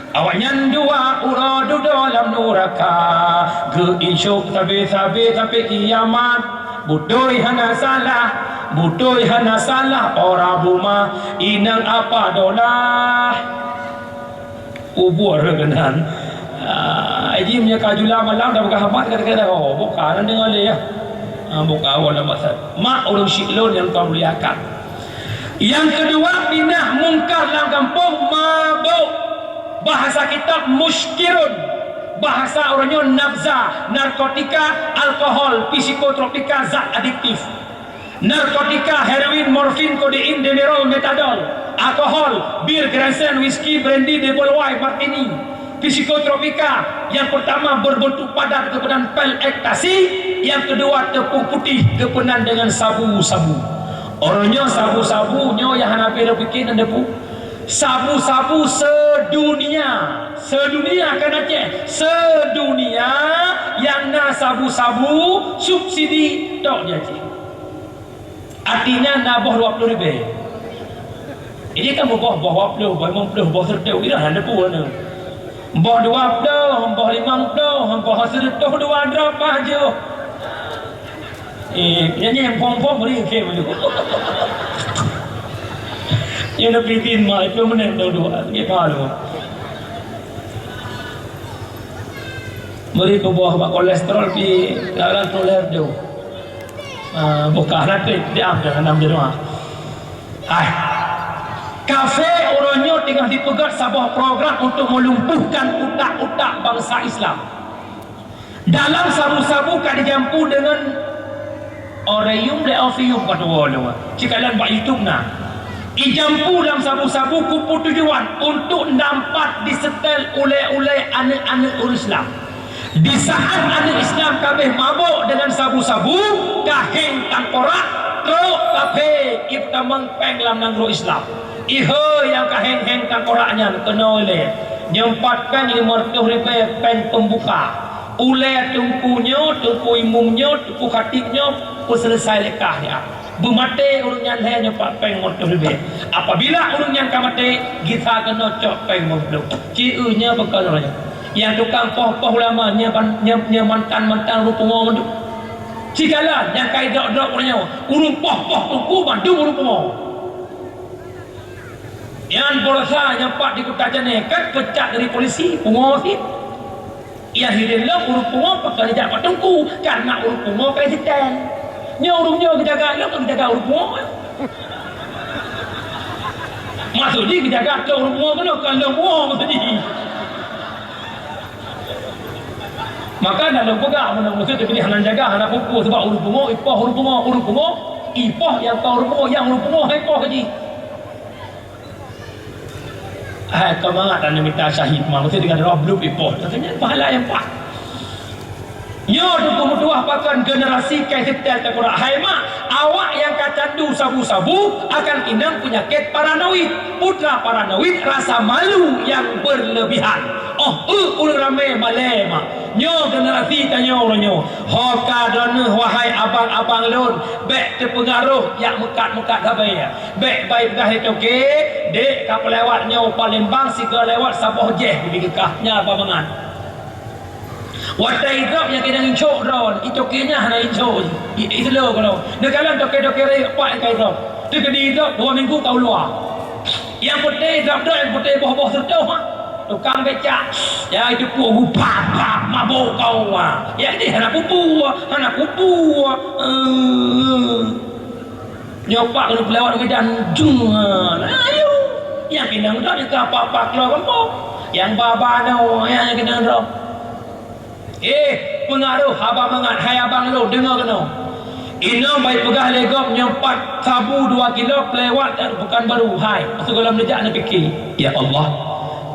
Awaknyan dua uroe dudoe lam nuraka, geu-insop sabe-sabe sampoe kiamat. Beutôi hana salah, beutôi hana salah, ora buma inong apa dolah. Ubur keunan. Ah, ji meunyoe ka jula malam dah peugah hamat kata-kata, oh, buka nan deungoe lé ya. Ah, buka awal dah masa. Mak ureueng syik lôn nyang ka muliakan. Nyang keudua, pinah mungkar lam gampông, mabök. Bahasa kitab muskirun. Bahasa uroe nyoe nabza, narkotika, alkohol, psikotropika, zat adiktif. Narkotika, heroin, morfin, kodein, demerol, metadol, alkohol, bir, Grandstand, whisky, brandy, double wine, martini. Psikotropika, nyang peurtama beurbeuntuk padat keupeue nan pil ekstasi, nyang keudua teupeue putéh keupeue nan deungon sabu-sabu. Uroe nyoe sabu-sabu nyoe nyang hana pih lôn pike nan deungon sabu-sabu seudunia, seudunia kan Aceh, seudunia nyang na sabu-sabu subsidi tok di Aceh. Artinya na boh dua ploh ribèe. Jadi kan boh, boh dua ploh, boh limong ploh, boh seureutôh, ira hana peue na. Boh dua ploh, boh limong ploh, boh seureutôh dua droe pajoh. Eh, nyan nyang phom-phom beri ke maju. Nyang na pitin ma itu menang dua-dua, ke palu. Beri kuboh bak kolesterol pi lalan tuler tu. Ah, buka nanti diam jangan enam di rumah. Hai. Kafé uroe nyoe teungoh dipeugöt saboh program untuk melumpuhkan utak-utak bangsa Islam. Dalam sabu-sabu ka dijampu deungon Oreum lé opium ka tuwo lôn. Cikalan bak YouTube na. Ijampu lam sabu-sabu keu tujuan untuk nampat disetel ulèe-ulèe aneuk-aneuk ureueng Islam. Di saat aneuk Islam ka abéh mabök deungon sabu-sabu, ka héng tangkorak, trok kafé ipeutamong péng lam nanggroe Islam. Ihôi nyang ka héng-héng tangkorak nyan keunoe lé, nyoe pat péng limong reutôh ribèe péng peumbuka. Ulèe teungku nyoe, teungku imum nyoe, teungku khatib nyoe, peuseuleusai lé kah nyan. Beumaté ureueng nyan lhèe nyoe pat péng limong reutôh ribèe. Apabila ureueng nyan ka maté, gisa keunoe cok péng limong ploh. Ci eu nyoe beukan ureueng nyan. Nyang tukang poh-poh ulama, nyoe ban-, nyoe, nyoe mantan-mantan ureueng pungo mandum. Sigalan nyang ka idrop-drop ureueng nyoe, ureueng poh-poh teungku mandum ureueng pungo. Nyan baroesa nyang pat di Kuta Jane kan peucat dari polisi, pungo cit. Nyang hireuen lom ureueng pungo pakon jijak bak teungku, karena ureueng pungo ka jiseutèl. Nyoe ureueng nyoe geujaga lom, geujaga ureueng pungo. Maksud jih geujaga keu ureueng pungo keunoe, kon lôn pungo maksud jih. Maka na lôn peugah, meunyoe maksud teubiet hana jaga, hana peupuih, sabab ureueng pungo ipoh ureueng pungo, ureueng pungo ipoh nyang ka ureueng pungo, nyang ureueng pungo han ipoh keu jih. Hai, keu mangat aneuk mita syahid, ma, meusti deungon droe blub ipoh. Katanya pahala nyang pat. Nyoe teungku meutuah pakon generasi ka jiseutèl tangkorak. Hai mak, awak nyang ka candu sabu-sabu akan inong peunyakét paranoid. Putra paranoid, rasa malu yang berlebihan. Oh, eu ureueng ramé malèe mak. Nyoe generasi tanyoe uroe nyoe. Ho ka droeneuh, wahai abang-abang lôn, bèk teupeungaroh jak meukat-meukat sabe. Bèk bai peugah lé toke, dek ka peulewat nyoe u Palembang sigoe lewat saboh jeh di kah nyan ba mangat. Watèe idrop nyang keunong incok droe, itoke nyan hana incok, i, i slow keunoe. Neukalon toke-toke rayeuk pat nyang ka idrop. Teukeudi idrop dua minggu ka u luwa. Nyang putéh idrop droe, nyang putéh boh-boh seutoh, ha. Tukang becak, ya itu pun upat, pat, mabök kau, ha. Ya ini hana kubu, hana kubu. Eh. Nyoe pat keuneuk peulewat ukeue dan jung, ha. Ayo. Nyang keunong droe nyang ka apa-apa keuluwa gampông. Nyang ba-ba nyoe, nyang keunong droe. Eh, peungaroh haba mangat, hai abang lôn, deungoe keunoe. Inong bai peugah lé gob nyoe pat sabu dua kilo peulewat dan Pekanbaru, hai, sigohlom neujak neupike, "Ya Allah,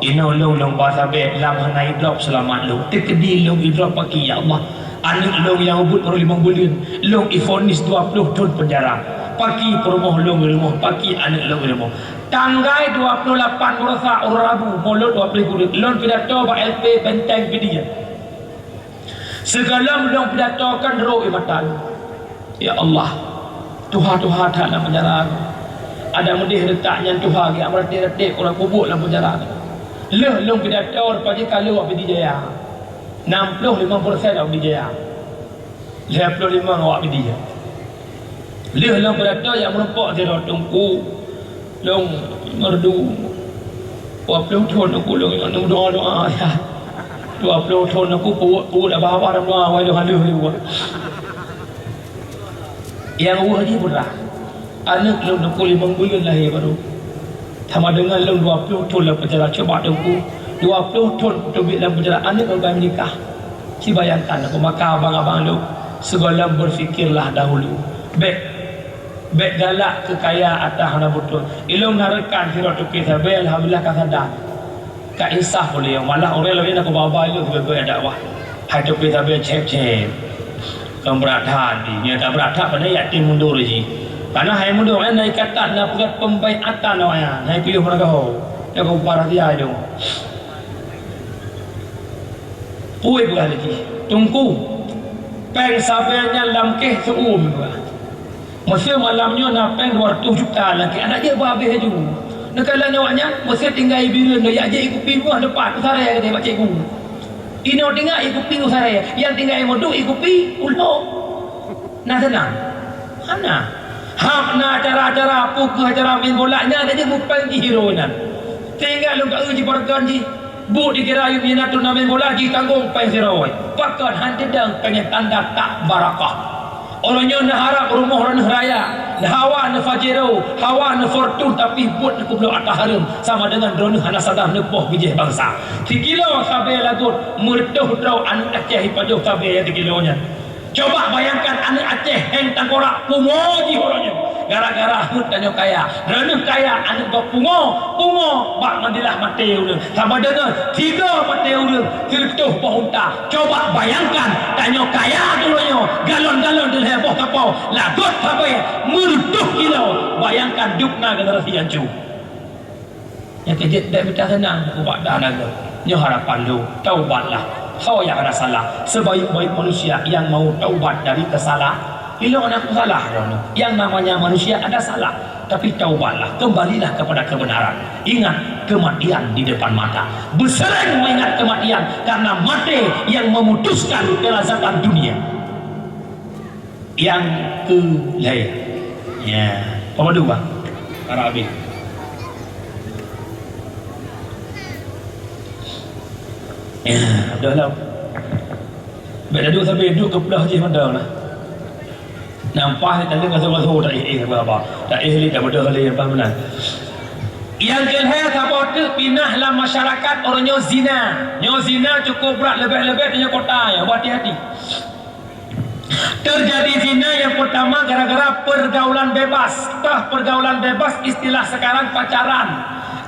inong lôn, lôn ba sabé lam hana idrop seulamat lôn. Teukeudi lôn idrop paki, ya Allah. Aneuk lôn nyang ubit baru limong buleuen, lôn ivonis dua ploh thon peunjara. Paki peurumoh lôn i rumoh, paki aneuk lôn i rumoh." Tanggai dua ploh lapan Purasa, uroe Rabu, Molot dua ploh kureueng, lôn pidato bak L P Benteng Pidie. Sigohlom lôn pidato kan rhot ie mata lôn. Ya Allah, tuha-tuha that lam peunjara. Adak meudeh reutak nyan tuha geujak meuratéb-ratéb uroe kubu lam peunjara. Lheueh lôn pidato, rupa jih ka lheueh awak Pidie Jaya. Nam ploh limong persen awak Pidie Jaya. Lhèe ploh limong awak Pidie. Lheueh lôn pidato nyang meurumpok sidroe teungku, lôn meureudu. Dua ploh thon teungku lôn ingat lôn doa-doa, ya. Dua ploh thon teungku peuet-peuet abah-abah doa, wai lôn haleue lé buet. Nyang weueh jih peurah. Aneuk lôn teungku limong buleuen lahé baru. Sama deungon lôn dua ploh thon lam peunjara, cuba teungku, dua ploh thon teubiet lam peunjara, aneuk lôn ka meunikah. Ci bayangkan, maka abang-abang lôn, sigohlom berfikirlah dahulu. Bèk, bèk galak keu kaya ata hana beutôi. Ilôn na rekan sidroe toke sabé, alhamdulillah ka sadar. Ka insaf ulèe, malah ureueng laén na kubaba ilôn sibagoe dakwah. Hai toke sabé cép-cép. Kon brat that jih, nyoe tabrat that, padahai yatim mundur jih. Karena hai mundur, eh, na ikatan, na peugöt pembaiatan awaknyan, hai piôh meuragaho. Nyoe ka upah rahsia ilôn. Peue peugah lé jih, "Teungku, péng sabé nyan lam kéh seuuem," peugah. Meusé malam nyoe na péng dua reutôh juta lam kéh, adak jeuet beuhabéh laju. Neukalon awaknyan, meusé tinggai bireuen, jak jép ie kupi meuh, neupat u saree, geutanyoe bak cikgu. Inoe tinggai ie kupi u saree, nyang tinggai meuduek ie kupi u lhok. Na seunang? Hana. Hana acara-acara, peue keuh acara main bola nyan, adak jeuet bupeng jih hiro nyan. Tinggai lôn ka eu jih, barokon jih. Buet dikira yum inan turnamen bola jitanggong péng sidroe. Pakon han teudong péng nyan tanda tak barakah. Uroe nyoe neuharab rumoh droeneuh raya, hawa neu Pajero, hawa neu Fortuner, tapi buet neupeubloe ata hareuem sama deungon droeneuh hana sadar neupoh bijéh bansa. Sikilo sabé lagot meureutôh droe aneuk Aceh ipajoh sabé nyang sikilo nyan. Coba bayangkan aneuk Aceh héng tangkorak pungo jih uroe nyoe gara-gara heuet tanyoe kaya. Droeneuh kaya aneuk gob pungo, pungo bak Madinah maté ureueng. Sama deungon tiga maté ureueng, sireutôh boh unta. Coba bayangkan tanyoe kaya uroe nyoe, galon-galon dilhèe boh kapau, lagot sabé meureutôh kilo. Bayangkan dubna generasi hanco. Nyang keujeuet bèk mita seunang ubak dan agam. Nyoe harapan lôn, taubatlah. Soe nyang hana salah? Sebaik-baik manusia yang mau taubat dari kesala-, ilôn hana kusalah droeneuh. Yang namanya manusia ada salah, tapi taubatlah, kembalilah kepada kebenaran. Ingat kematian di depan mata. Beuseuréng mengingat kematian, karena maté yang memutuskan kelazatan dunia. Nyang keu lhèe. Ya, apa dua? Karab habéh. Ya, dah lah. Bèk dah duduk sampai duduk keu plah jih mantong lah. Nampak ni tadi ngasuh-ngasuh tak eh, eh, apa, apa. Tak eh, li, tak betul, li, apa, mana. Nyang keu lhèe saboh teuk pinah lam masyarakat uroe nyoe zina. Nyoe zina cukup brat, leubeh-leubeh di nyoe kota nyoe. Hati-hati. Terjadi zina yang pertama gara-gara pergaulan bebas. Toh pergaulan bebas istilah sekarang pacaran.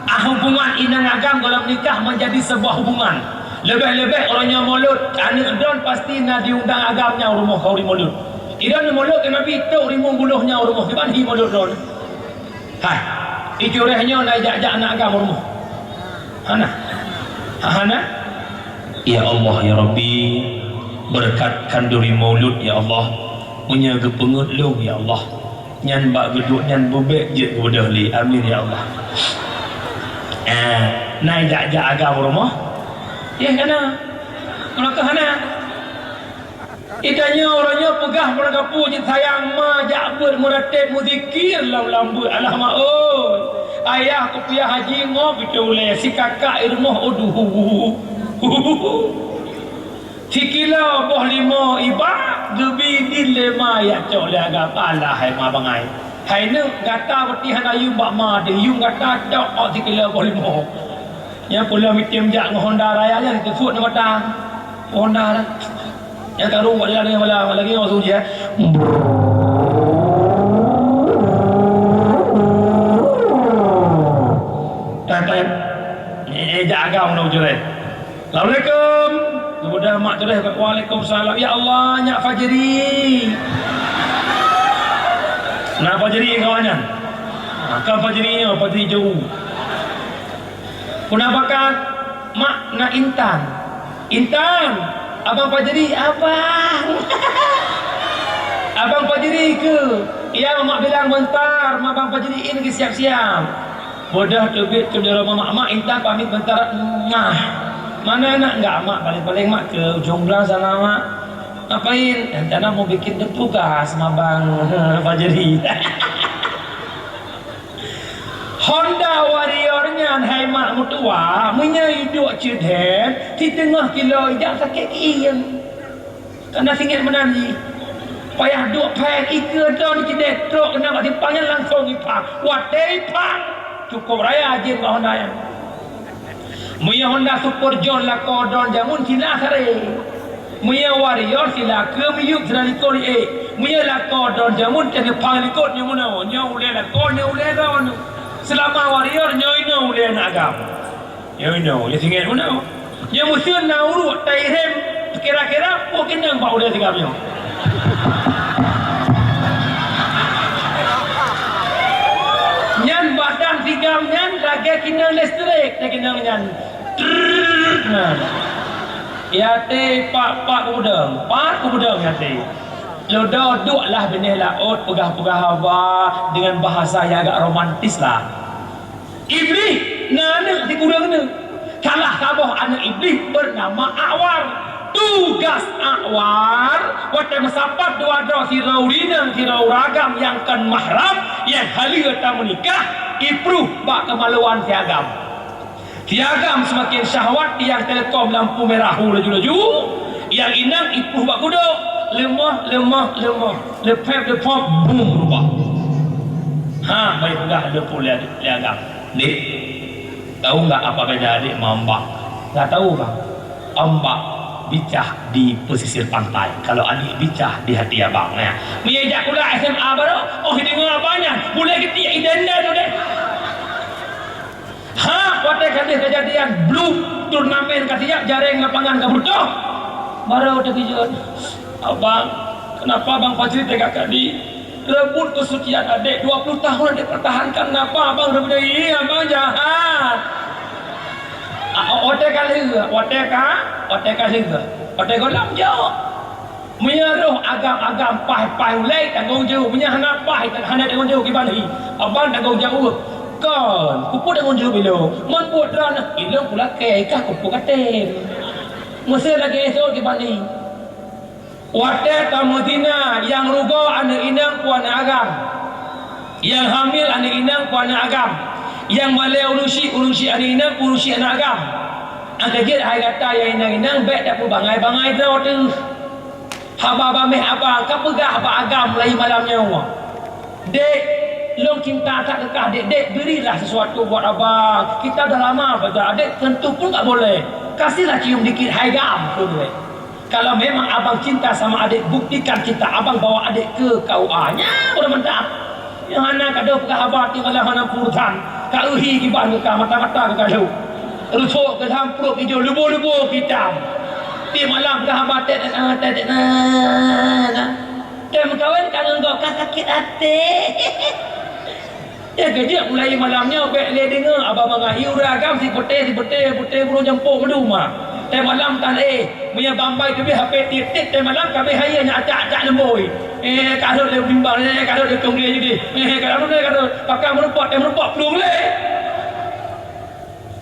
Ah, hubungan inong agam golom nikah menjadi sebuah hubungan. Leubeh-leubeh uroe nyoe Molot, aneuk droen pasti na diundang agam nyan u rumoh, keu ureueng Molot. Idong Molot keunabi trok rimueng buloh nyan u rumoh, kiban hi Molot droen. Hai, icuréh nyoe na jak-jak aneuk agam u rumoh. Hana. Ha, hana. Ya Allah, ya Rabbi, beureukat khanduri Molot, ya Allah. Meunyoe geupeungeut lôn, ya Allah. Nyan bak geuduek nyan beubèk jeuet geubeudôh lé. Amin, ya Allah. Eh, na jak-jak agam u rumoh? Yeh, hana. Meunyoe ka hana. Geutanyoe uroe nyoe peugah meuragapu jih sayang ma jak beuet meuratéb meuzikir lam-lam beuet. Alah mak oi, ayah kupiah haji ngob picôh ulée, si kakak i rumoh uduh. Sikilo boh limo iba geubi din lé ma yak cok lé agam. Alah hai ma bangai. Hai neuk gata beuti hana yum bak ma deh, yum gata cok ot sikilo boh limo. Nyang pulo mitem jak ngon honda raya nyan teupot ngon mata. Honda dah. Nyang karu wak jalan dengan malam lagi ngon sunyi eh. Tan tan. Eh jak agam nak ujoe. Assalamualaikum. Kemudian mak terus, "Waalaikumsalam." "Ya Allah, nyak Fajri." Nah, Fajri kawan nyan. Nah, kan Fajri nyoe, Fajri jauh. Kenapa kan? Mak nak Intan. "Intan, abang Fajri, abang." "Abang Fajri ke?" "Ya, mak bilang bentar, mak abang Fajri in ke siap-siap." Bodoh teubiet keu jaroe mamak, "Mak, Intan pamit bentar." Nah, mana nak enggak, Mak? Paling-paling, Mak, ke ujong blang sana, Mak. Ngapain? Rencana mau bikin tugas sama Bang Fajri. Honda Warrior nyan hai mak meutuah, meunyoe iduek ceudet, siteungoh kilo ijak sakét kieng. Kana singét meunan jih. Payah duek phèn, ikeue droe ceudet trok keunan bak simpang nyan langsong ipang. Watèe ipang, cukôp raya jén bak Honda nyan. Meunyoe Honda Super John lakoe droe jameun sila saré. Meunyoe Warrior sila keu miyueb sira likot ék. Meunyoe lakoe droe jameun teuh neupang likot nyoe meunoe, nyoe ulèe lakoe, nyoe ulèe droe. Seulama Warrior nyoe inoe ulèe aneuk agam. Nyoe inoe, nyoe singét meunoe. Nyoe meuseuen na uruek tai rem kira-kira peuet keunong bak ulèe sigam nyoe. Nyan badan sigam nyan lagèe keunong listrik, tai keunong nyan. Trrrr, nah. Yaté pat-pat kubeudong, pat kubeudong yaté. Lôn duek lah binéh laôt peugah-peugah haba dengan bahasa yang agak romantis lah. Iblih na aneuk sikureueng neuk. Salah saboh aneuk Iblih bernama Akwar. Tugas Akwar, watèe meusapat dua droe sidroe ureueng inong sidroe ureueng agam nyang kon mahram, nyang haleue tameunikah, ipruh bak keumaluan si agam. Si agam seumaken syahwat, nyang telkom lampu merah hu laju-laju, nyang inong ipruh bak kudok, leumoh, leumoh, leumoh, leupép, leupop, bum, rubah. Ha, bèk peugah leumoh lé, lé agam. Dek, tahu nggak apa beda adik sama ombak? Nggak tahu, Bang. Ombak bicah di pesisir pantai. Kalau adik bicah di hati abang, ya. Meunyoe jak kuliah S M A baru, oh, deungoe abang nyan, mulai geutik idenda tu deh. Ha, watèe ka deuh kejadian, blub, turnamen ka siap, jareng lapangan ka beutôh. Baru teukeujot. Abang, kenapa Bang Fajri tega kali? Rebut kesucian adek, dua puluh tahun adek pertahankan, kenapa abang rebut? Ih, abang jahat. Ah, watèe ka lheueh, watèe ka, watèe ka lheueh, watèe gohlom jok. Meunyoe roh agam-agam paih-paih ulèe tanggông jaweueb, meunyoe hana paih, hana tanggông jaweueb kiban hi, abang tanggông jaweueb. Kon, peue tanggông jaweueb ilôn? Mon buet droeneuh, ilôn pulakèe, kah kupeue katem. Meuseu lagèe esot kiban hi. Watèe tameuzina, nyang rugoe aneuk inong peue aneuk agam. Nyang hamil aneuk inong peue aneuk agam. Nyang malèe ureueng syik, ureueng syik aneuk inong peue ureueng syik aneuk agam. Nyang keujeuet hai gata nyang inong-inong bèk tapeubangai-bangai droe teuh. Haba bak mèh abang ka peugah bak agam lahé malam nyoe. Dek, lôn cinta that keu kah, Dek. Dek, berilah sesuatu buat abang. Kita dah lama pacaran, Dek, sentuh pun tak boleh. Kasihlah cium dikit, hai gam, kheun lé. Kalau memang abang cinta sama adek, buktikan cinta abang bawa adek ke K U A. Nyan udah mantap. Nyang hana ka deuh peugah haba, tiep malam hana urusan. Ka euhi kiban keu ka, mata-mata keu ka lhok. Rusok keu lam pruet ijo, lubo-lubo keu itam. Tiep malam peugah haba, tet, tet, tet, tet, tet. Tem meukawen ka ngon gob, ka sakét até. Nyang keujeuet mulai malam nyoe bèk lé deungoe, abang mangat ié ureueng agam si peuté, si peuté, peuté burông jampôk meuduma. Tem malam tan éh, meunyoe bambai teubiet hapé tiet-tiet, tem malam ka bèk hayeu nyan acak-acak leumbôi. Eh, ka rhot lé bimbang, eh, ka rhot lé kong lé judi. Eh, ka rhot lé, ka rhot. Pakang meurumpok, tem meurumpok plueng lé.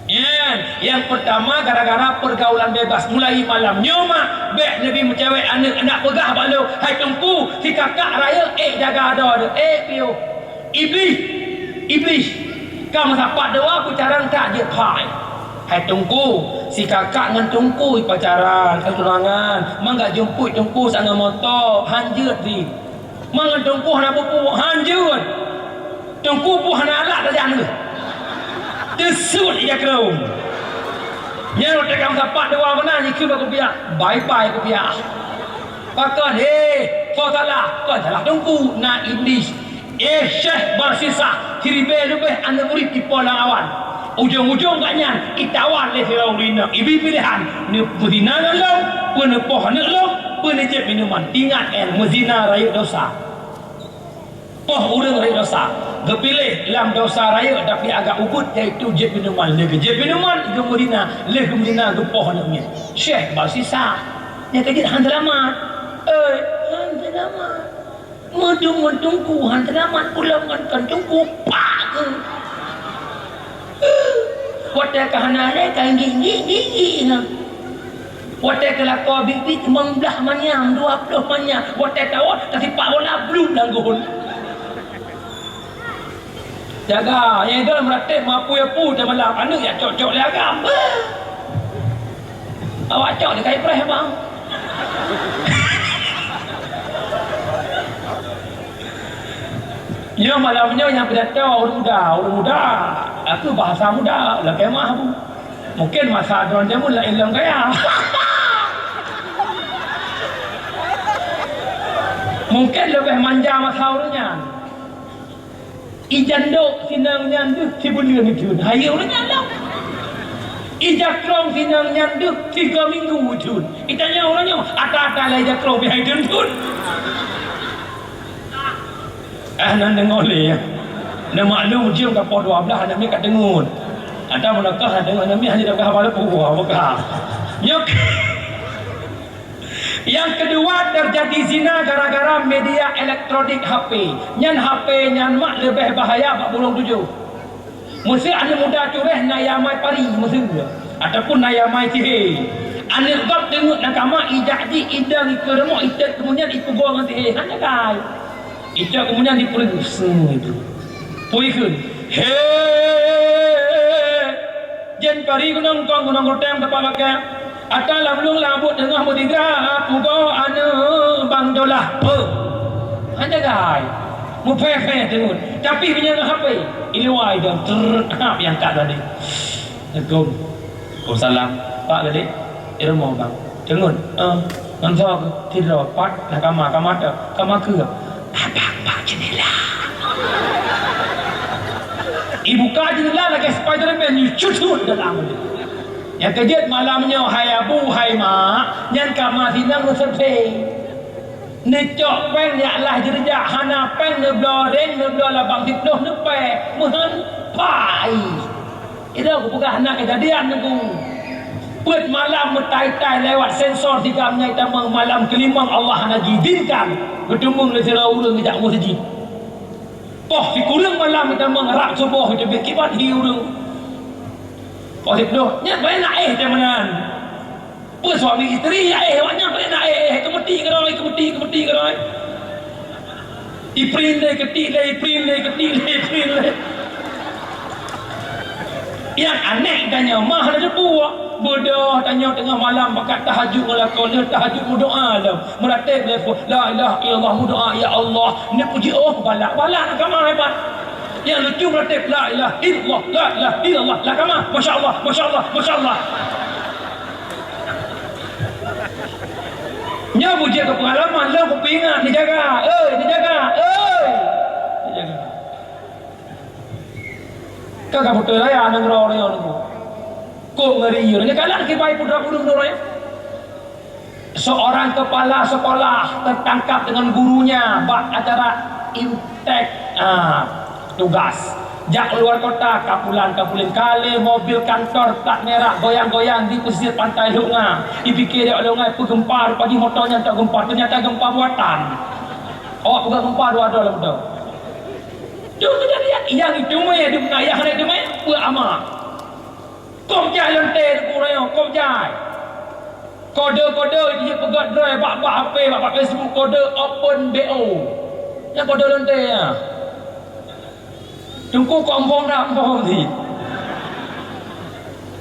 Nyan, Nyang peurtama, gara-gara peurgaulan bebas. Mulai malam nyoe mak, bèk neubi meucewek aneuk, aneuk peugah bak lôn, "Hai Teungku, si kakak rayeuk ék jaga droe, ék piôh." Iblih, Iblih, ka meusapat dua beucarang tak jeuet hai. "Hai Teungku, si kakak ngon Teungku pacaran, ka tunangan, mangat jeumput Teungku sa ngon moto, han jeuet di." Mangat Teungku hana buku, han jeuet. Teungku pun hana alat tajak neu. Teusut ija krong. Nyan watèe ka meusapat dua meunan, jikheun bak kupiah, "Bye-bye kupiah." Pakon, "Hei, soe salah?" "Kon salah Teungku, na Iblih." Eh, Syekh Barsisah, siribèe leubeh aneuk murit ipo lam awan. Ujong-ujong gobnyan itawan lé sidroe ureueng inong, ibi pilehan, neumeuzina ngon lôn, peue neupoh aneuk lôn, peue neujieb minuman. Ingat, eh, meuzina rayeuk dosa. Poh ureueng rayeuk dosa. Geupiléh lam dosa rayeuk, tapi agak ubit, yaitu jieb minuman. Lé geujieb minuman, geumeuzina, lé geumeuzina geupoh aneuk miet. Syekh Barsisah. Nyang keujeuet han seulamat. Eh, han seulamat. Meudong ngon Teungku han seulamat, ulôn ngon kon Teungku pak keuh. Watèe ka hana lé, ka inggik-inggik, inggik-inggik na. Watèe ka lakoe biet-biet, limong blah manyam, dua ploh manyam. Watèe tawöt, tasipak bola, blub lam gôn. Jaga, nyang idol meuratéb meuapu-apu teuh malam, aneuk jak cok-cok lé agam. Beuh! Awak cok di kai preh, bang. Nyoe malam nyoe nyang pidato ureueng muda, ureueng muda. Aku bahasa muda, lakèe meu'ah, Bu. Mungkin masa droeneuh jameun laén lom gaya. Mungkin leubeh manja masa ureueng nyan. Ija ndok sinang nyan deuh sibuleuen itheun, hayeue ureueng nyan lom. Ija krong sinang nyan deuh tiga minggu itheun. Itanyong ureueng nyoe, ata-ata lé ija krong pih hai theun-theun. Ah, nan deungoe lé, ya. Neumaklum, jeuem ka poh dua blah, aneuk miet ka teungeut. Ata meunakah deungoe aneuk miet hana dapeuhaba leupah, buka. Nyok. Nyang keudua, teujadi zina gara-gara media elektronik H P. Nyan H P nyan mak leubeh bahaya bak burông tujoh. Meuseu aneuk muda cureh na nyang amai pari, meuseu, ataupun na nyang amai sihé. Aneuk gob teungeut lam kama, ijak jih, idong ikeue rumoh, itet keumuen nyan ipugoe ngon sihé. Hana kai. Icok keumuen nyan dipeureuguih, seuh itu. Peue ikheun? He! Jén pari gunong kong, gunong ruteng teumpat bakée. Ata lam lueng labot teungoh meudigra, pugoe aneuk bang dolah. Peue? Hana jagai. Meuphé-phé teungeut. Tapi meunyoe ngon H P, iluwa idong, trrrr, hab nyang ka tadi. Assalamualaikum. Waalaikumsalam. Pak Gadé, di rumoh bang. Teungeut. Eh, ngon soe keuh? Sidroe. Pat, lam kama, kama teuh. Kama keuh? Abang bak jeundela. Ibuka jeundela lagée Spiderman, you cut, cut dalam. Nyang keujeuet malam nyoe, hai abu, hai mak, nyan kama sinang neuseurvei. Neucok péng jak lah jeurijak, hana péng neubloe ring, neubloe labang siplôh neupée, meuhán pai. Idong kupeugah na keujadian Teungku. Peuet malam meutai-tai lewat sensor sigam nyang tamong malam keulimong Allah hana jiizinkan geuteumeung lé sidroe ureueng geujak u meuseujid. Poh sikureueng malam tamong rab suboh geuteubiet kiban hi ureueng. Poh siplôh, nyan bayeue na éh teuh meunan. Peue suami isteri, ya éh, awak nyan peue na éh, éh, keumeutiek keudroe, keumeutiek, keumeutiek keudroe. Iprint lé, keutik lé, iprint lé, keutik lé, iprint lé. Nyang aneh tanyoe, mah hana teupeue. Beudôh tanyoe teungoh malam pakat tahajud ngon lakoe, lheueh tahajud meudoa lom. Meuratéb lé pun, la ilaha illallah, meudoa, ya Allah, neupuji, oh, balak, balak na kama hebat. Nyang lucu meuratéb, la ilaha illallah, la ilaha illallah, lam kama, masya Allah, masya Allah, masya Allah. Nyoe bujéh keu peungalaman, lôn kupeuingat, neujaga, oi, neujaga, oi. Neujaga. Ka kamoe teuraya nanggroe nyoe nunggu. Kok ngeri, nyoe kalak kibai putra ureueng nuraya. Seorang kepala sekolah tertangkap dengan gurunya bak acara imtek, ah, tugas. Jak luar kota, kapulan-kapulan, ka lé mobil kantor plat merah goyang-goyang di pesisir pantai Lhok Nga. Ipike lé Lhok Nga, peugempa, rupajih moto nyan tok gempa, ternyata gempa buatan. Awak peugah gempa dua droe lam moto. Tu kejadian, nyang itu meh, di ayah na itu meh, peue ama. Kop jai lonte Teungku Rayeuk, kop jai. Kode-kode jih peugah droe bak, bak H P, bak, bak Facebook, kode open B O. Nyan kode lonte nyan. Teungku kok embong dak embong cit.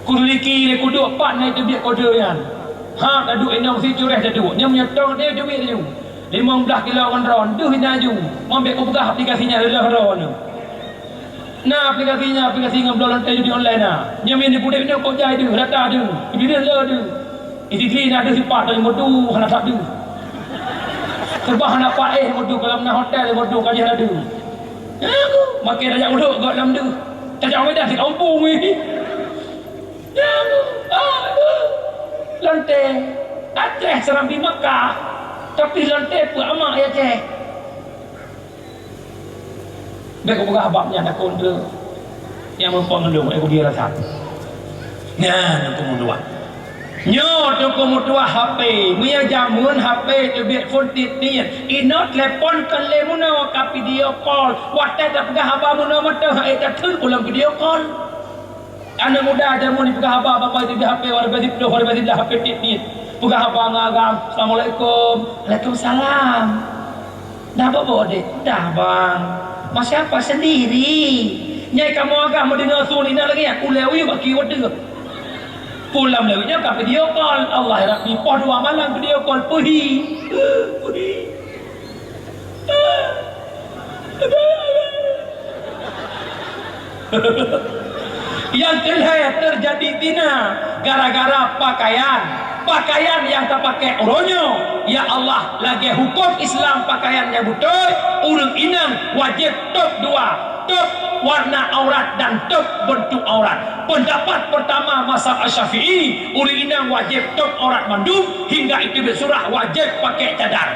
Kuduliki lé kuduek pat na teubiet kode nyan. Ha, taduek inong si cureh taduek. Nyan meunyoe tong teubiet laju. Limong blaih kilo ngon droe, deuh ina laju. Mambek kupeugah aplikasi nyan leuloh droe nyoe. Na aplikasi nyan, aplikasi ngon bloe lonte judi online na. Nyan meunyoe pudek nyoe kok jai deuh, rata deuh, bideungh le deuh. Istri na deuh sipat, tapi merdu hana that deuh. Seubah hana paéh merdu, kalau na hotel merdu ka jih na deuh. Nyan, makai tajak ulok gok lam deuh. Tajak Medan si kampung ni. Nyan, aduh. Lonte. Aceh Serambi Makkah. Tapi lonte peuet amak ya Aceh. Bèk kupeugah bab nyan takot keu nyang meurumpok ngon lôn, eh, kubi rasa. Nyan Teungku meutuah. Nyoe Teungku meutuah H P. Meunyo jameun H P teubiet phon tiep-tiep. Inoe telepon kon lé meunoe ka video call. Watèe tapeugah haba meunoe mantong, hai tatheun ulôn video call. Aneuk muda jameun jipeugah haba, bak pai teubiet H P, walau bèk siploh, walau bèk siblaih H P tiep-tiep. Peugah haba ngon agam, "Assalamualaikum." "Waalaikumsalam." "Dah bobo, Dek?" "Dah, Bang." "Sama siapa?" "Sendiri." Nyai kamoe agam meudeungoe su nyan lagèe nyan, ulèe uyuek bak kiwot teuk. Pulang lewat nyan ka video call. Allah ya Rabbi, poh dua malam video call. Peuhi. Peuhi. Nyang keulhèe teujadi zina gara-gara pakaian. Pakaian nyang tapakèk uroe nyoe, ya Allah, lagèe hukôm Islam pakaian nyang beutôi, ureueng inong wajéb tôp dua, tôp warna aurat dan tôp beuntuk aurat. Peundapat peurtama mazhab Asy-Syafi'i, ureueng inong wajéb tôp aurat mandum hingga iteubiet surah, wajéb pakèk cadar.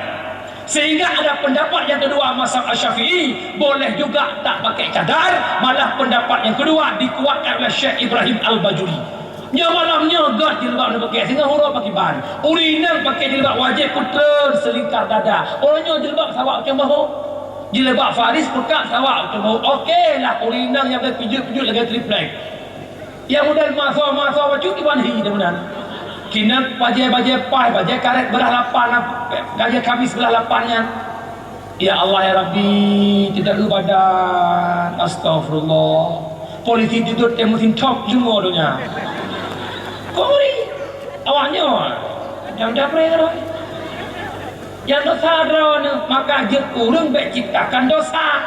Sehingga ada pendapat yang kedua mazhab Asy-Syafi'i, boleh juga tak pakai cadar, malah pendapat yang kedua dikuatkan oleh Syekh Ibrahim Al-Bajuri. Nyoe malam nyoe göt jilbab neupakèk, singoh uroe pakiban. Ureueng inong pakèk jilbab wajéb peutreun seulingkar dada. Uroe nyoe jilbab sawa u cong bahu. Jilbab faris peukat sawa u cong bahu. Oke lah, ureueng inong nyang beupijuet-pijuet lagèe triplek. Nyang model maso-maso bacut iban hi dah meunan. Kinan bajèe-bajèe paih, bajèe karét beulah lapan, bajèe kamis beulah lapan nyan. Ya Allah, ya Rabbi, tidak badan. Astagfirullah. Polisi duduk teh mesin cop semua dunia. Kok ngeri? Awak nyoe. Nyang dah pernah nyoe. Nyang dosa droeneuh, maka jeuet ureueng bèk ciptakan dosa.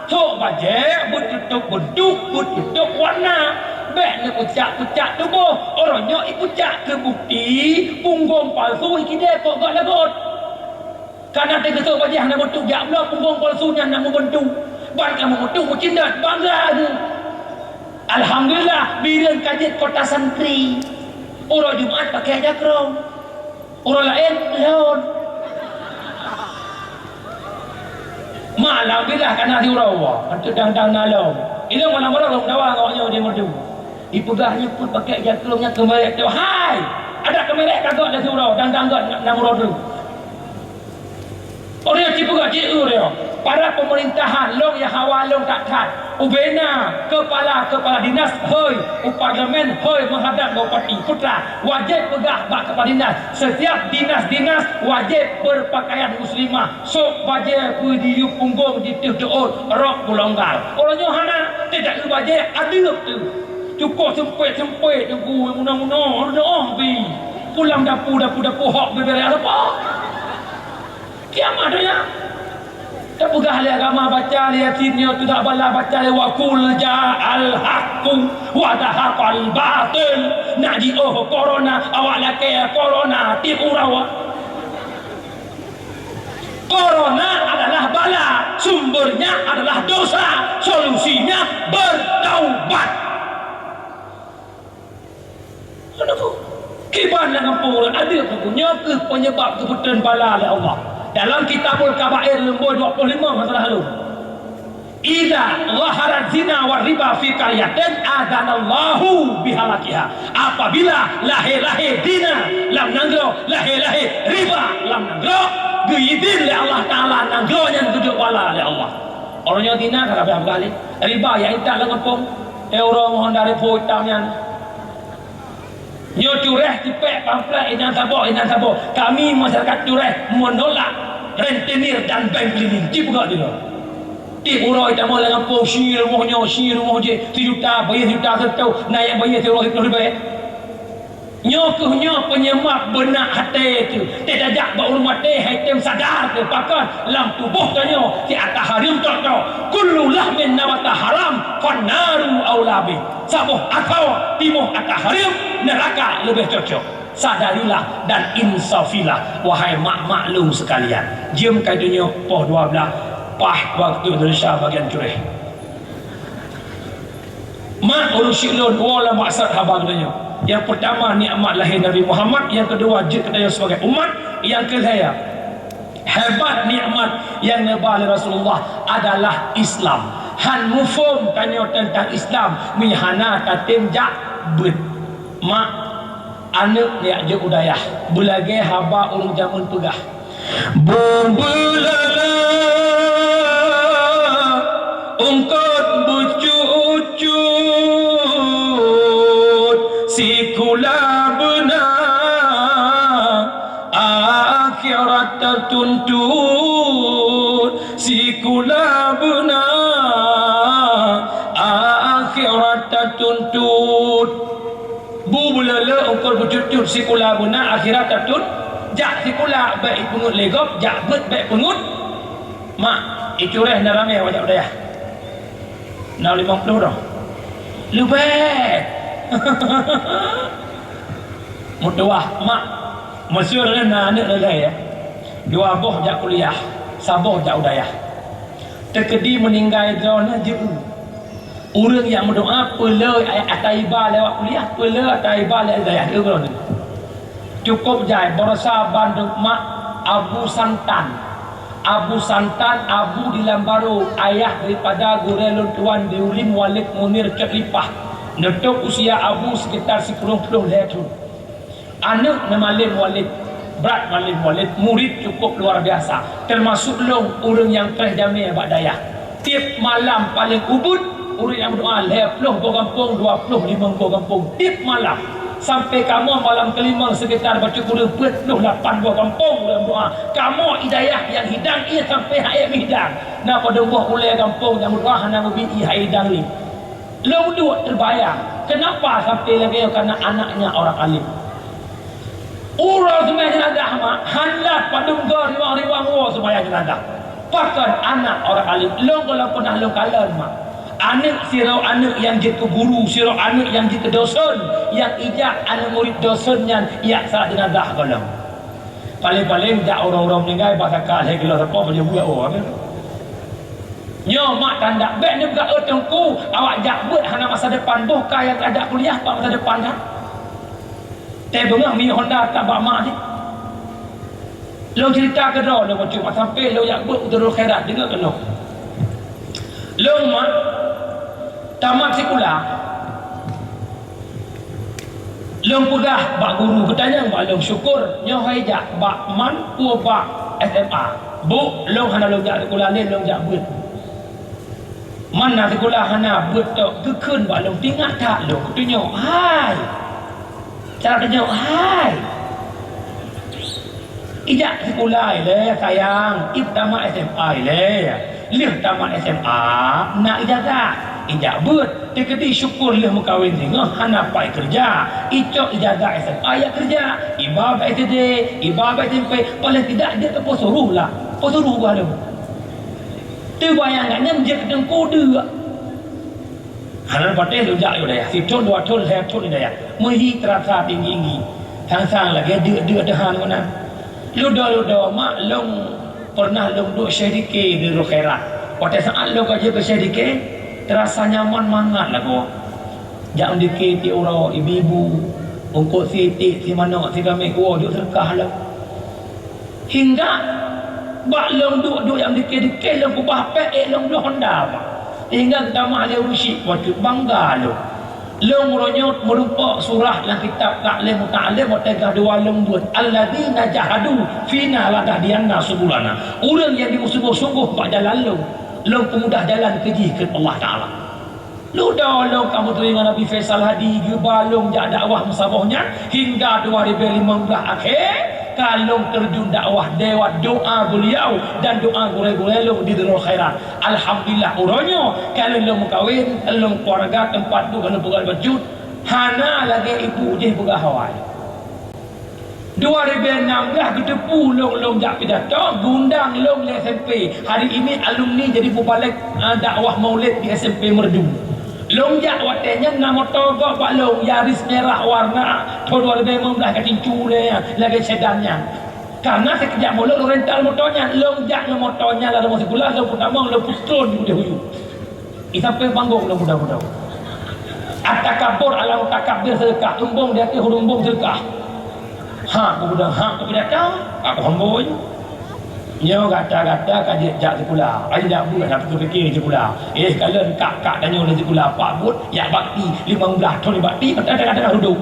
Sok bajèe beututôp beuntuk, beututôp warna. Bèk neupucak-pucak tuboh. Uroe nyoe ipucak keu bukti punggong palsu ikidée kok gak lagot. Kana teugeusok bajèe hana beutôi jak bloe punggong palsu nyan na meubeuntuk. Ban ka meubeuntuk meucindot bangga lagèe. Alhamdulillah, bireuen ka jeuet kota santri. Uroe Jumat pakèk jakrong. Ureueng laén lôn. Malam bilah ka na siuroe, hantu dang-dang na lom. Ilôn malam-malam lôn dawa ngon nyoe di merdu. Ipeugah nyoe pun pakèk jakrong nyan keumerek tu. Hai! Adak keumerek ka gok na siuroe, dang-dang gok na, na uroe tu. Ureueng nyoe cipeugah jieu nyoe, para peumeurintahan lôn nyang hawa lôn that-that. Ubena keupala-keupala dinas hôi u parlemen, hôi meuhadab bupati, putra, wajéb peugah bak keupala dinas, setiap dinas-dinas wajéb beupakaian muslimah, sôk bajèe peudiyueb punggong di teuh teuôt, rok beulonggar. Uroe nyoe hana, teudak eu bajèe adeuk teuh. Cukôp seumpét-seumpét teungku, meunoe-meunoe, reudoh pi. Pulang dapu, dapu, dapu hok beubeureh leupah. Kiamat donya. Tapeugah lé agama baca lé Yasin nyoe teudak bala baca lé wa qul ja'al haqqu wa zahaqal batil. Nak jiôh korona, awak lakèe korona tiep uroe. Korona adalah bala, sumbernya adalah dosa, solusinya bertaubat. Kiban lam gampông ureueng adeuk buku nyoe keuh peunyeubab geupeuteun bala lé Allah. Dalam Kitabul Kabair leumbôi dua puluh lima masalah lôn. Idza zaharat zina wa riba fi qaryatin adzanallahu bihalakiha. Apabila lahé-lahé zina lam nanggroe, lahé-lahé riba lam nanggroe, geuidin lé Allah Taala nanggroe nyan geujok bala lé Allah. Uroe nyoe zina ka habéh-habéh lé. Riba nyang intat lam gampông, eh, uroe mohon dari po itam nyan. Nyoe cureh tipék pamflet inan saboh, inan saboh. Kami masyarakat cureh menolak rentenir dan bank keliling. Ci peugah di nyoe. Tiep uroe tamong lam gampông, si rumoh nyoe, si rumoh jih, sijuta, bayeue sijuta seutoh, na nyang bayeue siuroe siplôh ribèe. Nyoe kheueh nyoe peunyebab beunak até teuh. Teuh tajak bak ureueng maté, hai tem sadar teuh pakon lam tuboh tanyoe si ata hareuem trok-trok. Kullu lahmin nabata haram, fannaru aula bih. Saboh asoe timoh ata hareuem, neuraka leubeh cocok. Sadarilah dan insafilah, wahai mak-mak lôn seukalian. Jeuem keu donya poh dua blaih, paih waktu Indonesia bagian cureh. Mak ureueng syik lôn, woe lam maksat haba geutanyoe. Nyang peurtama nikmat lahé Nabi Muhammad, nyang keudua jeuet geutanyoe sibagai umat, nyang keulhèe hebat nikmat nyang neuba lé Rasulullah adalah Islam. Han muphom tanyoe teuntang Islam meuhana tatem jak beuet. Mak, aneuk jak jeuet u dayah, beulagèe haba ureueng jameun peugah. Bubulala ungkot bucut-cut, sikula beuna akhirat tatuntut, sikula beuna akhirat tatuntut. Bu beulala ungkot bucut-cut, sikula beuna akhirat tatun. Jak sikula bèk ipeungeut lé gob, jak beuet bèk peungeut. Mak, icureh na ramè wajak u dayah. Na limong ploh droe. Leubeh. Meutuwah, mak, meuseu na aneuk lhèe, ya. Dua boh jak kuliah, saboh jak u dayah. Teukeudi meuninggai droeneuh jeuet. Ureueng nyang meudoa peuleueh ata iba lewat kuliah, peuleueh ata iba lewat dayah, dua droeneuh. Cukôp jai, baroesa bandum mak Abu Santan. Abu Santan, Abu di lam barô, ayah daripada gurèe lôn tuan di Ulim Walid Munir Cot Lipah. Neutôp usia Abu sekitar sikureueng ploh lhèe thôn. Aneuk neumalém Walid, brat malém Walid, murit cukup luar biasa, teumasuk lôn ureueng nyang preh jamé bak dayah. Tiep malam paleng ubit, ureueng nyang meudoa lhèe ploh boh gampông, dua ploh limong boh gampông tiep malam. Sampai kamoe malam keulimong sekitar bacut kureueng peuet ploh lapan boh gampông ureueng meudoa. Kamoe i dayah nyang hidang ié sampai hai meuhidang. Na padum boh ulèe gampông nyang meudoa hana meubi ié hai hidang lé. Lôn duek teubayang, keunapa sampai lagèe nyoe, karena anaknya orang alim. Uroe seumayang jeunazah mak, hana padum goe riwang-riwang woe seumayang jeunazah. Pakon anak orang alim, lôn gohlom peunah lôn kalon mak. Aneuk sidroe aneuk nyang jeuet keu guru, sidroe aneuk nyang jeuet keu dosen, nyang ijak aneuk murit dosen nyan ijak salat jeunazah gohlom. Paleng-paleng jak uroe-uroe meuninggai bak saka lhèe kilo sapo pajoh buet, oh, kan? Nyoe mak tanda, bèk neupeugah, "Oh, Teungku, awak jak beuet hana masa depan." Boh ka nyang ka jak kuliah, pat masa depan that? Teubeungah miyueb honda that bak mak jih. Lôn ceurita keudroe lôn bacut, mak, sampai lôn jak beuet u Darul Khairat, deungö keunoe. Lôn mak tamat sikula. Lôn peugah bak guru, geutanyong bak lôn, syukur nyoe hai jak bak man peue bak S M A. Bu, lôn hana lôn jak sikula lé, lôn jak beuet. Man na sikula hana, beuet tok geukheun bak lôn, teuingat that lôn, geutunyok, hai. Cara tanyong, hai. Ijak sikula ilèe sayang, ib tamat S M A ilèe. Lheueh tamat S M A, na ijazah. Ijak beuet, teukeudi syukur lheueh meukawen singoh hana pai keureuja. Icok ijazah S M A ijak keureuja. Iba bak S D, iba bak S M P, paléng tidak jeuet keu po suruh lah. Po suruh bah lom. Teubayang gobnyan jeuet keu teungku deuk. Hana patéh lôn jak u dayah, sithon dua thon, lhèe thon di dayah. Meuhi teurasa tinggi-tinggi. Sang-sang lagèe deuk-deuk teuhan meunan. Ludo-ludo mak lôn peureunah lôn duek syedikée di Darul Khairat. Watèe saát lôn ka jeuet keu syedikée, teurasa nyaman mangat lagoe. Jak meudikée tiep uroe, ibu-ibu, eungkôt si iték, si manok, si kaméng, woe jok seudeukah lom. Hingga bak lôn duek-duek nyang dikée-dikée lôn keubah pék ék lôn bloe honda bak. Hingga geutamah lé ureueng syik, bacut bangga lôn. Lôn uroe nyoe meurumpok surah lam kitab Ta'lim Muta'allim watée gadua lôn buet, "Alladzina jahadu fina lanahdiyannahum subulana." Ureueng nyang jimeusunggoh-sunggoh bak jalan lôn, lôn peumudah jalan keu jih kheun Allah Taala. Ludoe lôn ka meuteumé ngon Abi Faisal Hadi geuba lôn jak dakwah meusaboh nyan hingga dua ribèe limong blah akhé, ka lôn teurjun dakwah lewat doa beuliau dan doa gurèe-gurèe lôn di Darul Khairat. Alhamdulillah, uroe nyoe ka lôn meukawen, lôn keuluwarga teumpat duek lôn peugah bacut, hana lagèe ibu jih peugah awai. Dua ribèe nam blah geuteupeue lôn, lôn jak pidato, geundang lôn lé S M P. Hari ini alumni jadi mubalek, ah, dakwah maulid di S M P Meureudu. Lôn jak watèe nyan na moto gob bak lôn, Yaris merah warna, thôn dua ribèe limong blah ka cincu lé, lagèe sedan nyan. Karena sikeujak mulod lôn rental moto nyan, lôn jak ngon moto nyan lam rumoh sikula, lôn peutamong, lôn peutron di udeh uyu. Di sampéng panggong lôn muda-muda. At-takabbur 'ala mutakabbir seudeukah, eumbong di ateueh ureueng eumbong seudeukah. Ha, peugudang, ha, keu pidato, ka kuhambôi. Nyoe gata-gata ka jeuet jak sikula, ai jak beuet, hana pike sikula. Eh, kalon kak-kak tanyoe lam sikula, Pak Buet, jak bakti, limong blah thôn bakti, mata tengah-tengah duduk.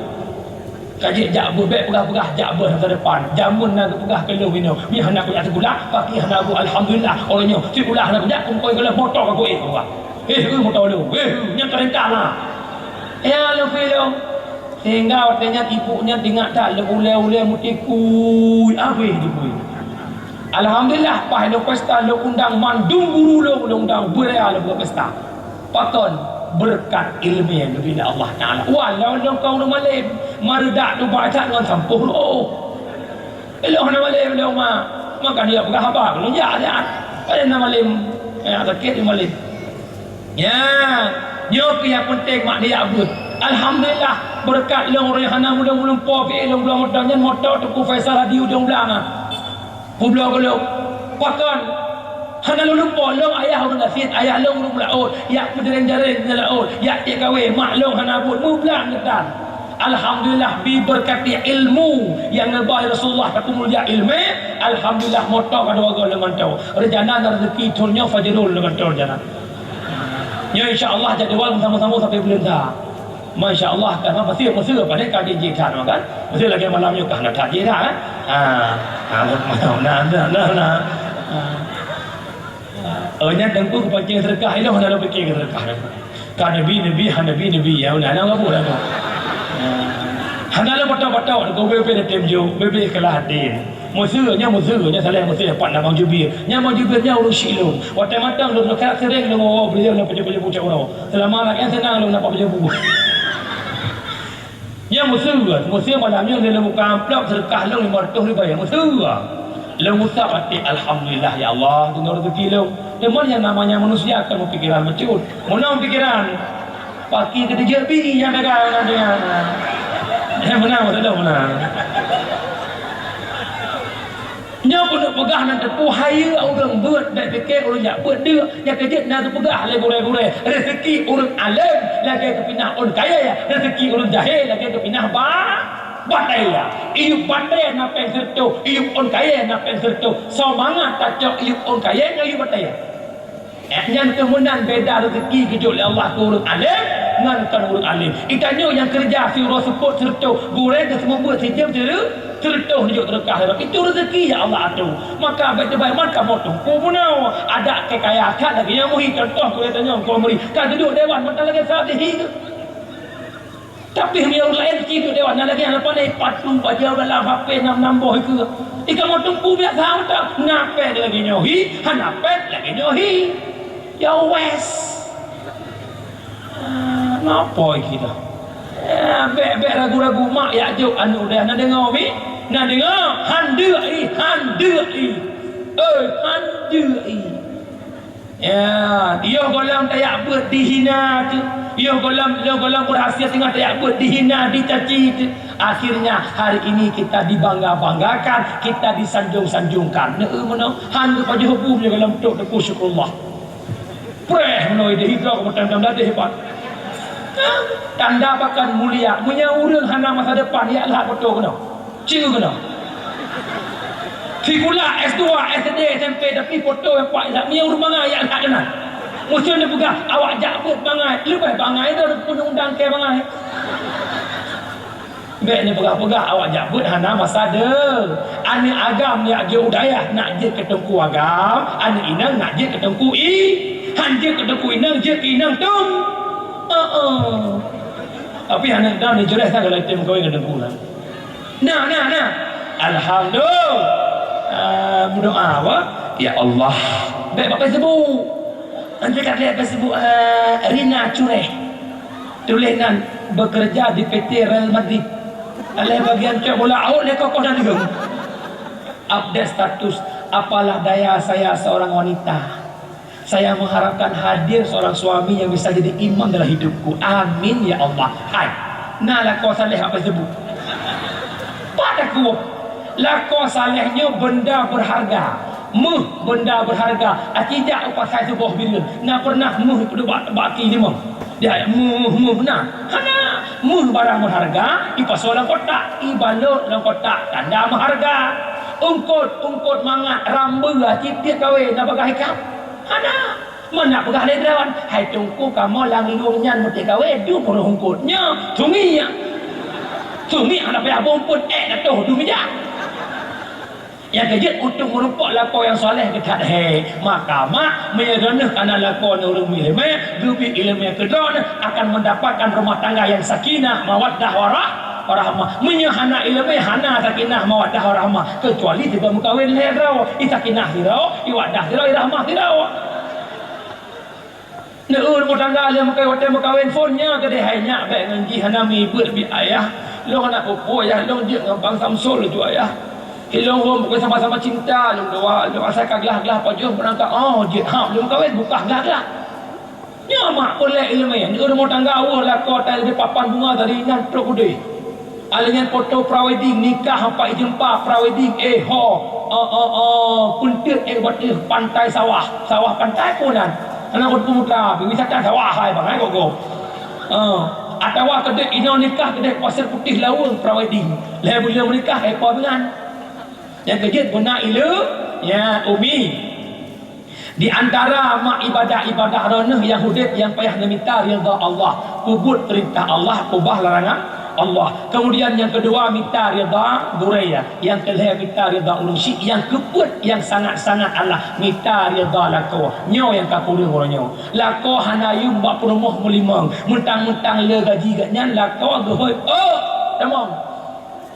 Ka jeuet jak beuet, bèk peugah-peugah jak beuet masa depan. Jameun na geupeugah keu lôn inoe, "Meuhana kujak sikula, paki hana bu, alhamdulillah." Uroe nyoe sikula hana kujak, kungkoi keu lôn moto ka kuék, peugah. Eh, eh, moto lôn. Eh, eh, nyan peurintah na. Ya, lôn pi lôn. Sehingga watèe nyan ibu nyan teuingat that lôn ulèe-ulèe meutikui, abéh jipui. Alhamdulillah, paih lôn pesta, lôn undang mandum guru lôn, lôn undang beuraya lôn buka pesta. Pakon? Beureukat ileumèe geubri lé Allah Taala. Walau lôn kon ureueng malém, mareudak tuba that ngon sampôh rôh. Lôn hana malém lôn, mak. Maka dia peugah haba keu lôn, jak, jak. Padahai na malém, eh, sakét lôn malém. Ya, nyoe keuh nyang peunteng mak dia beuet. Alhamdulillah, beureukat lôn ureueng hana meulumpo pi lôn bloe moto nyan, moto Teungku Faisal Hadi Ujong Blang. Peubloe keu lôn. Pakon? Hana lôn lumpo, lôn ayah ureueng gasien, ayah lôn ureueng meulaôt, jak peujareng-jareng di laôt, jak tiek kawé, mak lôn hana buet, meublang geutan. Alhamdulillah, dibeureukat ilmu nyang neuba lé Rasulullah, tapeumulia ileumèe. Alhamdulillah, moto ka dua goe lôn mantong. Rencana na reuzeki thôn nyoe Fajrul lôn mantong rencana. Nyoe insya Allah jadwal sama-sama sampai buleuen sa. Masya Allah, karena pasti meuseu pandai ka jih that kan. Meuseu lagèe malam nyoe ka hana that jih dah, eh. Ah, ah, nah, nah, nah, nah. Ah. Oh, nyan Teungku geupancing seudeukah, ilôn hana lôn piké keu seudeukah. Ka neubi, neubi, hana neubi, neubi, ya, ulah, hana gabuk lah tu. Ah. Hana lôn patok-patok, gobé-bé neutem jok, bébé keulaih até. Meuseu, nyan meuseu, nyan saléh meuseu, pat na bang jubir. Nyan bang jubir nyan ureueng syiek lôn. Watèe mantong lôn, lôn ka sering lôn woe beliau lôn pajoh-pajoh pucok uroe. Seulama lagèe nyan seunang lôn dapat pajoh bu. Nyan meuseu, meuseu malam nyoe lôn buka amplop seudeukah lôn limong reutôh ribèe. Meuseu. Lôn usap até, "Alhamdulillah ya Allah, deungoe reuzeki lôn." Teuma nyang namanya manusia kan beupikiran bacut. Meunong pikiran, paki keu teujeuet bini nyang dagai ngon dia. Eh, meunan maksud lôn, meunan. Nyoe keuneuk peugah nan teupeu hayeue ureueng beuet, bèk pike ureueng jak beuet deuk, nyang keu jeuet na geupeugah lé gurèe-gurèe, reuzeki ureueng além lagèe geupinah ôn kayèe, reuzeki ureueng jahé lagèe geupinah ba-, batèe. Iyup batèe na pèng sireutôh, iyup ôn kayèe na pèng sireutôh. Soe mangat tacok iyup ôn kayèe ngon iyup batèe. Eh, nyan keuh meunan beda reuzeki geujok lé Allah keu ureueng além ngon kon ureueng além. Geutanyoe nyang keureuja siuroe seupôt sireutôh, gurèe geuseumeubeuet sijeuem sireu-, sireutôh neujok seudeukah lom. Itu reuzeki nyang Allah ato. Maka bèk teubai man kamoe teungku meunoe. Adak keu kaya that lagèe nyang muhi, contoh gurèe tanyoe Teungku Amri. Ka duduek dewan mantong lagèe saat dihi tu. Tapi meunyoe ureueng laén cit duek dewan, na lagèe hana pandai patu bajèe dalam H P nam-nam boh ikeue. Ikamoe teungku biasa mantong, na pèng lagèe nyoe hi, hana pèng lagèe nyoe hi. Ya wes. Ah, napa iki dah? Ya, bèk-bèk ragu-ragu mak yak jok aneuk udeh na deungoe mi? Na deungoe, han deuk i, han deuk i. Eh, han deuk i. Ya, yoh gohlom tajak beuet dihina teuh. Yoh gohlom, yoh gohlom beurhasil teungoh tajak beuet dihina, dicaci teuh. Akhirnya hari ini kita dibangga-banggakan, kita disanjung-sanjungkan. Neu meunoe, han geupajoh bu meunyoe gohlom trok teupeue syukurullah. Preh meunoe ideh hidroe keu meutam-tam dadeh hebat. Tanda pakon mulia. Meunyoe ureueng hana masa depan, yak lhah foto keunoe. Ceu keunoe. Sikula S dua, S D, S M P, tapi foto nyang pat Islam ni ureueng bangai yak that keunan. Meuseu neupeugah awak jak beuet bangai, leubeh bangai droe peuundang keu bangai. Bèk neupeugah-peugah awak jak beuet hana masa de. Aneuk agam yak jeuet u dayah nak jeuet keu teungku agam, aneuk inong nak jeuet keu teungku i-, han jeuet keu teungku inong, jeuet keu inong teung-, Heeh. Tapi aneuk dam ni jureh that kalau item kawin ngon teungku lah. Nah, nah, nah. Alhamdulillah. Ah, meudoa apa? Ya Allah. Baik bak Facebook. Nanti kat lihat Facebook, ah, Rina Cureh. Tulis nan bekerja di P T Real Madrid. Alai bagian cok bola out lé kokoh dan digong. Update status, apalah daya saya seorang wanita. Saya mengharapkan hadir seorang suami yang bisa jadi imam dalam hidupku. Amin ya Allah. Hai, na lakoe saleh apa sebut? Pada ku, lakoe saleh nyoe benda berharga. Meuh benda berharga. Aci jak u pasai suboh bireuen. Na pernah meuh ipeuduek bak, bak aki limong. Dia meuh, meuh na. Hana. Meuh barang berharga, ipasoe lam kotak, ibalot lam kotak, tanda meuharga. Ungkot, ungkot mangat, rambeue, citiek kawé, na bagah ikab. Hana. Meunan peugah lé droe, hai teungku kamoe lam lueng nyan meuté kawé, dum ureueng ungkot nyoe, sungiek. Sungiek hana payah beumpot, ék na toh dum ija. Nyang keujeuet untuk meurumpok lakoe nyang saleh geuthat he. Maka mak, meunyoe droeneuh kana lakoe ngon ureueng ileumé, geubri ileumé keu droeneuh akan mendapatkan rumah tangga yang sakinah, mawaddah, warah-, warahmah. Meunyoe hana ileumé, hana sakinah, mawaddah, warahmah. Kecuali sigoe meukawen lhée droe, i sakinah sidroe, i waddah sidroe, i rahmah sidroe. Neu rumoh tangga lheueh meukawen, watée meukawen phon nyan keudeh hai nyak bék ngon jih hana meuibeut bi ayah. Lôn hana peue-peue ayah, lôn jeuet ngon Bang Samsul laju ayah. Ilôn hom pokok sama-sama cinta lôn dua, lôn asai ka glah-glah pajoh beurangkat, oh, jeuet hab lôn meukawen bukah glah-glah. Nyoe mak peulek ileumé, neu rumoh tangga weueh lakoe tai leubeh papan bunga dari nyan trok udeh. Alèh nyan foto prawedding, nikah ampat jumpa prawedding, eh ho, oh, oh, oh, peunteuk eh watèe pantai sawah, sawah pantai peue nan? Hana buet peumutra, wisata sawah hai bang, hai gogo. Ah, atawa keudeh inoe nikah keudeh Pasir Putih Laweueng prawedding. Lheueh buleuen meunikah eh po deungon. Nyang keujeuet beuna ileu, ya umi. Di antara mak ibadah-ibadah droeneuh nyang udeb nyang payah neumita ridha Allah, peubuet peurintah Allah, peubah larangan Allah. Kemudian nyang keudua mita ridha gurée, nyang keulhée mita ridha ureueng syik, nyang keupeuet nyang sangat-sangat adalah mita ridha lakoe. Nyoe nyang ka kureueng uroe nyoe. Lakoe hana yum bak peurumoh meulimong, meuntang-meuntang le gaji gobnyan lakoe geuhôi, oh, tamong.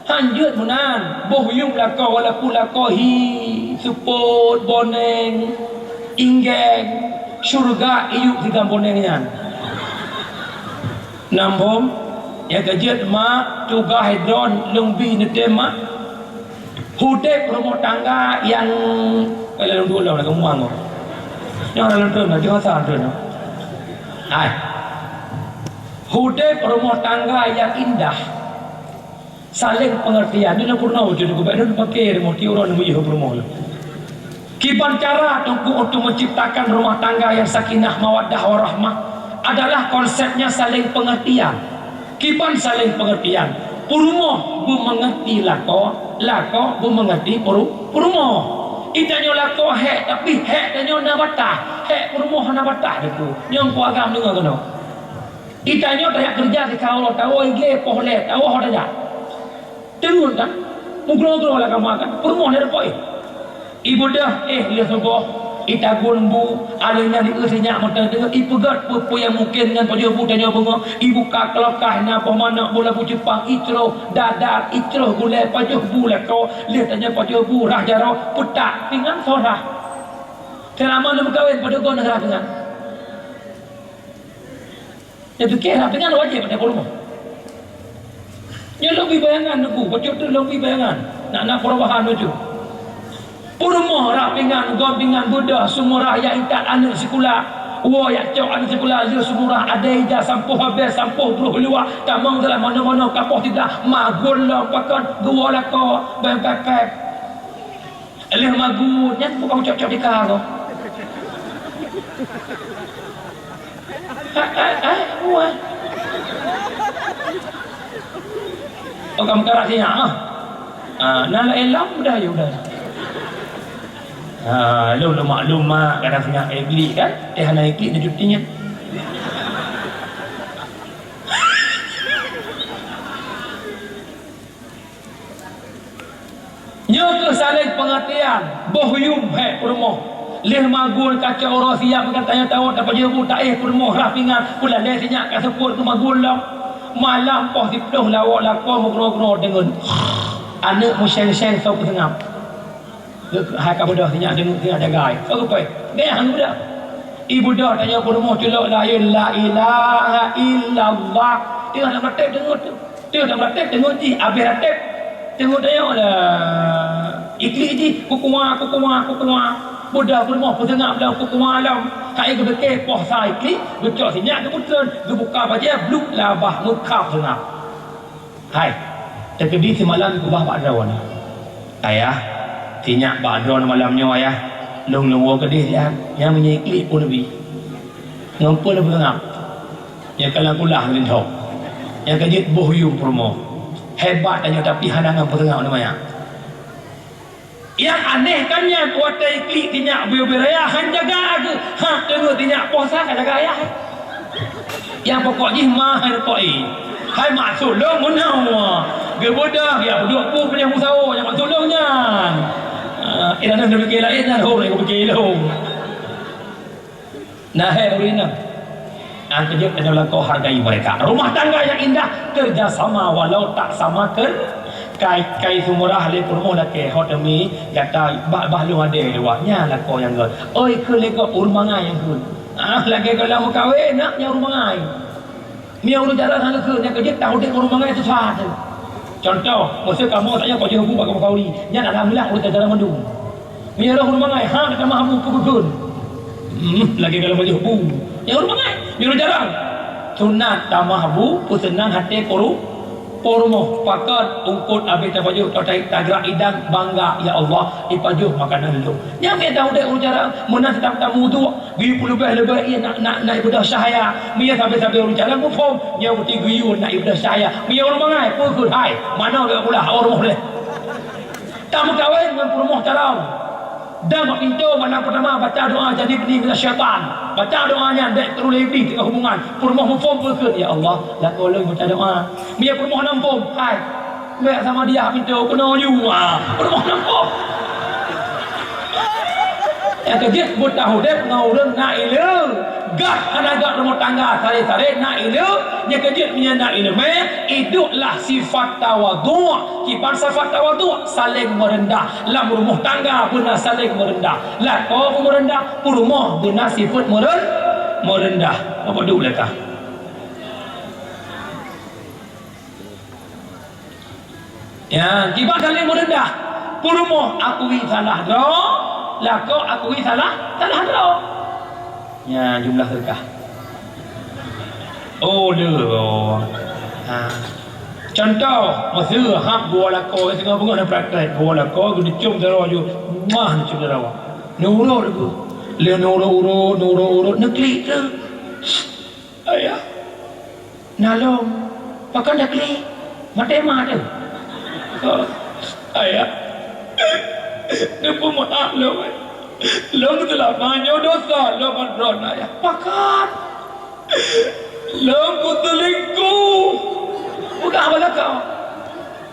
Hanjeuet meunan, boh yum lakoe walaupun lakoe hi seupôt boneng, inggeng, syeuruga iyup sigoe boneng nyan. Nambom, nyang keujeuet mak tugaih droen lôn bi neutem mak. Udeb rumoh tangga nyang, eh, lôn duek lom, lagèe muang. Nyoe lôn treun, lagèe masa lôn treun. Hai. Udeb rumoh tangga nyang indah. Saling pengertian. Nyoe peurunoe beutôi, nyoe geuba lôn paké rumoh, tiep uroe neumiyueb peurumoh lôn. Kiban cara Teungku untuk menciptakan rumah tangga yang sakinah, mawaddah, warahmah adalah konsepnya saling pengertian. Kiban saling pengertian. Peurumoh beumeungerti lakoe, lakoe beumeungerti peuru-, peurumoh. Itanyoe lakoe hék, tapi hék tanyoe na bataih. Hék peurumoh na bataih, Teungku. Nyoe ku agam deungoe keunoe. Itanyoe tajak keureuja sikaro, tawoe igée poh lhée, tawoe ho tajak. Teungeut kan? Meugroe-groe lam kama kan? Peurumoh lé rukoi. Ibeudôh éh lheueh suboh, itagun bu, alèh nyan ieu sinyak mantong teungeut, ipeugét peue-peue nyang mungken ngon pajoh bu tanyoe beungoh, ibuka keulokah na boh manok, boh labu cupang, icroh dadar, icroh gulée, pajoh bu lakoe, lheueh tanyoe pajoh bu rhah jaroe, peutak pingan soe rhah. Seulama neumeukawen padub goe rhah pingan. Nyan pike rhah pingan wajéb watée peurumoh. Nyoe lôn bri bayangan Teungku, bacut teuk lôn bri bayangan. Nak na perubahan bacut. Peurumoh rhah pingan, gom pingan, beudôh, seumurah jak intat aneuk sikula. Woe jak cok aneuk sikula, lheueh seumurah, adak ija sampôh habéh, sampôh brôh luwa, tamong dalam manoe-manoe kapoh tiblah, magun lom pakon, geuwoe lakoe, bang kakek. Lheueh magun, nyan bukan cok-cok tika ko. Eh, eh, eh, wah. Oh, kamu karat sinya, ah. Ah, na laén lam, udah, ya udah. Ah, lu, lu maklum, mak, kadang sinya, eh, beli, kan? Eh, hana iklik, dia cuti, kan? Nyoe keuh saléng peungeurtian, boh yuem hék peurumoh. Lheueh magul ka cok uroe siap, meukat tanyoe tawök tapajoh bu, taéh peurumoh rhah pingan, peulalé sinyak ka seupôt keu magul lom. Malam poh siplôh lawok lakoe meukeunong-keunong deungon. Aneuk meuséng-séng soe peuseungab. Hai ka beudôh sinyak deungon sinyak jagai. Soe geupeu? Gaya han beudôh. Ibeudôh tanyoe peurumoh culok laén, "La ilaha illallah." Teungoh lam ratéb deungon tu. Teungoh lam ratéb deungon jih, abéh ratéb. Teungoh tanyoe lah. Iklik jih, kukua, kukua, kukua. Beudôh peurumoh peuseungab lom, kukua lom. Hai geubeuke poh sa iklik, geucok sinyak geupeutreun, geubuka bajée, bluk labah meukhap seungab. Hai, teukeudi simalam keubah bak droeneuh. "Ayah, sinyak bak droeneuh malam nyoe, Ayah. Lôn lôn woe keudeh, Ayah. Nyang meunyoe iklik pun neubi." Ngon peue lôn peusangab? Nyang ka lam kulah lintho. Nyang ka jeuet boh yue peurumoh. Hebat tanyoe, tapi hana ngon peusangab nyoe, Ayah. Nyang aneh kan nyan, watée iklik sinyak bui-bui raya han jaga geuh, ha teungoh sinyak poh sa ka jaga ayah. Nyang pokok jih ma hai pokok i. Hai maksud lôn meunan. Geubeudôh ya peuduek bu punya musawo nyang maksud lôn nyan. Ah, inan neupiké laén nyan hom lé kupiké lôn. Nah, hai ureueng inong, nyang keujeuet tanyoe lakoe hargai mereka. Rumah tangga yang indah, kerja sama walau tak sama ker-, kai, kai seumurah lé peurumoh lakée, ho teumi gata bah, bah lôn adé luwa, nyan lakoe nyang göt. Oi, keu lé gob ureueng mangai nyang göt. Ah, lagée goh lom meukawen, nak nyang ureueng mangai. Meunyoe ureueng jarang hana keu, nyang keujeuet taudép ureueng mangai susah teuh. Cuntoh, meuseu kamoe saja pajoh bu bak kamoe kauri, nyan alhamdulillah ureueng jarang mandum. Meunyoe ureueng mangai, ha, tamah bu keu bukon. Hmm, lagée dalam pajoh bu. Nyang ureueng mangai, meunyoe ureueng jarang. Sunat tamah bu, peuseunang até puru-, peurumoh. Pakon ungkot abéh tapajoh, ta-, tagrak idang, bangga, "Ya Allah, ipajoh makanan lôn." Nyan meunan taudép ureueng jarang, meunan tamu duek. Geuyue peuleubeh-leubeh, iya nak, nak, nak ibeudôh cahya. Meunyoe sabe-sabe ureueng jalan muphom, nyoe bukti geuyue nak ibeudôh cahya. Meunyoe ureueng mangai, peue kheun, hai, manoe geuh pula, ureueng leh. Tameukawen ngon peurumoh calon. Dan bak pintoe malam peutama baca doa janibni minasyaitan. Baca doa nyan, bék teuruléh iblih teungoh hubungan. Peurumoh muphom peue kheun, "Ya Allah, lakoe lôn baca doa." Meunyoe peurumoh hana muphom, hai, Bék sama dia pintoe keunoe ju, ah, peurumoh nangkok. Nyang keujeuet beutaudép ngon ureueng na ileue. Gat hana gat rumoh tangga saré-saré na ileue. Nyang keujeuet meunyoe na ileumé, idoplah sifat tawadhu'. Kiban sifat tawadhu', saléng meureundah. Lam rumoh tangga beuna saléng meureundah. Lakoe meureundah, peurumoh beuna sifat meureun-, meureundah. Apa duek lé ka? Ya, kiban saléng meureundah. Peurumoh akui salah droe, lakoe akui salah, salah droe. Ya, jumlah sedekah. Oh, le. Ha. Contoh, meuseu hab geuwoe lakoe, singoh beungoh na praktek, geuwoe lakoe, geuneucom sidroe ju, mah neucom sidroe. Neurot geuh. Lheueh neurot-urot, neurot-urot, neuklik teuh. Ayah, na lom, pakon dakli, maté ma teuh. Oh, ayah, neupeumeu'ah lôn. Lôn seulama nyoe dosa lôn ngon droeneuh, ayah. Pakon? Lôn kuseulingkuh. Peugah bak lakoe.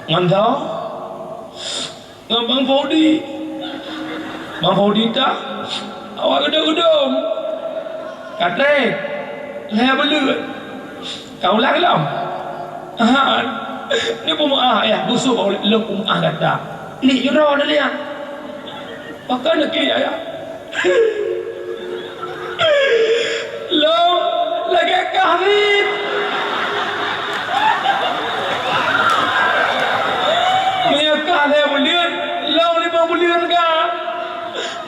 Ngon soe? Ngon Bang Fodi. Bang Fodi tah, awak geudong-geudong. Ka trép, lhèe buleuen. Ka ulang lom. Han. Neupeumeu'ah, ayah, busuk lôn peumeu'ah gata. Klik ju droeneuh liang. Pakon neuklik, ayah? Lôn lagèe kah rhit. Meunyoe kah lhèe buleuen, lôn limong buleuen ka.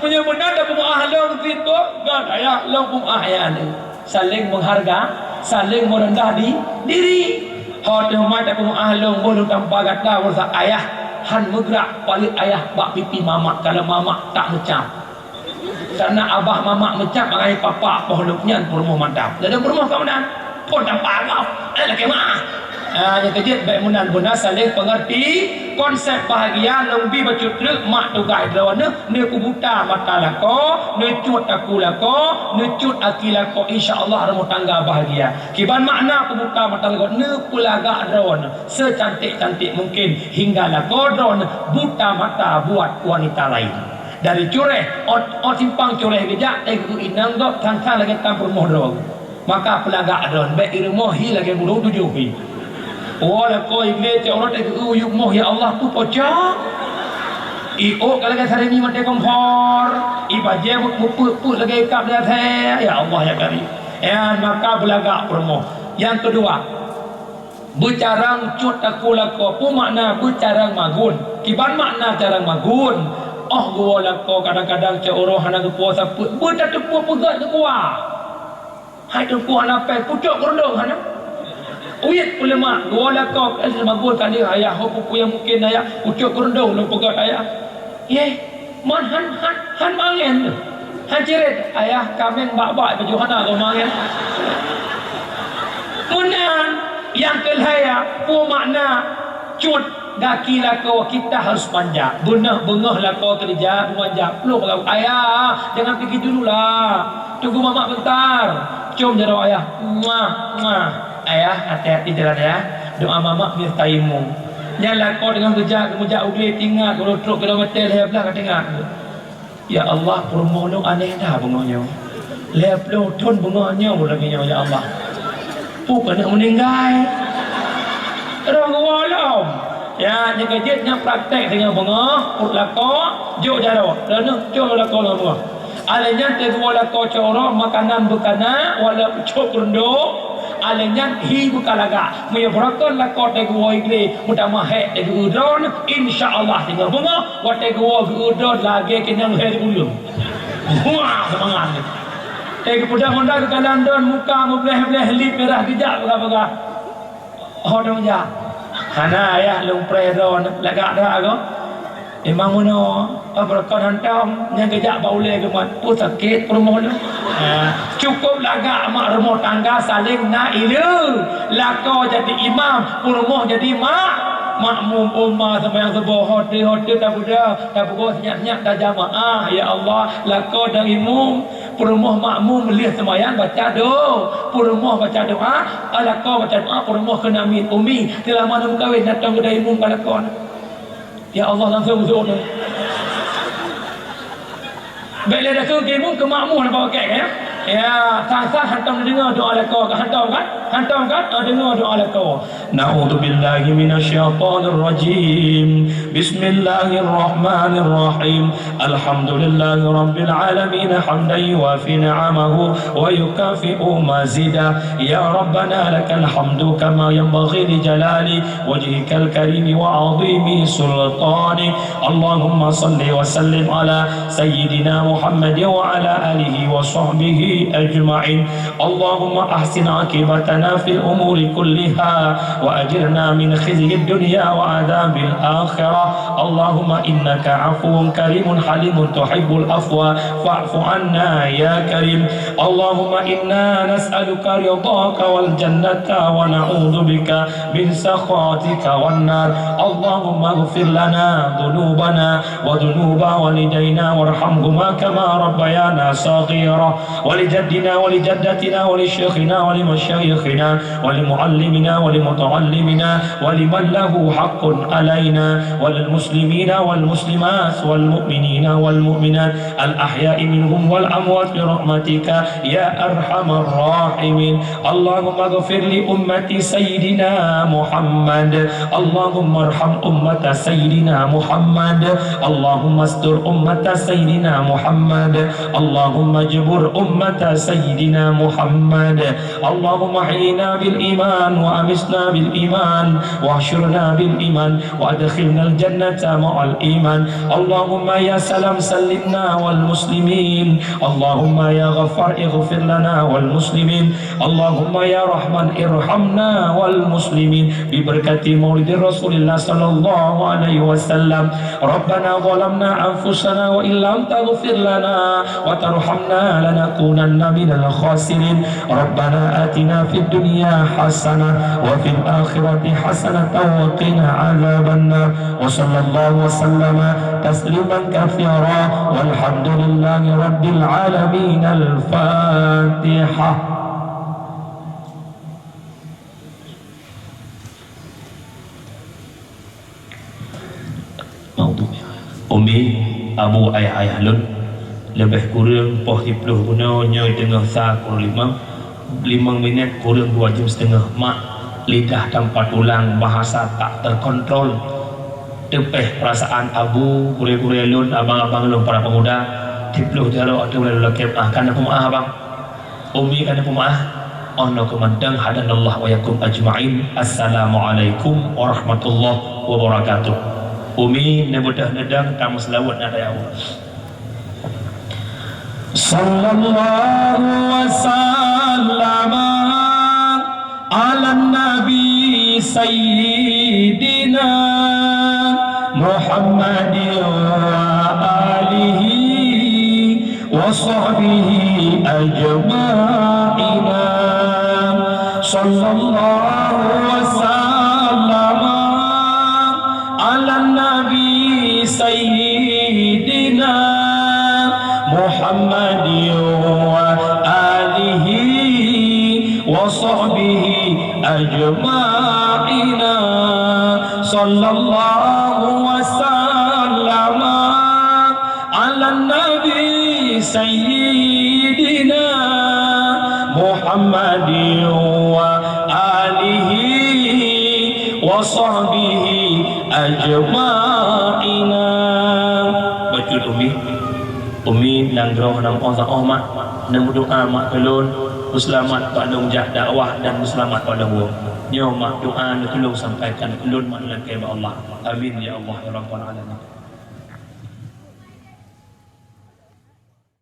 Meunyoe meunan tapeumeu'ah lôn sigoe, göt ayah, lôn peumeu'ah ayah neuh. Saléng meuharga, saléng meureundah di-, diri. Ho teuma tapeumeu'ah lôn, boh lôn tampa gata, bangsa ayah han meugrak paleuet ayah bak pipi mamak, kalau mamak tak meucam. Karena abah mamak meucab bangai papa poh lheueh nyan peurumoh mantap. Lagèe peurumoh ka meunan. Pon tampa gob. Eh, lakèe meu'ah. Ah, nyang keujeuet bèk meunan beuna saléng peungeurti. Konsep bahagia lôn bi bacut treuk mak tugaih droeneuh, neupeubuta mata lakoe, neucut aku lakoe, neucut aki lakoe, insya Allah rumoh tangga bahagia. Kiban makna peubuta mata lakoe, neupeulagak droeneuh secantik-cantik mungkin hingga lakoe droeneuh buta mata buat wanita lain. Dari Cureh, ot, ot simpang Cureh geujak, eh, geu inong gob sang-sang lagèe tam peurumoh droe. Maka peulagak droe, bèk i rumoh hi lagèe burông tujoh hi. Woe lakoe i glé cok rot, eh, geu yub moh, ya Allah, peue pocong. I ôk ka lagèe sarimi maté kompor, i bajèe meupeue-peue lagèe kab di asèe, ya Allah, ya Karim. Nyan maka beulagak peurumoh. Nyang keudua, beucarông cut takue lakoe, peue makna beucarông magun? Kiban makna carông magun? Óh geuwoe lakoe kadang-kadang cok uroe hana geupuwoe sapeuet, beutateupeue peugöt geukuah. Hai teungku hana péng, pucok keureudoeng hana. Uit peuleumah, geuwoe lakoe, eh, magun kali ayah, ho peue-peue nyang mungken ayah, pucok keureudoeng lôn peugöt ayah. Yeh, man han, han, han mangen. Han ciret, ayah kaméng bak-bak baju hana lôn mangen. Meunan, nyang keulhèe, peue makna cut gaki lakoe kita harus manja. Beuneuh beungoh lakoe keureuja, beumanja. Pluek lakoe, "Ayah, jangan pergi dulu lah. Tunggu mamak bentar." Cium jaroe ayah. Muah, muah. "Ayah, hati-hati jalan ya. Doa mamak miftahimmu." Nyan lakoe deungon geujak, geumujak u glé tingat, walau trok kilometer lhèe blah ka tingat. Ya Allah, peurumoh lôn aneh dah beungoh nyoe. Lhèe ploh thon beungoh nyoe lagèe nyoe, ya Allah. Peue keuneuk meuninggai? Roh geuwoe lom. Ya, nyang keujeuet nyan praktek singoh beungoh, peuet lakoe, jok jaroe. Leuneuk cok lakoe ngon beungoh. Alèh nyan teuh geuwoe lakoe cok uroe, makanan beukana, walau cok keureudoeng. Alèh nyan hi beukalagak. Meunyoe beurakon lakoe teuh geuwoe i glé, meutamah hék teuh geueu droeneuh, insya Allah singoh beungoh, watèe geuwoe geueu droeneuh lagèe keunong lhèe ureueng. Wah, seumangat. Eh, geupeudong honda geukalon droeneuh muka meublèh-blèh, lip mirah geujak peugah-peugah. Ho dong jak. Hana ayah lôn preh droeneuh, lagak dak goe. Imam meunoe, oh, beurakon hantom, nyang geujak bak ulèe geumat, peue sakét peurumoh lôn. Ha, cukup lagak mak rumoh tangga saléng na ileue. Lakoe jadi imam, peurumoh jadi mak, makmum, uma, seumayang suboh, ho teuh, ho teuh, tapeugah, tapeugoe seunyak-seunyak tajamaah. Ya Allah, lakoe dan imum, peurumoh makmum lheueh seumayang baca do-, peurumoh baca doa, lakoe baca doa, peurumoh kheun amin, umi, seulama neumeukawen, na tom geuda imum bak lakoe. Ya Allah, langsung masuk tu. Bèk lé dakeu keu imum, keu makmum hana pakai, ya. Ya, sang-sang hantom neudeungoe doa lakoe, hantom kan? Hantom kan? Ah, deungoe doa lakoe. Na'udzubillahi minasyaitonirrajim. Bismillahirrahmanirrahim. Alhamdulillahi rabbil alamin, hamdan yuwafi ni'amahu wa yukafi'u mazidah. Ya Rabbana lakal hamdu kama yanbaghi li jalali wajhikal karimi wa azimi sultanik. Allahumma salli wa sallim ala sayyidina Muhammad wa ala alihi wa sahbihi ajma'in. Allahumma ahsin aqibatana fil umuri kulliha wa ajirna min khizyid dunya wa adzabil akhirah. Allahumma innaka afuwun karimun halimun tuhibbul afwa fa'fu anna ya karim. Allahumma inna nas'aluka ridhaka wal jannata wa na'udzubika min sakhatika wan nar. Allahumma ighfir lana dzunubana wa dzunuba walidaina warhamhuma kama rabbayana shaghira. Wa li jaddina wa li jaddatina wa li syaikhina wa li masyayikhina wa li muallimina wa li muta'allimina wa liman lahu haqqun alaina wa lil muslimina wal muslimat wal mu'minina wal mu'minat al ahya'i minhum wal amwat bi rahmatika ya arhamar rahimin. Allahumma ighfir li ummati sayyidina Muhammad. Allahumma arham ummata sayyidina Muhammad. Allahumma astur ummata sayyidina Muhammad. Allahumma jbur ummata sayyidina Muhammad. Allahumma ahyina bil iman wa amitna bil iman, wa ahsyurna bil iman, wa adkhilnal jannata ma'al iman. Allahumma ya salam sallimna wal muslimin. Allahumma ya ghaffar ighfir lana wal muslimin. Allahumma ya rahman irhamna wal muslimin. Bi barakati maulidir Rasulillah sallallahu alaihi wasallam. Rabbana zalamna anfusana wa illam taghfir lana wa tarhamna lanakunanna minal khasirin. Rabbana atina fid dunya hasanah wa fil akhirati hasanatan wa qina adzabannar. Wa sallallahu wa sallama tasliman katsira. Walhamdulillahi rabbil alamin. Al-Fatihah. Umi, Abu ayah-ayah lôn, leubeh kureueng poh siplôh bunoe nyoe teungoh sa kureueng limong, limong minét kureueng dua jeuem siteungoh mak, lidah tanpa tulang, bahasa tak terkontrol. Teupeh peurasaan abu, gurée-gurée lôn, abang-abang lôn, para pemuda, siplôh jaroe ateueh lôn lakée meu'ah, ka na peumeu'ah abang. Umi ka na peumeu'ah, oh noe keuh mantong hadanallah wa iyyakum ajma'in. Assalamualaikum warahmatullahi wabarakatuh. Umi neubeudôh neudong, tamong seulaweuet na daya Allah. Sallallahu wa sallama ala nabi sayyidina Muhammadin wa alihi wa sahbihi ajma'ina. Sallallahu wa sallama ala nabi sayyidina Muhammadin wa alihi wa sahbihi ajma'ina. Sallallahu wa sallama ala nabi sayyidina Muhammadin wa alihi wa sahbihi ajma'ina. Bacut Umi. Umi nanggroe nam ozah oh mak, neumeudoa mak keu lôn, beuseulamat bak lôn jak dakwah dan beuseulamat bak lôn woe. Nyoe mak doa neutulông sampaikan keu lôn mak lakée bak Allah. Amin ya Allah ya rabbal alamin.